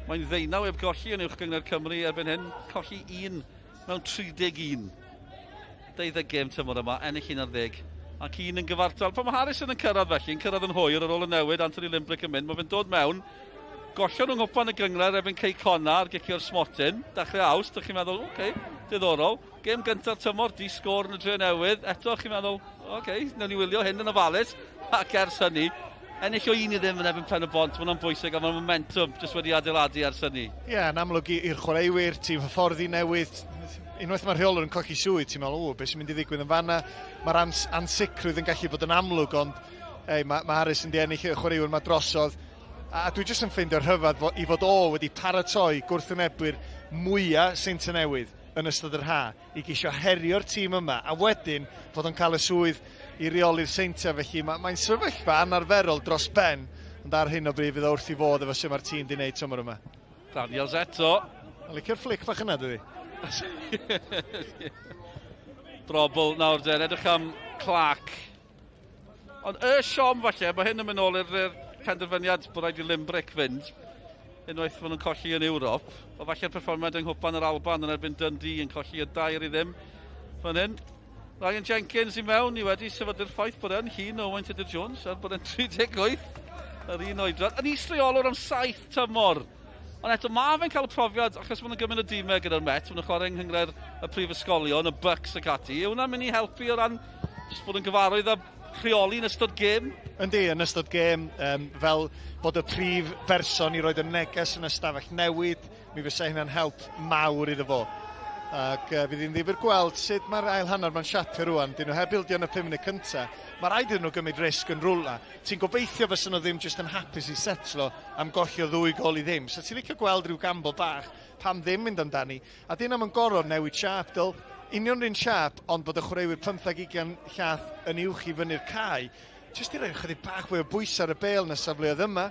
Mae'n ddeunaw heb golli yn Uwch Gynghrair Cymru erbyn hyn. Colli 1 mewn 31. 12 gêm tymor yma, ennill 11 ac un yn gyfartal. Pan mae Harrison yn cyrraedd felly, yn cyrraedd yn hwyr ar ôl y newid, Anthony Limbrick yn mynd, mae fe'n dod mewn. Gollon nhw'n nghwpan y gynghrair erbyn Cei Connah ar gicio'r smotyn. Dechrau Awst, dych chi'n meddwl, oce, okay, diddorol. Gêm gyntaf tymor, di sgôr yn y dre newydd. Eto, chi'n meddwl, oce, okay, newn ni wylio hyn yn ofalus. Ac ers hynny, ennill o 1-0 yn erbyn Pen y Bont, mae hwnna'n bwysig a mae'r momentum jyst wedi adeiladu ers hynny. Ie, yeah, yn amlwg i'r chwaraewyr, tîm hyfforddi newydd, unwaith mae'r rheolwr yn colli swydd, ti'n meddwl, o, beth sy'n mynd i ddigwydd yn fanna? Mae'r ansicrwydd yn gallu bod yn amlwg, ond ei, mae, mae Harris yn di ennill y chwaraewyr yma drosodd. A dwi jyst yn ffeindio'r rhyfedd i fod o wedi paratoi gwrthwynebwyr mwyaf Seintiau Newydd yn ystod yr ha i geisio herio'r tîm yma, a wedyn fod o'n cael y swydd i reoli'r Seintiau. Felly mae'n mae sefyllfa anarferol dros ben, ond ar hyn o bryd fydd o wrth i fod efo sut mae'r tîm di wneud tymor yma. Daniels eto. Mae'n licio'r flick bach yna, dydi? Brobl nawr den, edrych am Clark. Ond y siom falle, mae hyn yn mynd nôl i'r penderfyniad bod rhaid i Limbrick fynd unwaith maen nhw'n colli yn Ewrop. O falle'r perfformiad yng Nghwpan yr Alban yn erbyn Dundee yn colli y 2-0 fan hyn. Ryan Jenkins i mewn, i wedi sefydlu'r ffaith bod e'n hŷn Owain Tudur Jones, er bod e'n 38, yr un oedran. Yn is-reolwr am 7 tymor. Ond eto, mae fe'n cael y profiad, achos maen nhw'n gymaint o dîmau gyda'r Met, maen nhw'n chwarae yng nghynghrair y prifysgolion, y Bucks ac ati. Yw hwnna'n mynd i helpu o ran jyst bod yn gyfarwydd â rheoli yn ystod gêm? Yndi, yn ystod gêm, fel bod y prif berson i roed y neges yn y stafell newid, mi fysa hynna'n help mawr iddo fo. Ac fydd hi'n ddifyr gweld sut mae'r ail hanner ma'n siapio rwan. Dyn nhw heb ildio yn y 5 munud cynta. Mae rhaid iddyn nhw gymryd risg yn rwla. Ti'n gobeithio fysa nhw ddim jyst yn hapus i setlo am golli o 2-0. So ti'n licio gweld rhyw gamble bach pam ddim mynd amdani. A dyn nhw'm yn gorfod newid siâp, dyl. Union run siâp, ond bod y chwaraewyr 15-20 llath yn uwch i fyny'r cae. Jyst i roi chydig bach fwy o bwysau ar y bêl yn y safleoedd yma.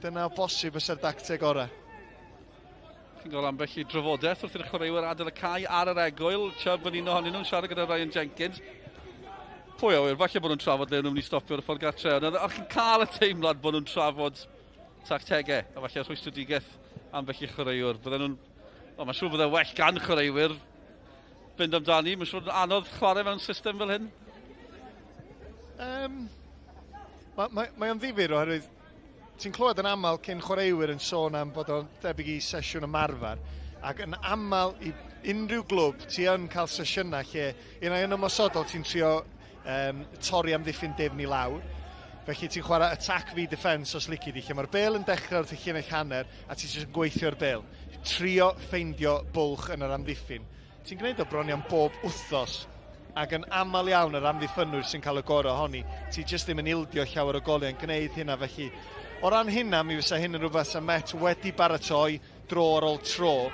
Dyna o bosib fysa'r dacteg orau. Chi'n gweld ambell i drafodaeth wrth i'r chwaraewyr adael y cae ar yr egwyl. Chubb yn un ohonyn nhw'n siarad gyda Ryan Jenkins. Pwy a ŵyr, falle bod nhw'n trafod le nhw'n mynd i stopio ar y ffordd gatre. Ond chi'n cael y teimlad bod nhw'n trafod tactegau, a falle rhwystredigaeth ambell i chwaraewr. Bydden nhw'n... O, mae'n siŵr bydde well gan chwaraewyr fynd amdani. Mae'n siŵr anodd chwarae mewn system fel hyn. Mae o'n ddifyr oherwydd ti'n clywed yn aml cyn chwaraewyr yn sôn am bod o'n debyg i sesiwn ymarfer, ac yn aml i unrhyw glwb ti yn cael sesiynau lle un ai yn ymosodol ti'n trio torri amddiffyn defn i lawr, felly ti'n chwarae attack v defence os lici di, lle mae'r bêl yn dechrau wrth y llinell hanner a ti'n jyst yn gweithio'r bêl, trio ffeindio bwlch yn yr amddiffyn. Ti'n gwneud o bron iawn bob wythnos, ac yn aml iawn yr amddiffynwyr sy'n cael y gorau ohoni, ti jyst ddim yn ildio llawer o goliau yn gwneud hynna. Felly o ran hynna, mi fysa hyn yn rhywbeth sa Met wedi baratoi dro ar ôl tro,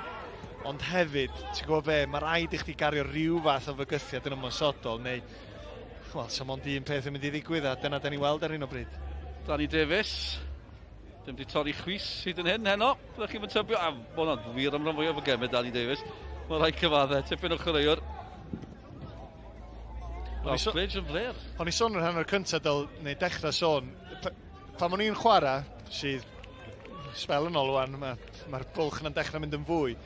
ond hefyd, ti'n gwybod be, mae rhaid i chdi gario rhyw fath o fygythiad yn ymosodol, neu, wel, sa mond un peth yn mynd i ddigwydd, a dyna da ni weld ar hyn o bryd. Danny Davies, ddim wedi torri chwys hyd yn hyn heno, byddwch chi'n tybio, a ma' hwnna'n wir am ran fwyaf o gemau Danny Davies, mae'n rhaid cyfadde, tipyn o chwaraewr. Routledge yn fler. O'n i sôn yn rhan o'r cyntaf, del, neu dechrau sôn, pan o'n i'n chwarae, sydd sbel yn ôl wan, mae'r bwlch yna'n dechrau mynd yn fwy.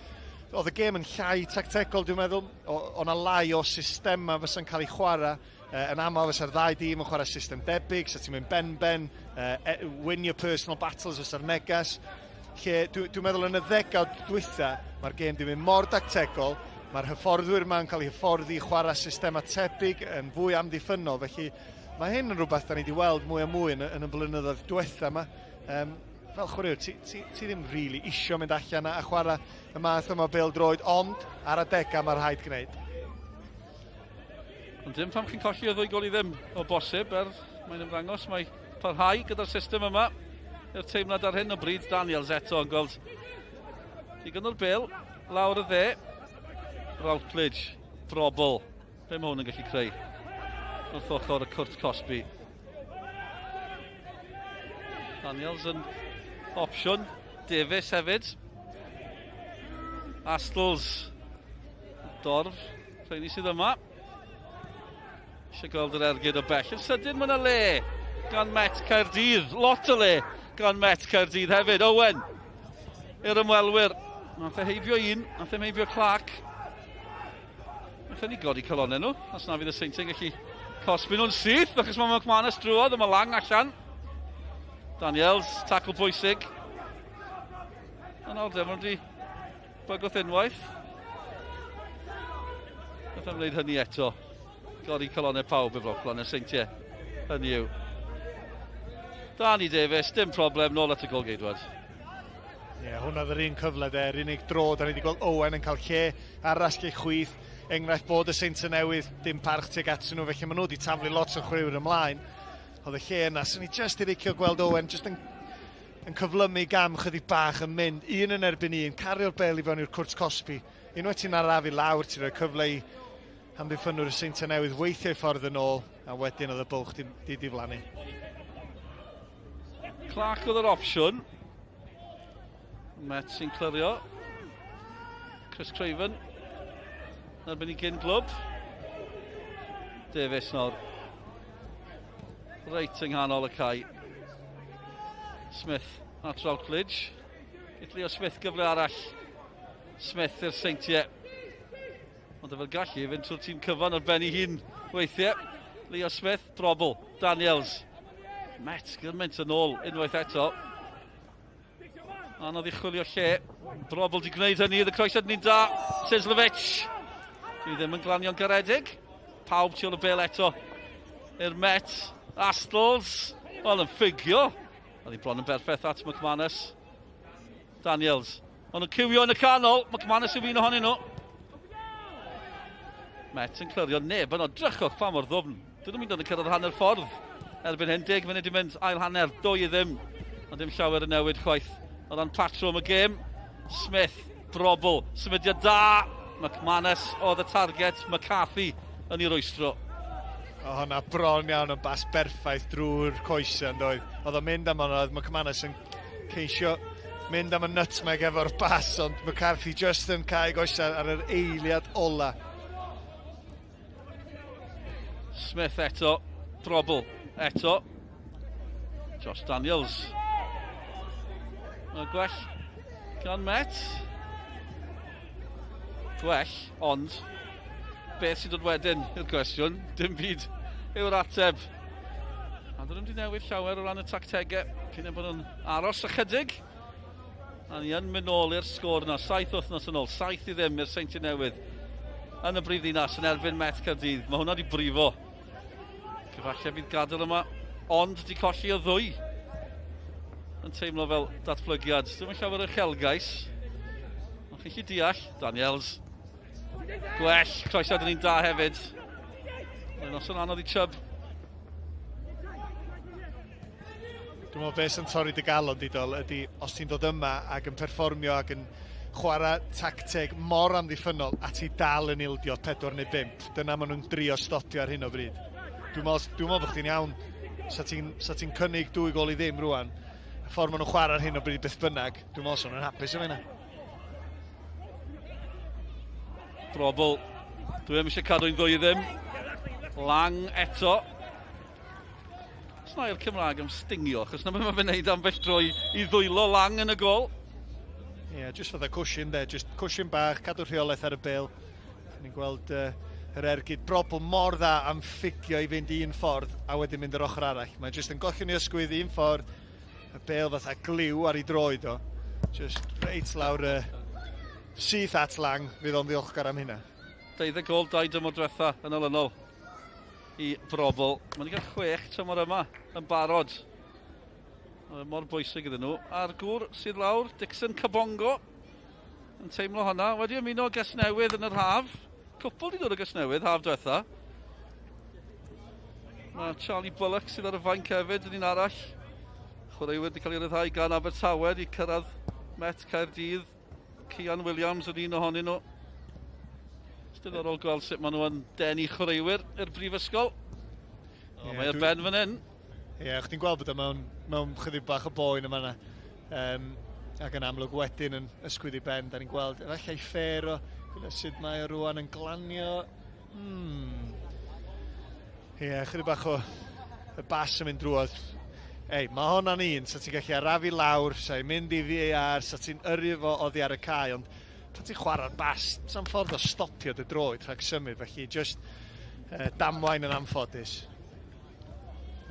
Oedd y gêm yn llai tactegol, dwi'n meddwl, o 'na lai o systemau fysa'n cael ei chwarae. Yn aml fysa'r ddau dîm yn chwarae system debyg, so ti'n mynd ben-ben, win your personal battles fysa'r neges. Lle dwi'n meddwl yn y ddegawd dwytha, mae'r gêm di mynd mor dactegol, mae'r hyfforddwyr yma'n cael eu hyfforddi i chwarae systemau tebyg yn fwy amddiffynnol, felly mae hyn yn rhywbeth da ni wedi weld mwy a mwy yn y blynyddoedd diwetha yma. Fel chwaraewr, ti ddim really isio mynd allan a chwarae y math yma o bêl-droed, ond ar adegau mae rhaid gwneud. Ond dim pam chi'n colli o 2-0 o bosib, er mae'n ymddangos, mae parhau gyda'r system yma. I'r teimlad ar hyn o bryd, Daniels eto yn gweld digon o'r bêl, lawr y dde. Routledge, Brobbel, be mae hwn yn gallu creu? Wrth ochr y cwrt cosbi. Daniels yn opsiwn, Davies hefyd. Astles, Dorf, rheini sydd yma. Eisiau gweld yr ergyd o bell. Yn sydyn mae yna le gan Met Caerdydd. Lot o le gan Met Caerdydd hefyd. Owen i'r ymwelwyr. Nath e heibio un, nath e heibio Clark. Nath e ni godi calonnau nhw, os na fydd y Seintiau'n gallu cosbi nhw'n syth, achos mae McManus drwodd, a mae Lang allan. Daniels, tacl bwysig. A nawr de, maen nhw wedi bygwth unwaith. Nath e'n wneud hynny eto. Godi calonnau pawb efo calonnau Seintiau. Hynny yw. Danny Davies, dim problem, nôl at y golgeidwad. Ie, yeah, hwnna oedd yr un cyfle de, yr unig dro da ni wedi gweld Owen yn cael lle ar asgell chwith. Enghraifft bod y Seintiau Newydd dim parch tuag atyn nhw, felly maen nhw wedi taflu lot o chwaraewyr ymlaen. Oedd y lle yna, swn i jyst i licio gweld Owen jyst yn cyflymu gam chydig bach yn mynd, un yn erbyn un, cario'r bel i fewn i'r cwrt cosbi. Unwaith ti'n arafu lawr, ti'n rhoi cyfle i amddiffynwyr y Seintiau Newydd weithio i ffordd yn ôl, a wedyn oedd y bwlch di diflannu. Clark oedd yr opsiwn. Met sy'n clirio. Chris Craven. Erbyn i gyn glwb. Davies nawr. Reit yng nghanol y cae. Smith at Routledge. Geith Leo Smith gyfle arall. Smith i'r Seintiau. Ond efo'r gallu i fynd trwy'r tîm cyfan ar ben ei hun. weithiau. Leo Smith, Brobl, Daniels. Met gymaint yn ôl unwaith eto. Anodd i chwilio lle. Brobl di gwneud hynny, y croesiad ni'n da. Sislovic. Dwi ddim yn glanio'n garedig. Pawb tu ôl y bel eto i'r Met. Astles. Wel, yn ffugio. Oedd hi bron yn berffaith at McManus. Daniels. Ond nhw'n cywio yn y canol. McManus yw un ohonyn nhw. Met yn clirio neb yno. Drychwch pa mor ddwfn. Dyn nhw'n mynd yn cyrraedd hanner ffordd. Erbyn hyn, 10 munud i mynd, ail hanner, 2-0. Ond dim llawer yn newid chwaith. O ran patrwm y gêm, Smith, Brobl, symudiad da. McManus oedd y target, McCarthy yn ei rwystro. O, hwnna bron iawn yn bas berffaith drwy'r coesau yn doedd. Oedd o'n mynd am hwnna, oedd McManus yn ceisio mynd am y nutmeg efo'r bas, ond McCarthy just yn cael goesau ar yr eiliad ola. Smith eto, Brobl eto. Josh Daniels. Mae gwell gan Met. Gwell, ond beth sy'n dod wedyn yw'r cwestiwn. Dim byd yw'r ateb. A dyn nhw'n wedi newid llawer o ran y tactegau. Cyn bod nhw'n aros ychydig. A ni yn mynd nôl i'r sgôr yna. 7 wythnos yn ôl. 7-0 i'r Seintiau Newydd yn y brifddinas yn erbyn Met Caerdydd. Mae hwnna wedi brifo. Cyfalle bydd gadael yma, ond wedi colli o ddwy. Yn teimlo fel datblygiad. Dwi'n yn llawer o uchelgais. Ond chi'n gallu deall, Daniels. Gwell, croesiad yn un da hefyd. Mae'n noson anodd i Chubb. Dwi'n meddwl beth sy'n torri dy galon, Didol, ydy os ti'n dod yma ac yn perfformio ac yn chwarae tacteg mor amddiffynnol a ti dal yn ildio 4 neu 5. Dyna maen nhw'n drio stopio ar hyn o bryd. Dwi'n meddwl bod chdi'n iawn. Sa ti'n cynnig 2-0 rwan. Y ffordd maen nhw'n chwarae ar hyn o bryd beth bynnag, dwi'n meddwl sa'n nhw'n hapus efo hynna. Brobl. Dwi ddim eisiau cadw'n 2-0. Lang eto. Os na i'r Cymraeg am stingio, achos na beth mae'n wneud ambell dro i ddwylo Lang yn y gol. Ie, yeah, just fatha cwshin de, just cwshin bach, cadw rheolaeth ar y bêl. Ni'n gweld yr ergyd Brobl mor dda am ffugio i fynd un ffordd a wedyn mynd yr ochr arall. Mae'n just yn gollwng i ysgwydd un ffordd, y bêl fatha gliw ar ei droed o. Just reit lawr syth at Lang, fydd o'n ddiolchgar am hynna. 12 gôl, 2 dymor diwetha yn olynol i Brobl. Mae'n wedi cael 6 tymor yma yn barod. Mae mor bwysig iddyn nhw. A'r gŵr sydd lawr, Dixon Kabongo, yn teimlo hwnna. Wedi ymuno Gasnewydd yn yr haf. Cwpl wedi dod o Gasnewydd, haf diwetha. Mae Charlie Bullock sydd ar y fainc hefyd yn un arall. Chwaraewyr wedi cael ei ryddhau gan Abertawe i cyrraedd Met Caerdydd. Cian Williams yn un ohonyn nhw. Diddorol gweld sut maen nhw yn denu chwaraewyr i'r brifysgol. O, mae ar ben fan hyn. Ie, yeah, chdi'n gweld bod o mewn chydig bach o boen yma yna. Ac yn amlwg wedyn yn ysgwydd i ben, da ni'n gweld efallai ffer o sut mae o rwan yn glanio. Ie, yeah, chydig bach o y bas yn mynd drwodd. Ei, mae hwnna'n un, sa ti'n gallu arafu lawr, sa i'n mynd i VAR, sa ti'n yrru fo oddi ar y cae, ond pan ti'n chwarae'r bas, sa'n ffordd o stopio dy droed rhag symud, felly just damwain yn anffodus.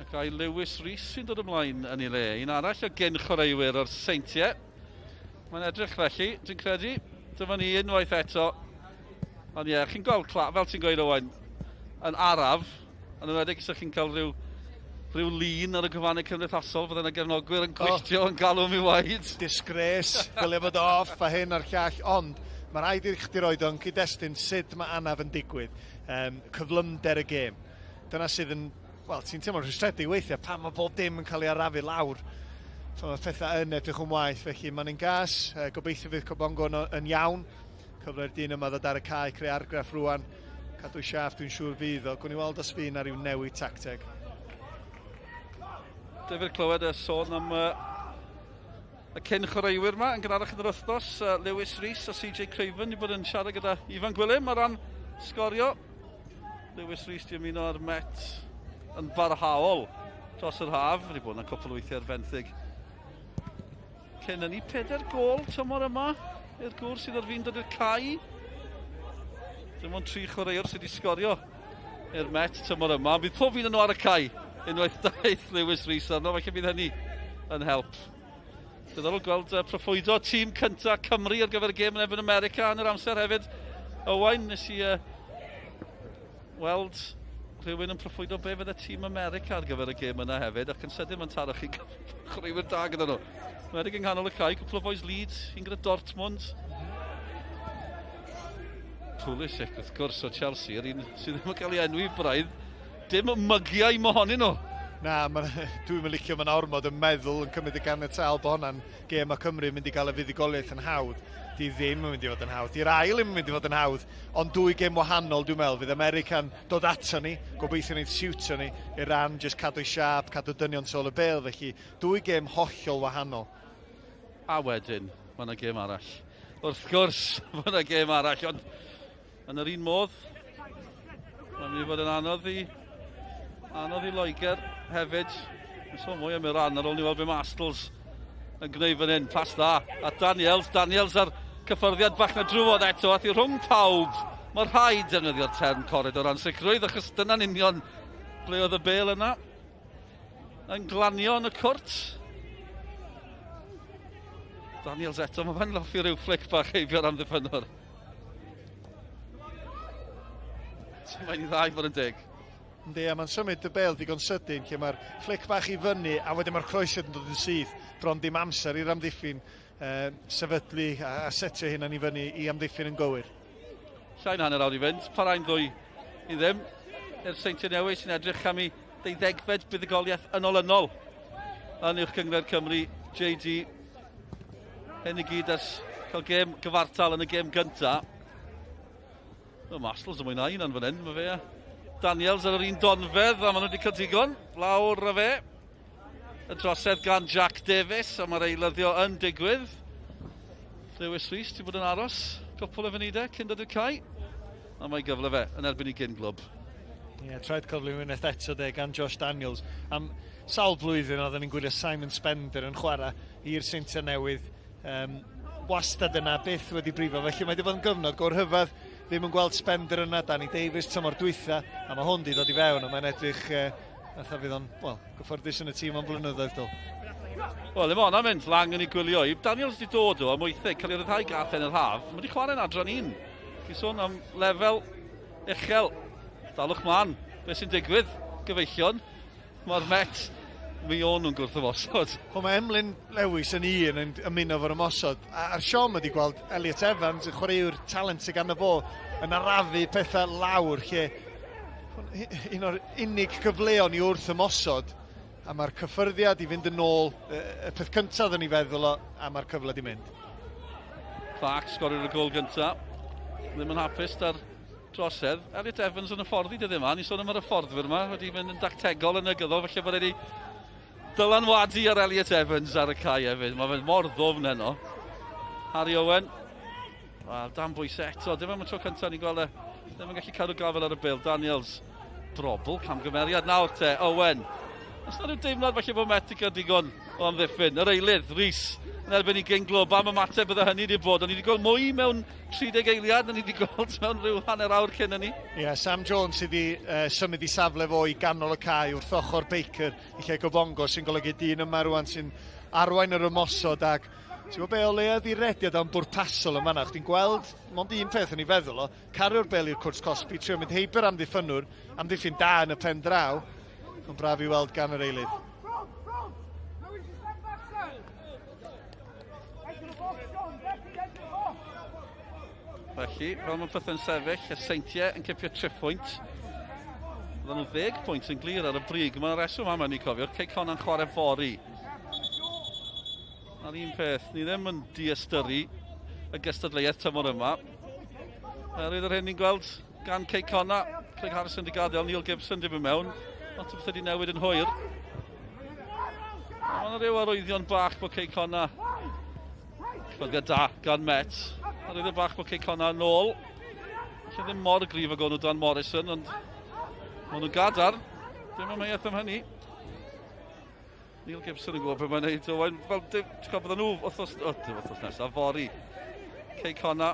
Ac ai Lewis Rees sy'n dod ymlaen yn ei le. Un arall o gyn chwaraewyr o'r Seintiau. Mae'n edrych felly, dwi'n credu. Dyma ni unwaith eto. Ond ie, chi'n gweld, fel ti'n gweud Owain, yn araf, yn enwedig os ydych chi'n cael rhyw lun ar y gwefannau cymdeithasol, fydde yna gefnogwyr yn gwylltio yn galw am ei waed. Disgrace, dylai fod off a hyn a'r llall, ond mae rhaid i chdi roed o'n cyd-destun sut mae anaf yn digwydd, cyflymder y gêm. Dyna sydd yn, wel, ti'n teimlo'n rhwystredig weithiau pan mae bob dim yn cael ei arafu lawr. Pan mae pethau yn edrych yn waeth, felly mae'n un gas, gobeithio fydd Cobongo yn iawn. Cyfle'r dyn yma ddod ar y cae, creu argraff rwan, cadw siaff, dwi'n siŵr fydd o. Gwn i weld os fydd na ryw newid tacteg. Difyr clywed y sôn am y cyn chwaraewyr yma yn gynharach yn yr wythnos. Lewis Rees a CJ Craven wedi bod yn siarad gyda Ifan Gwilym ar ran sgorio. Lewis Rees di ymuno ar Met yn barhaol dros yr haf. Wedi bod yna cwpl o weithiau ar fenthyg. Cyn hynny, 4 gôl tymor yma i'r gŵr sydd ar fin dod i'r cae. Dim ond 3 chwaraewr sydd wedi sgorio i'r Met tymor yma. Bydd pob un yn nhw ar y cae unwaith daeth Lewis Rees arno, felly bydd hynny yn help. Diddorol gweld proffwydo tîm cyntaf Cymru ar gyfer y gêm yn erbyn America yn yr amser hefyd. Owain, nes i weld rhywun yn proffwydo be fydd y tîm America ar gyfer y gêm yna hefyd, ac yn sydyn mae'n taro chi chwaraewyr da gyda nhw. Mae'n yng nghanol y cae, cwpl o boys Leeds, un gyda Dortmund. Pulisic, wrth gwrs, o Chelsea, yr un sydd ddim yn cael ei enwi braidd. Dim mygiau mohonyn nhw. Na, dwi'n mynd licio, mae'n ormod yn meddwl yn cymryd y ganiataol bod hwnna'n gêm a Cymru yn mynd i gael y fuddugoliaeth yn hawdd. Di ddim yn mynd i fod yn hawdd. Di'r ail ddim yn mynd i fod yn hawdd, ond dwy gêm wahanol dwi'n meddwl. Fydd America'n dod ato ni, gobeithio ni'n siwtio ni, Iran jyst cadw siâp, cadw dynion tu ôl y bêl, felly dwy gêm hollol wahanol. A wedyn, mae yna gêm arall. Wrth gwrs, mae yna gêm arall, ond yn yr un modd, mae'n mynd i fod yn anodd i Loegr hefyd. Mae'n sôn mwy am Iran ar ôl ni weld be mae Astles yn gwneud fan hyn. Pas dda. A Daniels ar cyffyrddiad bach na drwodd eto. Ath i rhwng pawb. Mae rhaid defnyddio'r term coridor ansicrwydd, achos dyna'n union ble oedd y bêl yna. Yn glanio yn y cwrt. Daniels eto, mae fe'n loffi rhyw flick bach heibio'r amddiffynnwr. Mae'n i ddau fod yn deg. Yndi, a mae'n symud y bêl digon sydyn, lle mae'r flick bach i fyny, a wedyn mae'r croesiad yn dod yn syth. Bron dim amser i'r amddiffyn sefydlu a setio hynna'n i fyny i amddiffyn yn gywir. Llai na hanner awr i fynd, parau'n 2-0. I'r Seintiau Newydd sy'n edrych am ei 12fed buddugoliaeth yn olynol yn Uwch Gynghrair Cymru, JD. Hyn i gyd ers cael gêm gyfartal yn y gêm gyntaf. O, Mastles yn mwynhau un fan hyn, mae fe a Daniels ar yr un donfedd, a maen nhw wedi cael digon. Lawr a fe. Y drosedd gan Jack Davies, a mae'r eilyddio yn digwydd. Lewis Rees, ti bod yn aros cwpl o funudau cyn dod i'r cae. A mae gyfle fe yn erbyn i gyn glwb. Ie, yeah, traed cyflym unwaith eto de gan Josh Daniels. Am sawl blwyddyn oedden ni'n gwylio Simon Spender yn chwarae i'r Seintiau Newydd. Wastad yna, byth wedi brifo. Felly mae wedi bod yn gyfnod go rhyfedd. Ddim yn gweld Spender yna, Danny Davies tymor dwytha, a mae hwn di dod i fewn, a mae'n edrych fatha fydd o'n, wel, gyfforddus yn y tîm am blynyddoedd dol. Wel, ddim ond am mynd lang yn ei gwylio i. Daniels di dod o am wytheg, cael ei ryddhau gath yn yr haf. Mae wedi chwarae'n adran 1. Chi sôn am lefel uchel. Dalwch mlaen, beth sy'n digwydd, gyfeillion. Mae'r Met, mi o'n nhw'n gwrth ymosod. Wel, mae Emlyn Lewis yn un yn ymuno fo'r ymosod. A'r siom ydi gweld Elliot Evans, y chwaraewr talent sydd ganddo fo, yn arafu pethau lawr, lle un o'r unig gyfleon i wrth ymosod, a mae'r cyffyrddiad i fynd yn ôl, y peth cyntaf yn ei feddwl o, a mae'r cyfle di mynd. Clark sgorio'r gôl gyntaf. Ddim yn hapus da'r drosedd. Elliot Evans yn y fforddi dyddiau yma. Ni'n sôn am yr hyfforddwyr yma, wedi mynd yn dactegol yn negyddol, felly bod wedi dylanwadu ar Elliot Evans ar y cae hefyd. Mae fe'n mor ddwfn heno. Harry Owen. Wel, dan bwysau eto. Dim am y tro cyntaf ni'n gweld e. Ddim yn gallu cadw gafel ar y bêl. Daniels. Brobl, camgymeriad nawr te. Owen. Os na rhyw deimlad falle bod Met yn cael digon o amddiffyn. Yr eilydd, Rhys, yn erbyn i gyn glwb. Am ymateb bydde hynny wedi bod. O'n i wedi gweld mwy mewn 30 eiliad, o'n i wedi gweld mewn rhyw hanner awr cyn hynny. Ie, yeah, Sam Jones sydd wedi symud i safle fo i ganol y cae wrth ochr Baker i lle Gobongo, sy'n golygu dyn yma rwan sy'n arwain yr ymosod ac ti'n gwybod be, o leia di rediad am bwrpasol yn fan'na. Chdi'n gweld mond un peth yn ei feddwl o, cario'r bel i'r cwrt cosbi, trio mynd heibio'r amddiffynnwr, amddiffyn da yn y pen draw. Ond braf i weld gan yr eilydd. Felly, fel mae pethau'n sefyll, y Seintiau yn cipio 3 pwynt. Fyddan nhw 10 pwynt yn glir ar y brig. Mae'n reswm am hynny, cofio. Cei Connah'n chwarae fory. A'r un peth, ni ddim yn diystyru y gystadleuaeth tymor yma. Oherwydd yr hyn ni'n gweld gan Cei Connah, Craig Harrison di gadael, Neil Gibson di mynd mewn. Lot o bethau di newid yn hwyr. Mae yna rhyw arwyddion bach bod Cei Connah. Cyfyngad da gan Met. Arwyddion bach bod Cei Connah yn ôl. Felly ddim mor gryf ag o'n nhw dan Morrison, ond maen nhw'n gadarn. Dim amheuaeth am hynny. Neil Gibson yn gwybod beth mae'n neud. Owain, fel, ti'n gwybod, bydden nhw wythnos, o, dim wythnos nesaf, fory. Cei Connah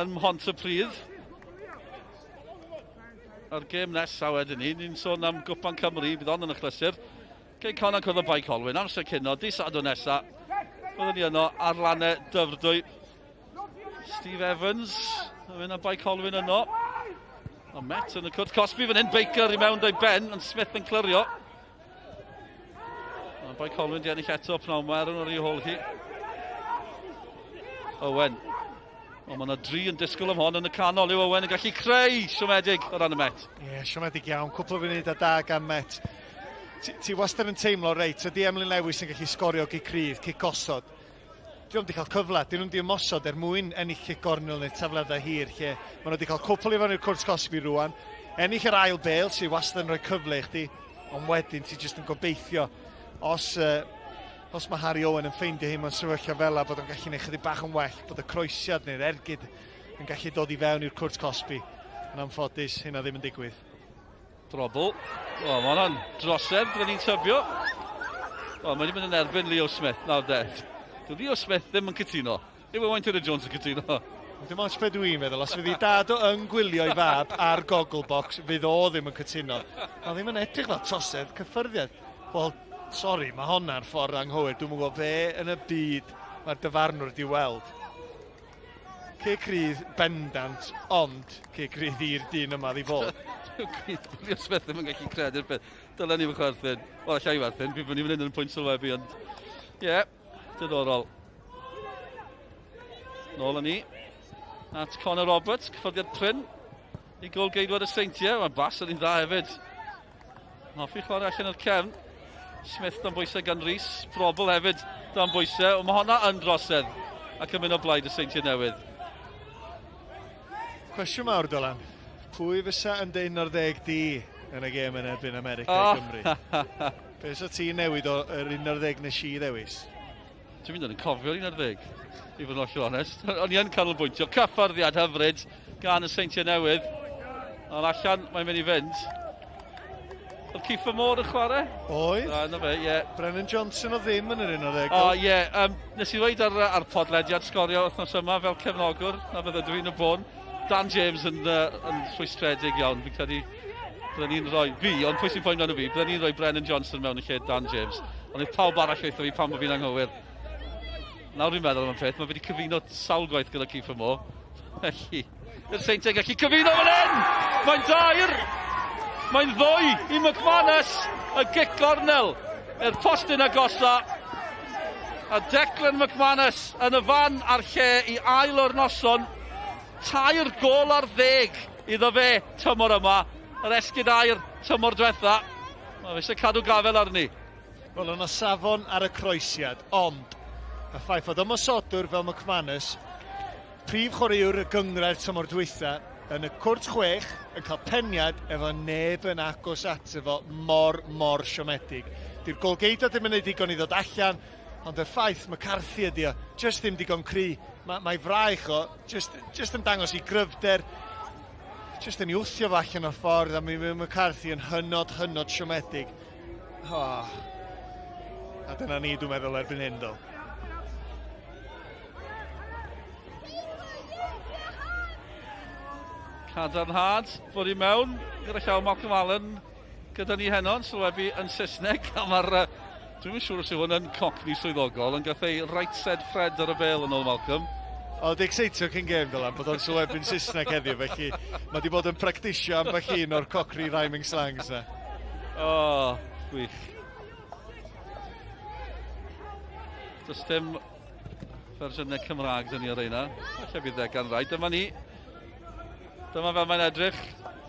yn Mhontypridd. A'r gêm nesaf wedyn ni, ni'n sôn am Gwpan Cymru, bydd on yn achlysur. Cei Connah cwrdd â Bae Colwyn, amser cino, di Sadwrn nesa. Byddwn ni yno ar lannau Dyfrdwy. Steve Evans, yn mynd â Bae Colwyn yno. A Met yn y cwrt cosbi fan hyn, Baker i mewn dau ben, ond Smith yn clirio. Mae Bae Colwyn di ennill eto pnawn yma, er yn o'r i hôl hi. Owen. O, mae yna dri yn disgwyl am hon yn y canol. Yw Owen yn gallu creu siomedig o ran y Met. Ie, yeah, siomedig iawn. Cwpl o funudau da gan Met. Ti, ti wastad yn teimlo, reit, ydy Emlyn Lewis yn gallu sgorio gic rydd, cic gosod. Dyn nhw'n wedi cael cyfle, dyn nhw'n wedi ymosod er mwyn ennill cic gornel neu tafliadau hir, lle maen nhw wedi cael cwpl i fewn i'r cwrt cosbi rwan. Ennill yr ail bêl sydd wastad yn rhoi cyfle i chdi, ond wedyn ti jyst yn gobeithio os, os mae Harry Owen yn ffeindio hi mewn sefyllfa fel la, bod o'n gallu gwneud chydig bach yn well, bod y croesiad neu'r ergyd yn gallu dod i fewn i'r cwrt cosbi. Yn anffodus, hynna ddim yn digwydd. Drobl. O, mae hwnna'n drosedd, byddwn ni'n tybio. O, mae wedi mynd yn erbyn Leo Smith nawr de. Dyw Leo Smith ddim yn cytuno. Yw Owain Tudor Jones yn cytuno? Dim ots be dwi'n meddwl, os fydd ei dad o yn gwylio ei fab ar Gogglebox, fydd o ddim yn cytuno. Mae ddim yn edrych fel trosedd cyffyrddiad. Wel, sori, mae honna'n ffordd anghywir. Dwi'm yn gwybod be yn y byd mae'r dyfarnwr wedi weld. Cic rydd bendant, ond cic rydd i'r dyn yma ddi fod. Leo Smith ddim yn gallu credu'r peth. Dylen ni'n chwerthin. Wel, allai i werthin, fi fyny fan hyn yn pwynt sylwebu, ond... Ie, yeah, diddorol. Nôl â ni at Conor Roberts, cyffyrddiad prin i gôl geidwad y Seintiau. Mae bas yn un dda hefyd. Hoffi chwarae allan o'r cefn. Smith dan bwysau gan Rhys. Probl hefyd dan bwysau. Ond mae honna yn drosedd ac yn mynd o blaid y Seintiau Newydd. Cwestiwn mawr, Dylan. Pwy fysa yn dy 11 di yn y gêm yn erbyn America i Gymru? Be fysa ti'n newid o'r 11 nes i ddewis? Dwi'n mynd yn cofio'r 11, i fod yn hollol onest. O'n i yn canolbwyntio. Cyffyrddiad hyfryd gan y Seintiau Newydd. Ond allan mae'n mynd i fynd. Oedd Kieffer Moore yn chwarae? Oedd. Na, na fe, ie. Yeah. Brennan Johnson o ddim yn yr 11. O, ie. Yeah. Nes i ddweud ar podlediad Sgorio wythnos yma fel cefnogwr, na fydde dwi'n y bôn. Dan James yn rhwystredig iawn. Fi'n credu bydden ni'n rhoi, fi, ond pwy sy'n poeni amdano fi, bydden ni'n rhoi Brennan Johnson mewn yn lle Dan James. Ond oedd pawb arall weithio fi pam bod fi'n anghywir. Nawr fi'n meddwl am y peth, mae fe wedi cyfuno sawl gwaith gyda Kieffer Moore. Felly, i'r Seintiau gallu cyfuno fan hyn! Mae'n dair! Mae'n ddwy i McManus! Y gic gornel i'r postyn agosa. A Declan McManus yn y fan a'r lle i ail o'r noson. 3 gôl ar 10 iddo fe tymor yma. Yr esgid aur tymor diwetha. Mae fe eisiau cadw gafel arni. Wel, yna safon ar y croesiad, ond y ffaith fod ymosodwr fel McManus, prif chwaraewr y gynghrair tymor dwytha, yn y cwrt 6 yn cael peniad efo neb yn agos ato fo, mor, mor siomedig. Di'r golgeidwad ddim yn gwneud digon i ddod allan, ond y ffaith McCarthy ydi o, just ddim digon cry. Mae fraich o, just yn dangos i gryfder, just yn ei wthio fo allan o'r ffordd, a mae McCarthy yn hynod, hynod siomedig. Oh. A dyna ni, dwi'n meddwl, erbyn hyn, do. Cadarnhad fod i mewn gyda llaw Malcolm Allen gyda ni heno yn sylwebu yn Saesneg, a mae'r, dwi'm yn siŵr os yw hwn yn Cockney swyddogol, ond gath ei right said Fred ar y bêl yn ôl Malcolm. O, di excitio cyn gêm fel am, bod o'n sylwebu'n Saesneg heddiw, felly mae di bod yn practisio ambell un o'r Cockney rhyming slangs na. O, gwych. Does dim fersiynau Cymraeg dyn ni ar reina. Falle bydd e gan rai. Dyma ni. Dyma fel mae'n edrych.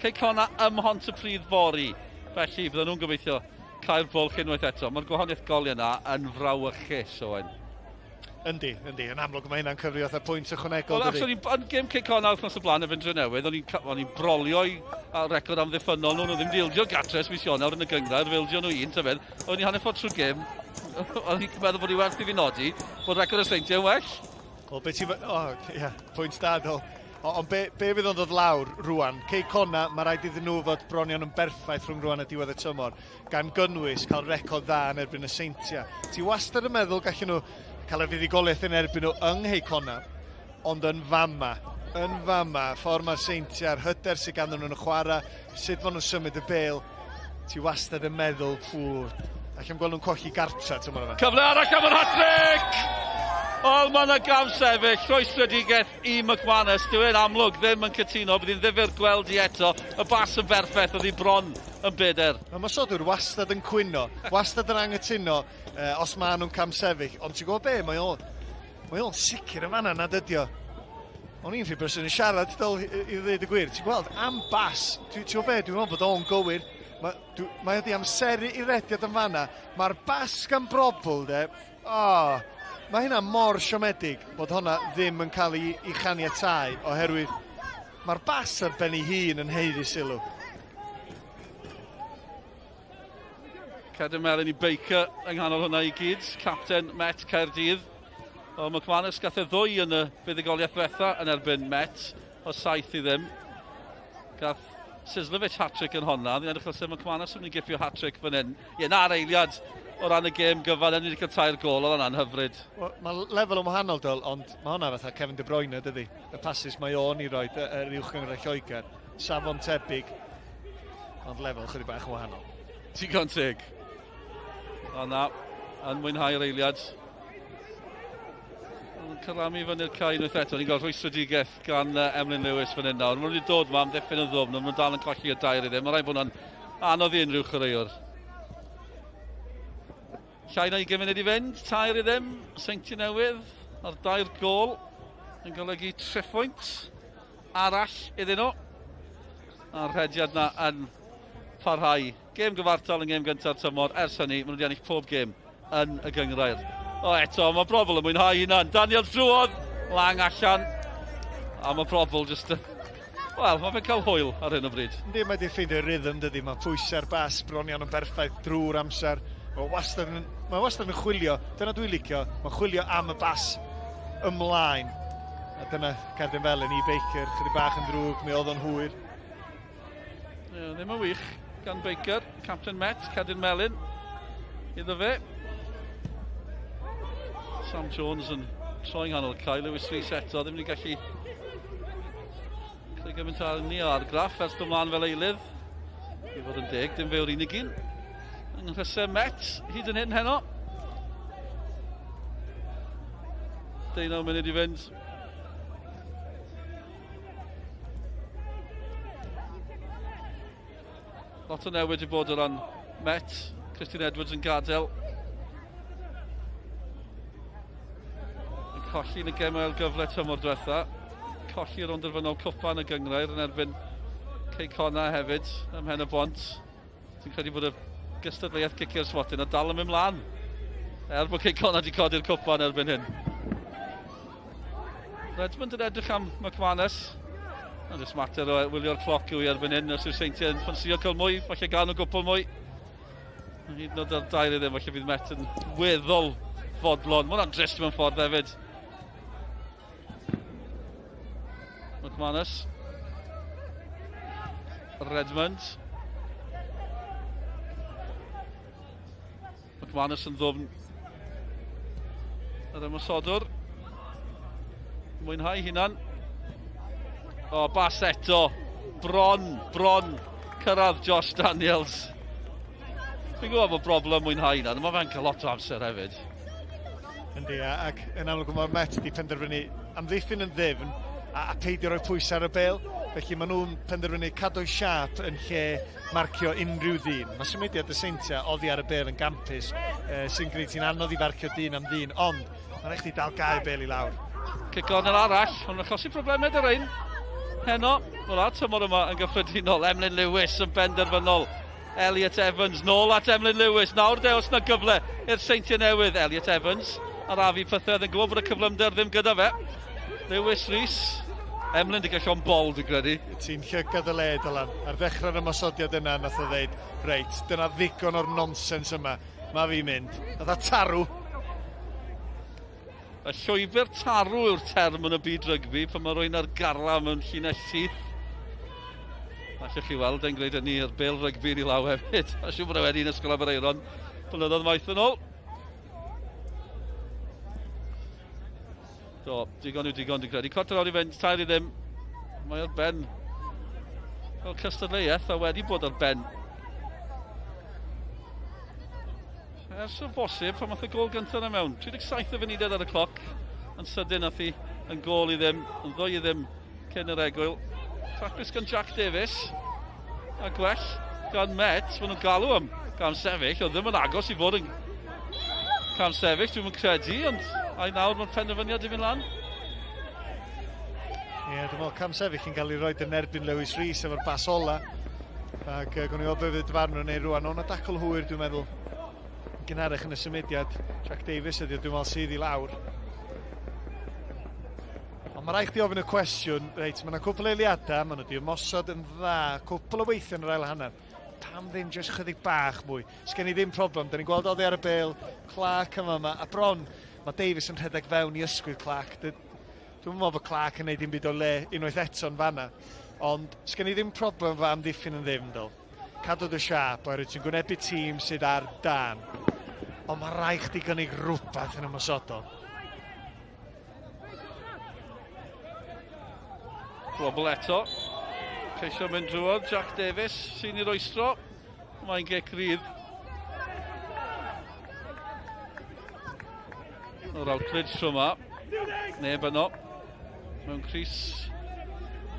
Cei Connah ym Mhontypridd fory. Felly, bydden nhw'n gobeithio cael bwlch unwaith eto. Mae'r gwahaniaeth goliau yna yn frawychus, Owen. Yndi, yndi. Yn amlwg mae hynna'n cyfri fatha pwynt ychwanegol, Wel, dydi? achos o'n i'n gêm Cei Connah wythnos o blaen y Fendre Newydd, o'n i'n brolio i record amddiffynnol nhw, nhw ddim wedi ildio gatre ers mis Ionawr yn y gynghrair, fe ildio nhw un, ta beth. O'n i hanner ffordd trwy'r gêm, o'n i'n meddwl bod hi werth i fi nodi bod record y Seintiau yn well. Wel, be ti o, ia, pwynt da, do. Ond be fydd o'n dod lawr rwan? Cei Connah, mae rhaid iddyn nhw fod bronion yn berffaith rhwng rwan a diwedd y tymor, gan gynnwys cael record dda yn erbyn y Seintiau. Ti wastad yn meddwl gallen nhw cael y fuddugoliaeth yn erbyn nhw yng Nghei Connah, ond yn fama, yn fama, ffordd mae'r Seintiau, yr hyder sydd ganddyn nhw'n chwarae, sut maen nhw'n symud y bêl, ti wastad yn meddwl, pw, allai'm gweld nhw'n colli gartra tymor yma. Cyfle arall am yr hat-trick! Wel, mae yna gam sefyll, rhwystredigaeth i McManus. Dyw e'n amlwg ddim yn cytuno, bydd hi'n ddifyr gweld i eto. Y bas yn berffaith, oedd hi bron yn beder. Mae masodwyr wastad yn cwyno, wastad yn anghytuno os maen nhw'n cam sefyll. Ond ti'n gwybod be, mae o, mae o'n sicr yn fanna nad ydi o. O'n i'n rhy brysur yn siarad, dol, i ddweud y gwir. Ti'n gweld, am bas, ti'n gwybod be, dwi'n meddwl bod o'n gywir. Mae, dwi, mae wedi amseru i rediad yn fanna. Mae'r bas gan Brobl, de, oh, mae hynna mor siomedig bod hwnna ddim yn cael ei, ei chaniatáu, oherwydd mae'r bas ar ben ei hun yn haeddu sylw. Cerdyn melyn i Baker yng nghanol hwnna i gyd, capten Met Caerdydd. O, McManus gath e ddwy yn y fuddugoliaeth ddiwetha yn erbyn Met, o 7-0. Gath Sislovich hat-trick yn honna. Ni'n edrych fel McManus yn mynd i gipio hat-trick fan hyn. Ie, na'r eiliad o ran y gêm gyfan, ni wedi cael 3 gôl, oedd hwnna'n hyfryd. Well, mae lefel yn wahanol, Dyl, ond mae hwnna fatha Kevin De Bruyne, dydy. Y passes mae o'n i roed yr uwch gynghrair Lloegr. Safon tebyg, ond lefel chydig bach yn wahanol. Digon teg. O na, yn mwynhau'r eiliad. Yn cyramu fyny'r cae unwaith eto. Ni'n gweld rhwystredigaeth gan Emlyn Lewis fan hyn nawr. Maen nhw wedi dod ma amddiffyn yn ddwfn, ond maen nhw'n dal yn colli y 2-0. Mae'n rhaid bod hwnna'n anodd i unrhyw chwaraewr. Llai na 20 munud i fynd, 3-0, Seintiau Newydd ar 2 gôl yn golygu triphwynt arall iddyn nhw. A'r rhediad na yn parhau. Gêm gyfartal yn gêm gyntaf tymor. Ers hynny, maen nhw wedi ennill pob gêm yn y gynghrair. O, eto, mae Brobl yn mwynhau hunan. Daniel drwodd, Lang allan. A mae Brobl just... Wel, mae fe'n cael hwyl ar hyn o bryd. Yndi, mae wedi ffeindio rhythm, dydy. Mae pwysau'r bas bron iawn yn berffaith drwy'r amser. Mae wastad yn, mae wastad yn chwilio, dyna dwi'n licio, mae'n chwilio am y bas ymlaen. A dyna cerdyn felyn i Baker, chydig bach yn ddrwg, mi oedd o'n hwyr. Ie, ddim yn wych gan Baker, Captain Met, cerdyn melyn iddo fe. Sam Jones yn troi nghanol y cae, Lewis Rees eto, ddim wedi gallu creu gymaint ar ni o argraff ers dod mlaen fel eilydd. I fod yn deg, dim fe yw'r unig un yng nghrysau Met hyd yn hyn heno. 19 munud i fynd. Lot o newid i bod o ran Met. Christian Edwards yn gadael. Yn colli yn y gem ail gyfle tymor diwetha. Colli rownd derfynol cwpan y gynghrair yn erbyn Cei Connah hefyd ym Mhen y Bont. Dwi'n credu bod y gystadleuaeth cicio'r smotyn a dal yn mynd mlaen. Er bod Cei Connah wedi codi'r cwpan erbyn hyn. Redmond yn edrych am McManus. Ond jyst mater o wylio'r cloc yw i erbyn hyn. Os yw'r Seintiau yn ffansio cael mwy, falle gael nhw gwpl mwy. Hyd yn oed ar 2-0, falle fydd Met yn weddol fodlon. Mae hwnna'n drist mewn ffordd hefyd. McManus. Redmond. McManus yn ddwfn. Yr ymosodwr. Mwynhau hunan. O, bas eto. Bron, bron. Cyrraedd Josh Daniels. Fi'n gwybod bod broblem mwynhau hunan, ond mae fe'n cael lot o amser hefyd. Yndi, ac yn amlwg mae'r Met wedi penderfynu amddiffyn yn ddifn a peidio rhoi pwysau ar y bêl. Felly maen nhw'n penderfynu cadw'i siâp yn lle marcio unrhyw ddyn. Mae symudiad y Seintiau oddi ar y bêl yn gampus, sy'n gwneud hi'n anodd i farcio dyn am ddyn, ond mae'n rhaid chdi dal gau bêl i lawr. Cic cornel arall, ond achosi problemau dy rein. Heno, wel ar tymor yma yn gyffredinol, Emlyn Lewis yn benderfynol. Elliot Evans nôl at Emlyn Lewis. Nawr de, os na gyfle i'r Seintiau Newydd. Elliot Evans ar afu pethau, yn gwybod bod y cyflymder ddim gyda fe. Lewis Rees. Emlyn di gael llond bol, dwi'n credu. Ti'n llygad y le, Dylan. Ar ddechrau'r ymosodiad yna, nath o ddeud, reit, dyna ddigon o'r nonsens yma. Mae fi'n mynd. Nath o tarw. Y llwybr tarw yw'r term yn y byd rygbi, pan mae rhywun ar garlam mewn llinell syth. Allwch chi weld e'n gwneud hynny i'r bêl rygbi yn ei law hefyd. A siŵr bod e wedi yn Ysgol Aberaeron blynyddoedd maith yn ôl. Do, digon yw digon dwi'n credu. Cwarter awr i fynd, 3-0. Mae ar ben fel cystadleuaeth a wedi bod ar ben ers o bosib pan math y gol gyntaf yna mewn. 37 o funudau ar y cloc. Yn sydyn nath hi yn gol i ddim, yn 2-0 cyn yr egwyl. Taclus gan Jack Davies. A gwell gan Met. Maen nhw'n galw am gam sefyll. Oedd ddim yn agos i fod yn cam sefyll, dwi'n credu, ond ai nawr mae'r penderfyniad i fynd lan. Ie, yeah, dwi'n meddwl cam sefyll yn cael ei roed yn erbyn Lewis Rees efo'r bas ola. Ac gwni weld be fydd dyfarnwr yn ei rwan. O'na dacl hwyr, dwi'n meddwl, gynharach yn y symudiad. Jack Davies ydy, dwi'n meddwl, sydd i lawr. Ond mae rhaid chdi ofyn y cwestiwn, reit, mae yna cwpl eiliadau, maen nhw wedi ymosod yn dda, cwpl o weithiau yn yr ail hanner. Pam ddim jyst chydig bach mwy? Sgen i ddim problem, da ni'n gweld oddi ar y bêl, Clark yma yma, a bron, mae Davies yn rhedeg fewn i ysgwydd Clark. Dwi'n meddwl bod Clark yn neud dim byd o le unwaith eto'n fanna. Ond sgen i ddim problem fo amddiffyn yn ddim, dol. Cadw dy siâp, oherwydd ti'n gwynebu tîm sydd ar dan. Ond mae rhaid chdi gynnig rhywbeth yn ymosodol. Gwobl eto. Ceisio mynd drwodd Jack Davies sy'n ei rwystro. Mae'n gic rydd. O'r Routledge tro yma. Neb yno. Mewn crys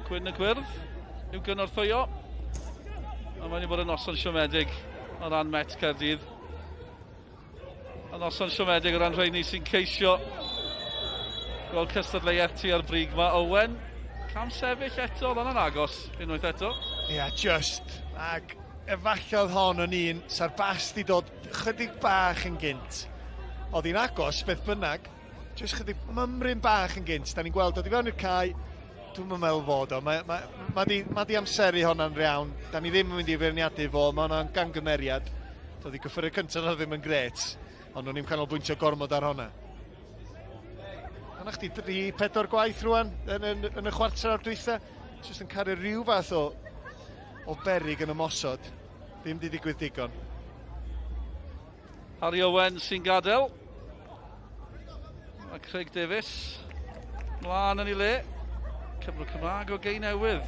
gwyn y gwyrdd i'w gynorthwyo. A mae'n i bod yn noson siomedig o ran Met Caerdydd. A noson siomedig o ran rheini sy'n ceisio gweld cystadleuaeth tua'r brig ma. Owen, cam sefyll eto, oedd hwnna'n agos unwaith eto. Ie, yeah, just. Ac efallai oedd hon yn un, sa'r bas di dod chydig bach yn gynt. Oedd hi'n agos, beth bynnag, just chydig mymryn bach yn gynt. Da ni'n gweld dod i fewn i'r cae, dwi'n meddwl fod o. Mae, mae, mae, di, mae di amseru honna'n iawn. Da ni ddim yn mynd i feirniadu fo, mae hwnna'n gangymeriad. Doedd i gyffyrdd cyntaf na ddim yn gret, ond o'n i'n canolbwyntio gormod ar honna. Yna chdi 3-4 gwaith rwan yn, yn, yn y chwarter o'r dwytha. Jyst yn cario rhyw fath o, o berig yn ymosod. Ddim di digwydd digon. Harry Owen sy'n gadael. A Craig Davies mlaen yn ei le. Cymru Cymraeg o Gei Newydd.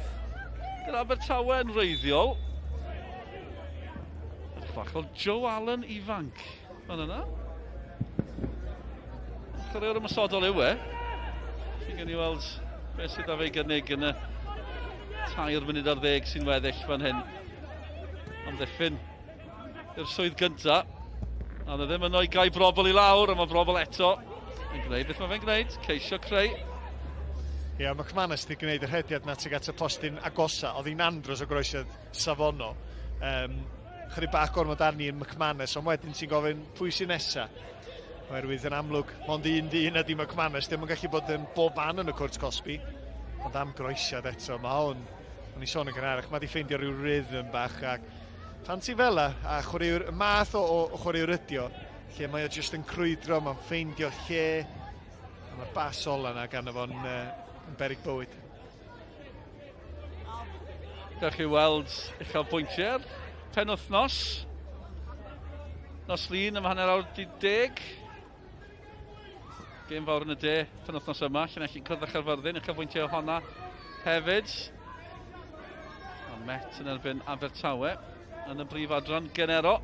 Gyda Abertawe yn reiddiol. Bach o Joe Allen ifanc. Fan yna. Chwaraewr ymosodol yw e. Chi'n gen i weld beth sydd â fe i gynnig yn y 3 munud ar 10 sy'n weddill fan hyn. Amddiffyn i'r swydd gynta. A dde ddim yno i gau Brobl i lawr, a mae Brobl eto yn gwneud beth mae fe'n gwneud, ceisio creu. Ie, yeah, McManus wedi gwneud yr hediad na tuag at y postyn agosa. Oedd hi'n andros o groesiad safonol. Chydig bach gormod arni yn McManus, ond wedyn ti'n gofyn pwy sy'n nesa. Oherwydd yn amlwg, mond un ddyn ydy McManus, ddim yn gallu bod yn bob man yn y cwrt cosbi. Ond am groesiad eto, mae hwn, o'n i sôn yn gynharach, mae di ffeindio rhyw rhythm bach. Ac pan ti fel a, a chwaraewr, y math o, o chwaraewr ydi o, lle mae o jyst yn crwydro, mae'n ffeindio lle, a mae'r bas ola yna gan fo'n yn berig bywyd. Gallwch chi weld uchelbwyntiau'r penwythnos. Nos Lun am 10:30. Gêm fawr yn y de penwythnos yma. Llanelli'n cwrdd â Chaerfyrddin, uchelbwyntiau honna hefyd. A Met yn erbyn Abertawe yn y brif adran Genero.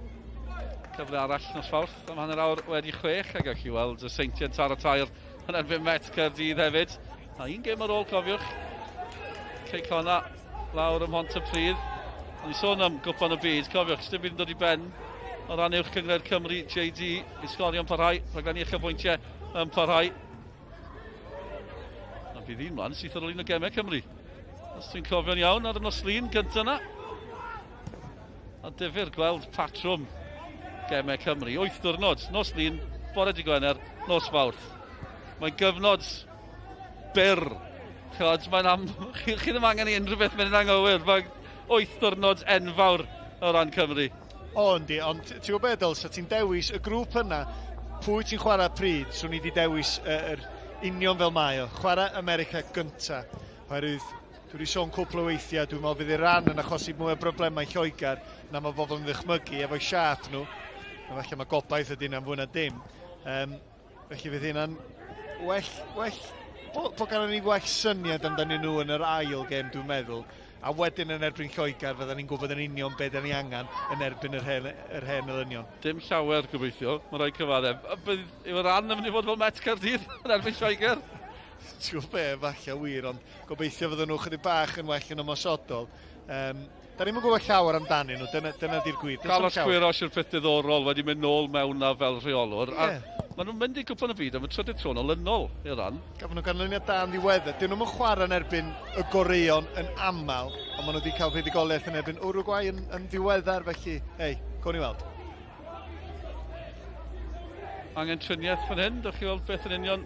Cyfle arall nos Fawrth am 6:30 a gallwch chi weld y Seintiau'n taro tair yn erbyn Met Caerdydd hefyd. A un gêm ar ôl, cofiwch. Cei Connah lawr ym Mhontypridd. O'n i sôn am Gwpan y Byd, cofiwch, dim byd yn dod i ben o ran Uwch Gynghrair Cymru, JD, i sgorio'n parhau, rhaglenni uchelbwyntiau yn parhau. A bydd un mlaen syth ar ôl un o gemau Cymru. Os dwi'n cofio'n iawn ar y nos Lun gyntaf yna. A difyr gweld patrwm gemau Cymru. 8 diwrnod, nos Lun, bore dy Gwener, nos Fawrth. Mae'n gyfnod byr. Chod, mae'n am... Chi, chi ddim angen i unrhyw beth mynd yn anghywir. Mae'n 8 diwrnod enfawr o ran Cymru. O, yndi, ond ti'n gwybod beth, Dyl, ti'n dewis y grŵp yna, pwy ti'n chwarae pryd, swn i wedi dewis yr union fel mae o. Chwarae America gynta, oherwydd dwi wedi sôn cwpl o weithiau, dwi'n meddwl fydd Iran yn achosi mwy o broblemau Lloegr na mae bobl yn ddychmygu efo'i siâp nhw. A falle mae gobaith ydy yna'n fwy na dim. Felly fydd hynna'n well, well Bod gan ni well syniad amdanyn nhw yn yr ail gêm, dwi'n meddwl. A wedyn yn erbyn Lloegr, fydden ni'n gwybod yn union beth da ni angen yn erbyn yr hen, yr hen elynion. Dim llawer gobeithio, mae rhaid cyfaddef. Bydd yw'r ran yn mynd i fod fel Met Caerdydd yn erbyn Lloegr? Ti'n gwybod be, falle wir, ond gobeithio fydden nhw chydig bach yn well yn ymosodol. Da ni'm yn gwybod llawer amdanyn nhw, dyna di'r gwir. Carlos Queiroz yw'r peth diddorol wedi mynd nôl mewn na fel rheolwr. Yeah. A maen nhw'n mynd i Gwpan y Byd am y trydydd tro yn olynol i'r ran. Gafon nhw ganlyniad da yn ddiweddar. Dyn nhw'n chwarae yn erbyn y goreuon yn aml, ond maen nhw wedi cael fuddugoliaeth yn erbyn Uruguay yn ddiweddar, felly, hei, gawn ni weld. Angen triniaeth fan hyn, dewch chi weld beth yn union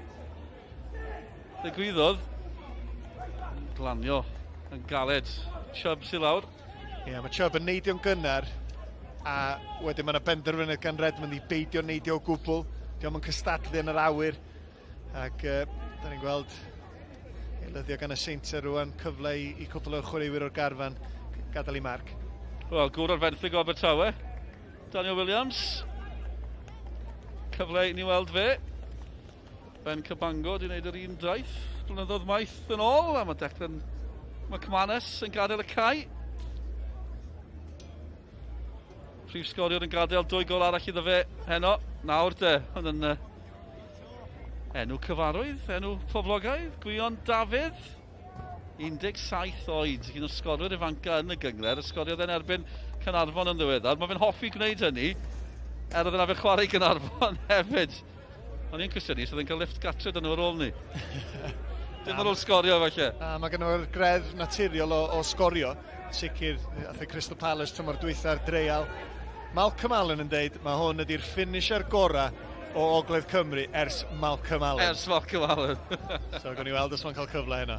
ddigwyddodd. Glanio yn galed. Chubb sy'n lawr. Ie, yeah, mae Chubb yn neidio'n gynnar, a wedyn mae yna benderfyniad gan Redmond i beidio neidio o gwbl. Dio'm yn cystadlu yn yr awyr. Ac da ni'n gweld eilyddio gan y Seintiau rwan, cyfle i cwpl o chwaraewyr o'r garfan gadael i marc. Wel, gŵr ar fenthyg o Abertawe, Daniel Williams. Cyfle i ni weld fe. Ben Cabango wedi gwneud yr un daith blynyddoedd maith yn ôl, a mae Declan McManus yn gadael y cae. Prif sgoriwr yn gadael 2 gol arall iddo fe heno. Nawr de, hwn yn enw cyfarwydd, enw poblogaidd, Gwion Dafydd. 17 oed, un o'r sgorwyr ifanca yn y gynghrair, y sgoriodd yn erbyn Caernarfon yn ddiweddar. Mae fe'n hoffi gwneud hynny, er oedd yn arfer chwarae i Gaernarfon hefyd. O'n i'n cwestiynu, so oedd e'n cael lift gatre dyn nhw ar ôl ni. Dim ar ôl sgorio falle. A mae gen nhw'r greddf naturiol o sgorio. Sicr, ath y Crystal Palace tymor dwytha'r dreial. Malcolm Allen yn deud, mae hwn ydy'r finisher gorau o Ogledd Cymru ers Malcolm Allen. Ers Malcolm Allen. So, gawn ni weld os mae'n cael cyfle heno.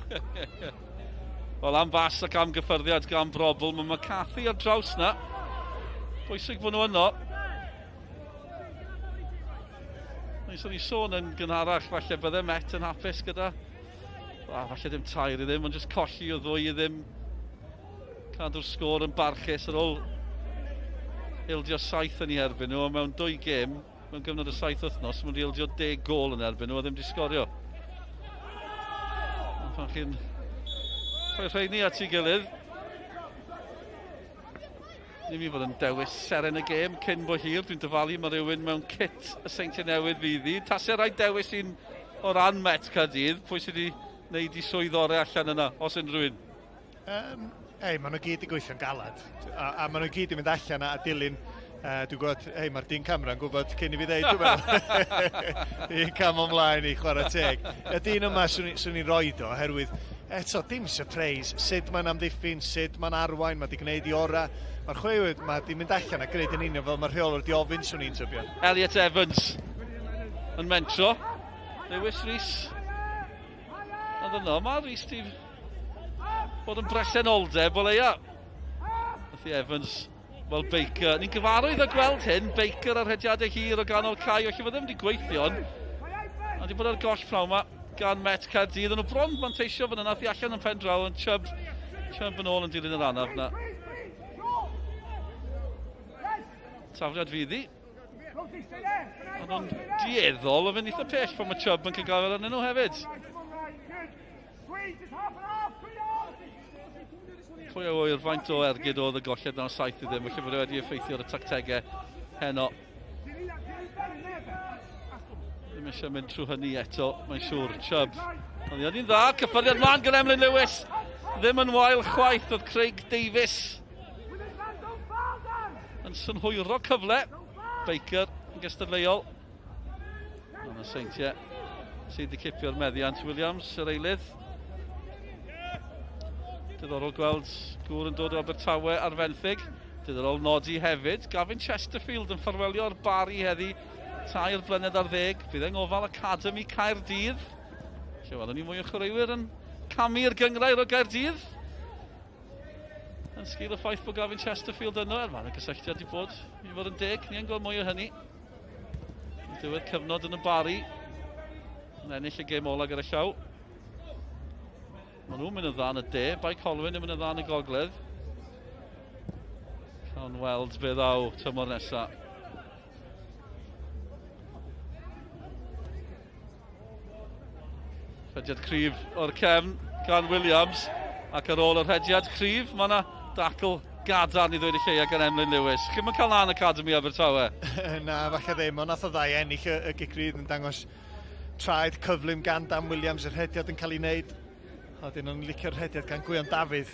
Wel, am fas ac am gyffyrddiad gan Brobl, mae McCarthy ar draws na. Bwysig bod nhw yno. Wnaethon ni sôn yn gynharach, falle bydde Met yn hapus gyda. Falle dim 3 i ddim, ond jyst colli o 2 i ddim. Cadw'r sgôr yn barchus ar ôl ildio 7 yn ei erbyn nhw, ond mewn 2 gêm, mewn gyfnod o 7 wythnos, mae'n ildio 10 gôl yn erbyn nhw a ddim di sgorio. Ond pan chi'n rhoi rheini at ei gilydd, ni'n mynd i fod yn dewis seren y gêm cyn bo hir. Dwi'n dyfalu mae rhywun mewn kit y Seintiau Newydd fydd hi. Tasau rhaid dewis un o ran Met Caerdydd, pwy sydd wedi gwneud i swydd orau allan yna, os unrhyw un? Ei, maen nhw gyd i gweithio'n galad, a maen nhw gyd i mynd allan a dilyn. Dwi'n gwybod, hei, mae'r dyn camera yn gwybod cyn i fi ddeud, dwi'n meddwl. Un cam ymlaen i chwarae teg. Y dyn yma swn i'n roed o, oherwydd, eto, dim surprise, sut mae'n amddiffyn, sut mae'n arwain, mae wedi gwneud i orau. Mae'r chwaraewyr mae wedi mynd allan a gwneud yn union fel mae'r rheolwr wedi ofyn, swn i'n tybio. Elliot Evans yn mentro. Lewis Rees. Oedd yno, mae Rees di bod yn bresenoldeb o leia. Nath i Evans, wel Baker, ni'n gyfarwydd o gweld hyn, Baker ar rhediadau hir o ganol cae, felly fe ddim wedi gweithio, ond wedi bod ar goll pnawn yma gan Met Caerdydd, ond nhw bron manteisio fan yna, nath i allan yn pen draw, ond Chubb yn ôl yn dilyn yr anaf na. Tafliad fydd hi. Ond nhw'n dueddol o fynd eitha pell pan mae Chubb yn cael gafael arnyn nhw hefyd. Pwy a ŵyr faint o ergyd oedd y golled na'r 7 i ddim, felly bod e wedi effeithio ar y tactegau heno. Ddim eisiau mynd trwy hynny eto, mae'n siŵr. Chubb. Ond hi'n dda, cyffyrddiad mlaen gan Emlyn Lewis. Ddim yn wael chwaith, oedd Craig Davies yn synhwyro cyfle. Baker yn gystadleuol. Ond y Seintiau sydd wedi cipio'r meddiant. Williams, yr eilydd. Diddorol gweld gŵr yn dod o Abertawe ar fenthyg. Diddorol nodi hefyd. Gavin Chesterfield yn ffarwelio ar Bari heddi. 3 blynedd ar 10. Bydd e'n ngofal Academy Caerdydd. Lle welwn ni mwy o chwaraewyr yn camu'r gynghrair o Gaerdydd. Yn sgil y ffaith bod Gavin Chesterfield yno, er mae'n gysylltiad i bod i fod yn deg, ni yn gweld mwy o hynny. Yn diwedd cyfnod yn y Bari. Yn ennill y gêm ola gyda llaw. Maen nhw'n mynd yn dda yn y de, Bae Colwyn yn mynd yn dda yn y gogledd. Cawn weld be ddaw tymor nesa. Rhediad cryf o'r cefn gan Williams. Ac ar ôl y rhediad cryf, mae yna dacl gadarn i ddweud y lleia gan Emlyn Lewis. Chi'n mynd cael lan Academy Abertawe? Na, falle ddim, ond nath o ddau ennill y, y gic rydd yn dangos traed cyflym gan Dan Williams, y rhediad yn cael ei wneud. A dyn nhw'n licio'r rhediad gan Gwion Dafydd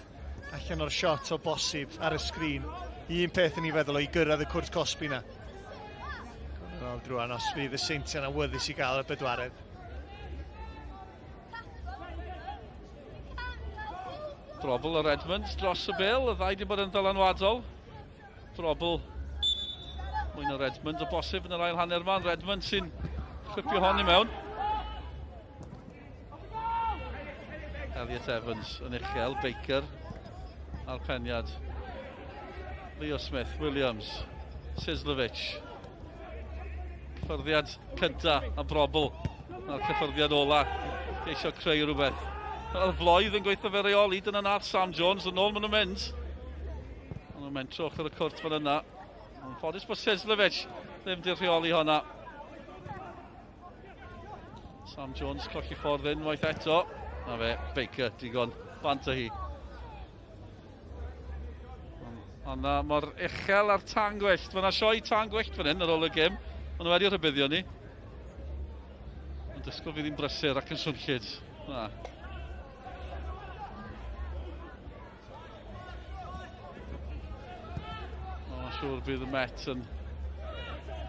allan o'r shot o bosib ar y sgrin. Un peth yn ei feddwl o i gyrraedd y cwrt cosbi na. Wel, drwan os fydd y Seintiau'n awyddus i gael y bedwaredd. Drobl o Redmond dros y bel, y ddau wedi bod yn ddylanwadol. Drobl mwy na Redmond o bosib yn yr ail hanner yma. Redmond sy'n chwipio hon i mewn. Elliot Evans yn uchel, Baker a'r peniad. Leo Smith, Williams, Sislovic. Cyffyrddiad cynta a brobl a'r cyffyrddiad ola. Geisio creu rhywbeth. Oedd Floedd yn gweithio fe reoli, dyna nath Sam Jones, yn ôl maen nhw'n mynd. Maen nhw'n mentro ochr y cwrt fan yna. Ond ffodus bod Seslovic ddim di rheoli honna. Sam Jones colli ffordd unwaith eto. Na fe, Baker, digon bant o hi. Ond na, mor uchel ar tan gwyllt. Mae yna sioe tan gwyllt fan hyn ar ôl y gym. Maen nhw wedi rhybuddio ni. Ond dysgwyl fi ddim brysur ac yn swnllyd. Na. Mae'n siŵr bydd y Met yn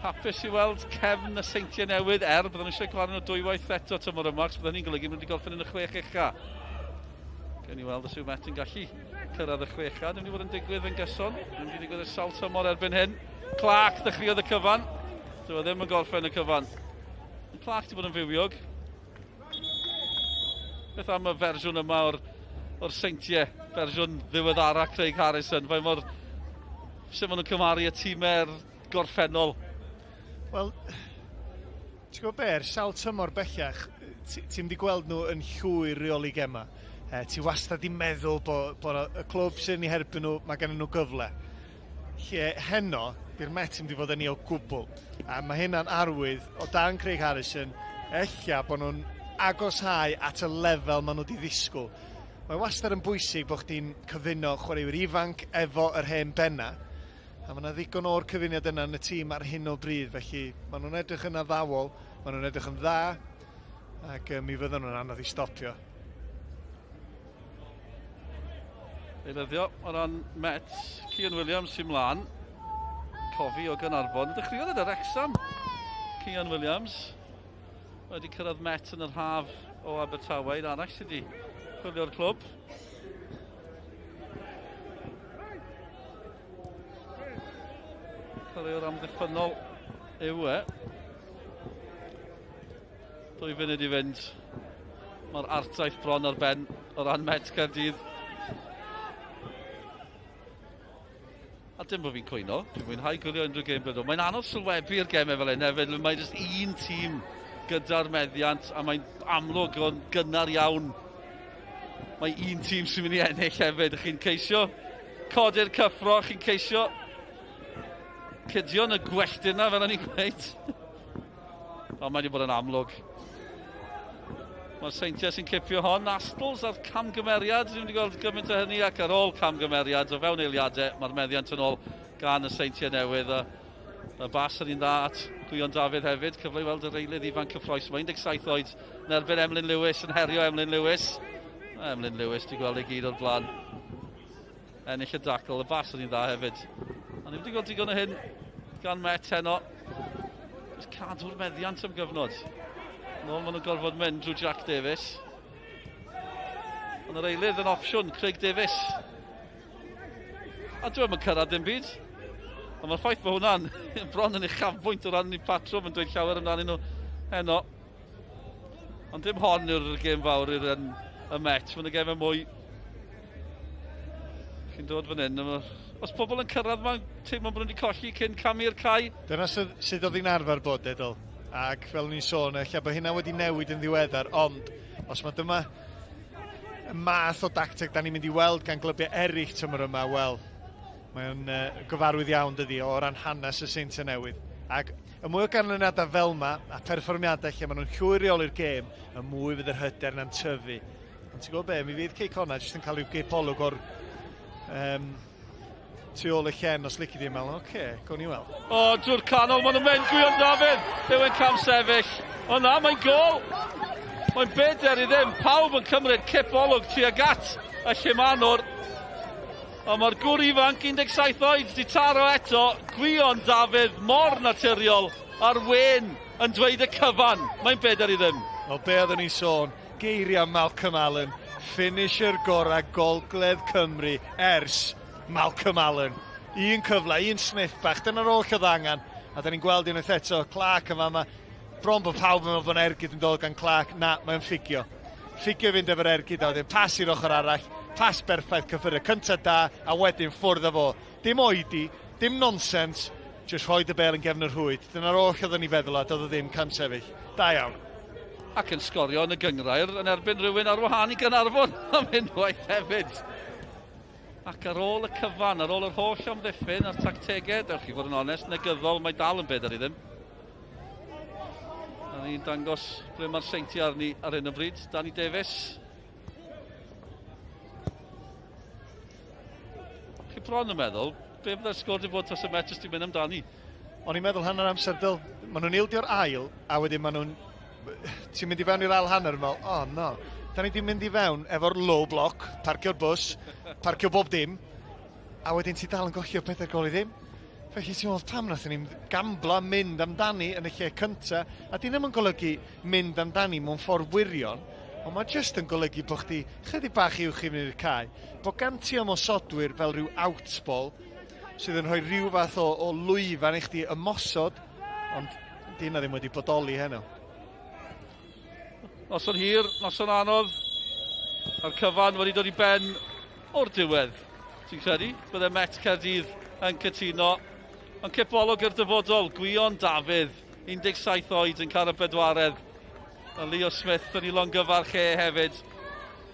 hapus i weld cefn y Seintiau Newydd, er bydden nhw eisiau gwario nhw dwywaith eto tymor yma, achos bydden ni'n golygu mynd i gorffen yn y chwech ucha. Gen i weld os yw Met yn gallu cyrraedd y chwech ucha. Dwi'n mynd i fod yn digwydd yn gyson. Dwi'n mynd i ddigwydd y sawl tymor erbyn hyn. Clark ddechreuodd y cyfan. Dyw e ddim yn gorffen y cyfan. Clark wedi bod yn fywiog. Beth am y fersiwn yma o'r, or Seintiau, fersiwn ddiweddara Craig Harrison? Faint mor... Sut maen nhw'n cymharu y tîmau'r gorffennol? Wel, ti'n gwybod be, er sawl tymor bellach, ti'n ti mynd i gweld nhw yn llwyr reoli gema. E, ti wastad i meddwl bod bo y clwb sy'n ei herbyn nhw, mae gen nhw gyfle. Lle heno, di'r Met yn mynd i fod yn ei o gwbl. A mae hynna'n arwydd o dan Craig Harrison, ella bod nhw'n agoshau at y lefel maen nhw wedi ddisgwyl. Mae wastad yn bwysig bod chdi'n cyfuno chwaraewyr ifanc efo yr hen benna. A mae yna ddigon o'r cyfuniad yna yn y tîm ar hyn o bryd, felly maen nhw'n edrych yn addawol, maen nhw'n edrych yn dda, ac mi fydden nhw'n anodd i stopio. Eilyddio o ran Mets, Cian Williams sy'n mlaen. Cofi o Gaernarfon. Dechreuodd yn yr Wrexham, Cian Williams. Wedi cyrraedd Met yn yr haf o Abertawe, un arall sydd wedi chwilio'r clwb. Chwaraewr amddiffynnol yw e. 2 funud i fynd. Mae'r artaith bron ar ben o ran Met Caerdydd. A dim bod fi'n cwyno, dwi'n mwynhau gwylio unrhyw gêm byddo. Mae'n anodd sylwebu'r gemau fel hyn hefyd. Mae jyst un tîm gyda'r meddiant a mae'n amlwg o'n gynnar iawn. Mae un tîm sy'n mynd i ennill hefyd. Chi'n ceisio codi'r cyffro, chi'n ceisio cydio yn y gwelltyn yna fel o'n i'n gweud. Ond mae wedi bod yn amlwg. Mae'r Seintiau sy'n cipio hon, Astles a'r camgymeriad, dwi'n wedi gweld gymaint o hynny, ac ar ôl camgymeriad o fewn eiliadau, mae'r meddiant yn ôl gan y Seintiau Newydd. A, y bas yn un dda at Gwion Dafydd hefyd, cyfle i weld yr eilydd ifanc cyffroes. Mae 17 oed yn erbyn Emlyn Lewis, yn herio Emlyn Lewis. Emlyn Lewis, dwi'n gweld ei gyd o'r blaen. Ennill y dacl, y bas yn un dda hefyd. A ni wedi gweld digon o hyn gan Met heno. Just cadw'r meddiant am gyfnod. Nôl maen nhw'n gorfod mynd drwy Jack Davies. Ond yr eilydd yn opsiwn, Craig Davies. A dwi'n yn cyrraedd dim byd. Ond mae'r ffaith bod hwnna'n bron yn uchafbwynt o ran i patrwm yn dweud llawer amdanyn nhw heno. Ond dim hon yw'r gêm fawr i'r y Met. Mae'n y gemau mwy. Chi'n dod fan hyn. Os pobl yn cyrraedd ma'n teimlo bod nhw wedi colli cyn camu'r cae. Dyna sut oedd hi'n arfer bod, Edel. Ac fel ni'n sôn, ella bod hynna wedi newid yn ddiweddar, ond os mae dyma y math o dacteg da ni'n mynd i weld gan glybiau eraill tymor yma, wel, mae'n gyfarwydd iawn dydi o ran hanes y Seintiau Newydd. Ac y mwy o ganlyniadau fel yma, a perfformiadau lle maen nhw'n llwyr reoli'r gêm, y mwy fydd yr hyder na'n tyfu. Ond ti'n gwybod be, mi fydd Cei Connah jyst yn cael rhyw gipolwg o'r tu ôl y llen os lici di, yn meddwl, oce, okay, gawn ni weld. O, drwy'r canol, maen nhw'n mynd, Gwion Dafydd, yw e'n cam sefyll. O na, mae'n gol! Mae'n bedair i ddim, pawb yn cymryd cip olwg tuag at y llumanwr. Ond mae'r gŵr ifanc 17 oed di taro eto, Gwion Dafydd mor naturiol a'r wên yn dweud y cyfan. Mae'n bedair i ddim. Wel, be oeddwn i'n sôn, geiriau Malcolm Allen, finisher gorau Gogledd Cymru ers Malcolm Allen. Un cyfle, un sniff bach, dyna'r oll oedd angen. A da ni'n gweld unwaith eto, Clark yn fama, bron bod pawb yn meddwl bod ergyd yn dod gan Clark. Na, mae'n ffugio. Ffugio fynd efo'r ergyd a wedyn pas i'r ochr arall, pas berffaith, cyffuriau cyntaf da, a wedyn ffwrdd â fo. Dim oedi, dim nonsens, jyst rhoi y bel yn gefn y rhwyd. Dyna'r oll oedden ni feddwl a doedd o ddim camsefyll. Da iawn. Ac yn sgorio yn y gynghrair yn erbyn rhywun ar wahân i Gaernarfon am unwaith hefyd. Ac ar ôl y cyfan, ar ôl yr holl amddiffyn a'r tactegau, dewch chi fod yn onest, negyddol, mae dal yn bedair i ddim. A ni'n dangos ble mae'r Seintiau arni ar hyn o bryd. Danny Davies. Chi bron yn meddwl, be fydde'r sgôr di fod tas y Met jyst i mynd amdani? O'n i'n meddwl hanner amser, Dyl, maen nhw'n ildio'r ail, a wedyn maen nhw'n... Ti'n mynd i fewn i'r ail hanner yn meddwl, oh no, da ni di mynd i fewn efo'r low block, parcio'r bws, parcio bob dim, a wedyn ti dal yn golli o 4 gol i ddim. Felly ti'n meddwl, pam nathon ni'n gamblo a mynd amdani yn y lle cynta, a di ddim yn golygu mynd amdani mewn ffordd wirion, ond mae jyst yn golygu bod chdi chydig bach uwch i fynd i'r cae, bod gan ti ymosodwyr fel rhyw outball, sydd yn rhoi rhyw fath o lwyfan i chdi ymosod, ond di hynna ddim wedi bodoli heno. Noson hir, noson anodd, a'r cyfan wedi dod i ben o'r diwedd. Ti'n credu? Bydde Met Caerdydd yn cytuno. Ond cipolwg i'r dyfodol, Gwion Dafydd, 17 oed yn cael y bedwaredd. A Leo Smith yn ei longyfarch e hefyd.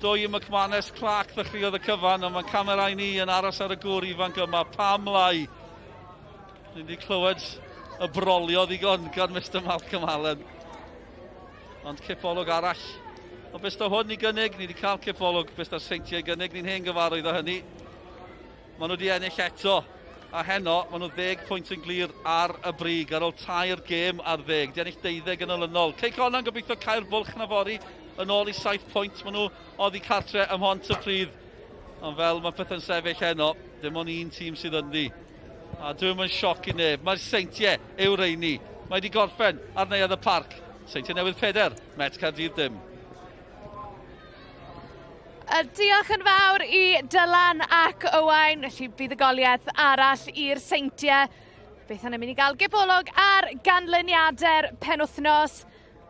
Dwy i McManus, Clark ddechreuodd y cyfan, ond mae'n camerau ni yn aros ar y gŵr ifanc yma. Pam lai? Ni wedi clywed y brolio ddigon gan Mr Malcolm Allen. Ond cipolwg arall. Ond beth da hwn i gynnig, ni wedi cael cipolwg beth da'r Seintiau i gynnig, ni'n hen gyfarwydd o hynny. Maen nhw wedi ennill eto, a heno, maen nhw 10 pwynt yn glir ar y brig ar ôl 3 gêm ar 10. Di ennill 12 yn olynol. Cei Connah'n gobeithio cau'r bwlch na fory yn ôl i 7 pwynt. Maen nhw oddi cartre ym Mhontypridd. Ond fel mae pethau'n sefyll heno, dim ond un tîm sydd ynddi. A dwi'm yn sioc i neb. Mae'r Seintiau yw reini. Mae wedi gorffen ar Neuadd y Parc. Seintiau Newydd 4, Met Caerdydd dim. Diolch yn fawr i Dylan ac Owain. Felly buddugoliaeth arall i'r Seintiau. Beth yna mynd i gael gipolwg ar ganlyniadau'r penwythnos.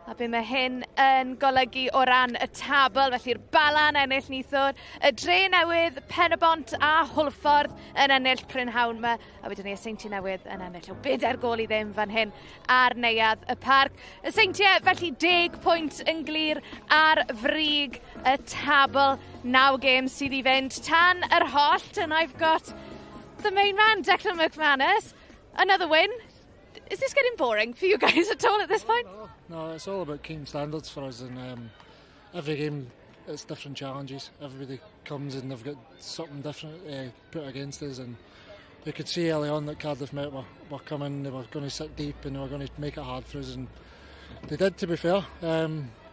A be mae hyn yn golygu o ran y tabl, felly'r Bala'n ennill neithiwr, y Dre Newydd, Pen-y-bont a Hwlffordd yn ennill prynhawn yma, a wedyn ni y Seintiau Newydd yn ennill o 4-0 fan hyn ar Neuadd y Parc. Y Seintiau felly 10 pwynt yn glir ar frig y tabl, 9 gêm sydd i fynd tan yr hollt, and I've got the main man, Declan McManus. Another win. Is this getting boring for you guys at all at this point? No, it's all about keeping standards for us, and every game it's different challenges. Everybody comes and they've got something different put against us, and you could see early on that Cardiff Met were coming, they were going to sit deep and they were going to make it hard for us, and they did, to be fair.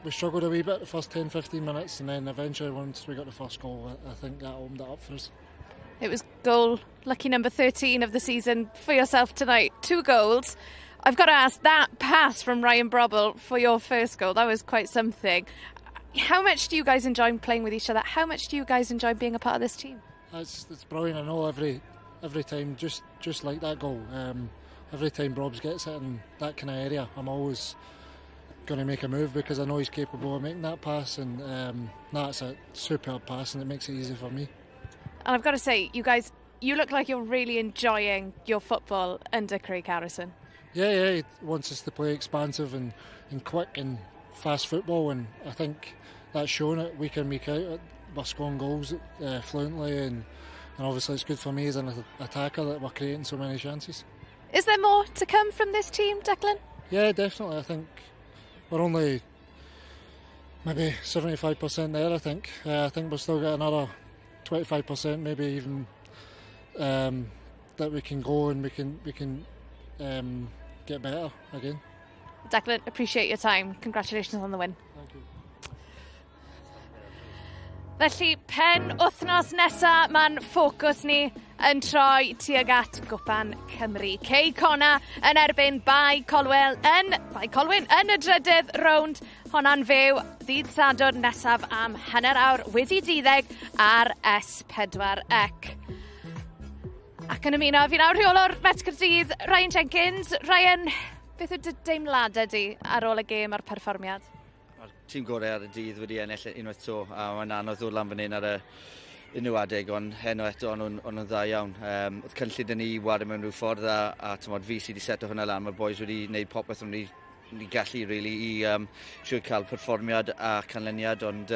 We struggled a wee bit the first 10-15 minutes, and then eventually once we got the first goal, I think that opened it up for us. It was goal lucky number 13 of the season for yourself tonight. 2 goals. I've got to ask, that pass from Ryan Brobbel for your first goal, that was quite something. How much do you guys enjoy playing with each other? How much do you guys enjoy being a part of this team? It's brilliant. I know every time, just like that goal, every time Brobs gets it in that kind of area, I'm always going to make a move because I know he's capable of making that pass, and that's a superb pass, and it makes it easy for me. And I've got to say, you guys, you look like you're really enjoying your football under Craig Harrison. Yeah, he wants us to play expansive and quick and fast football, and I think that's shown it week in, week out. We're scoring goals fluently, and obviously it's good for me as an attacker that we're creating so many chances. Is there more to come from this team, Declan? Yeah, definitely. I think we're only maybe 75% there, I think. I think we've still got another 25%, maybe even, that we can go and we can get better again. Declan, appreciate your time. Congratulations on the win. Thank you. Felly, pen wythnos nesa, mae'n ffocws ni yn troi tuag at Gwpan Cymru. Cei Connah yn erbyn Bae Colwyn yn y drydydd rownd. Honna'n fyw ddydd Sadwrn nesaf am 12:30 ar S4C. Ac yn ymuno fi nawr rheolwr Met Caerdydd, Ryan Jenkins. Ryan, beth yw dy deimladau di ar ôl y gêm a'r perfformiad? Mae'r tîm gorau ar y dydd wedi ennill unwaith to, a mae'n anodd ddod lan fan hyn ar y unrhyw adeg, ond heno eto o'n nhw'n dda iawn. Oedd cynllun dyn ni i wario mewn rhyw ffordd a tymod, fi sydd wedi seto hwnna lan. Mae'r boys wedi gwneud popeth o'n ni gallu really, i siwr cael perfformiad a canlyniad, ond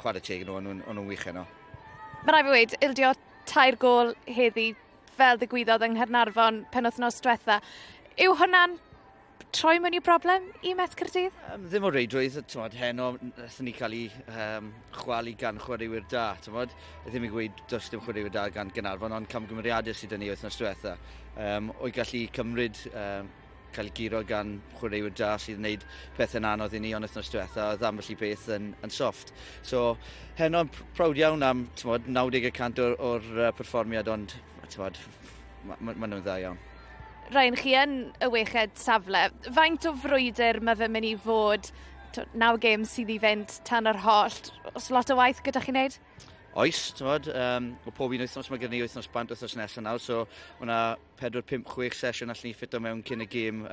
chwarae teg nhw, o'n nhw'n wych heno. Mae rhaid fi weud, ildio 3 gôl heddi fel ddigwyddodd yng Nghaernarfon penwythnos diwetha. Yw hwnna'n troi mewn i broblem i Met Caerdydd? Ddim o reidrwydd, tymod, heno wnaethon ni cael ei chwalu gan chwaraewyr da, tymod. Ddim i gweud does dim chwaraewyr da gan Gaernarfon, ond camgymeriadau sydd 'da ni wythnos diwetha. O'i gallu cymryd cael guro gan chwaraewyr da sydd yn gwneud pethau'n anodd i ni, ond wythnos diwetha oedd ambell i beth yn soft. So heno proud iawn am, tymod, 90% o'r perfformiad, ond tymod, ma nhw'n dda iawn. Ryan, chi yn y weched safle. Faint o frwydr mae fe'n mynd i fod 9 gêm sydd i fynd tan yr hollt? Oes lot o waith gyda chi'n neud? Oes, tymod, o pob un wythnos mae gen i wythnos bant wythnos nesaf nawr, so mae yna 4, 5, 6 sesiwn allan ni ffito mewn cyn y gêm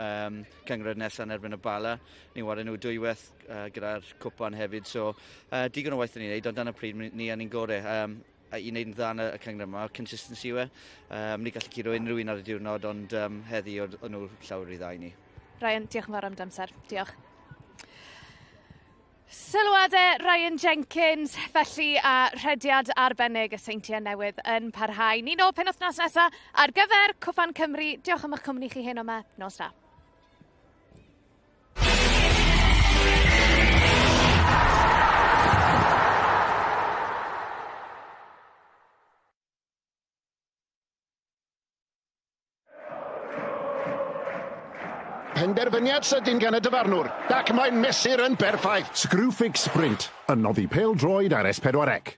cynghrair nesaf yn erbyn y Bala. Ni'n wario nhw dwywaith gyda'r cwpan hefyd, so digon o waith ni'n neud, ond dyna pryd ni yn ein gorau. I wneud yn dda yn y cynghrair yma, consistency yw e. Ni gallu curo unrhyw un ar y diwrnod, ond heddi o'n nhw llawer i dda i ni. Ryan, diolch yn fawr am dy amser. Diolch. Sylwadau Ryan Jenkins, felly, a rhediad arbennig y Seintiau Newydd yn parhau. Ni nôl penwythnos nesaf ar gyfer Cwpan Cymru. Diolch am eich cwmni chi heno yma. Nos da. Penderfyniad sydyn gan y dyfarnwr, ac mae'n mesur yn berffaith. Screwfix Sprint, yn noddi pêl-droed ar S4C.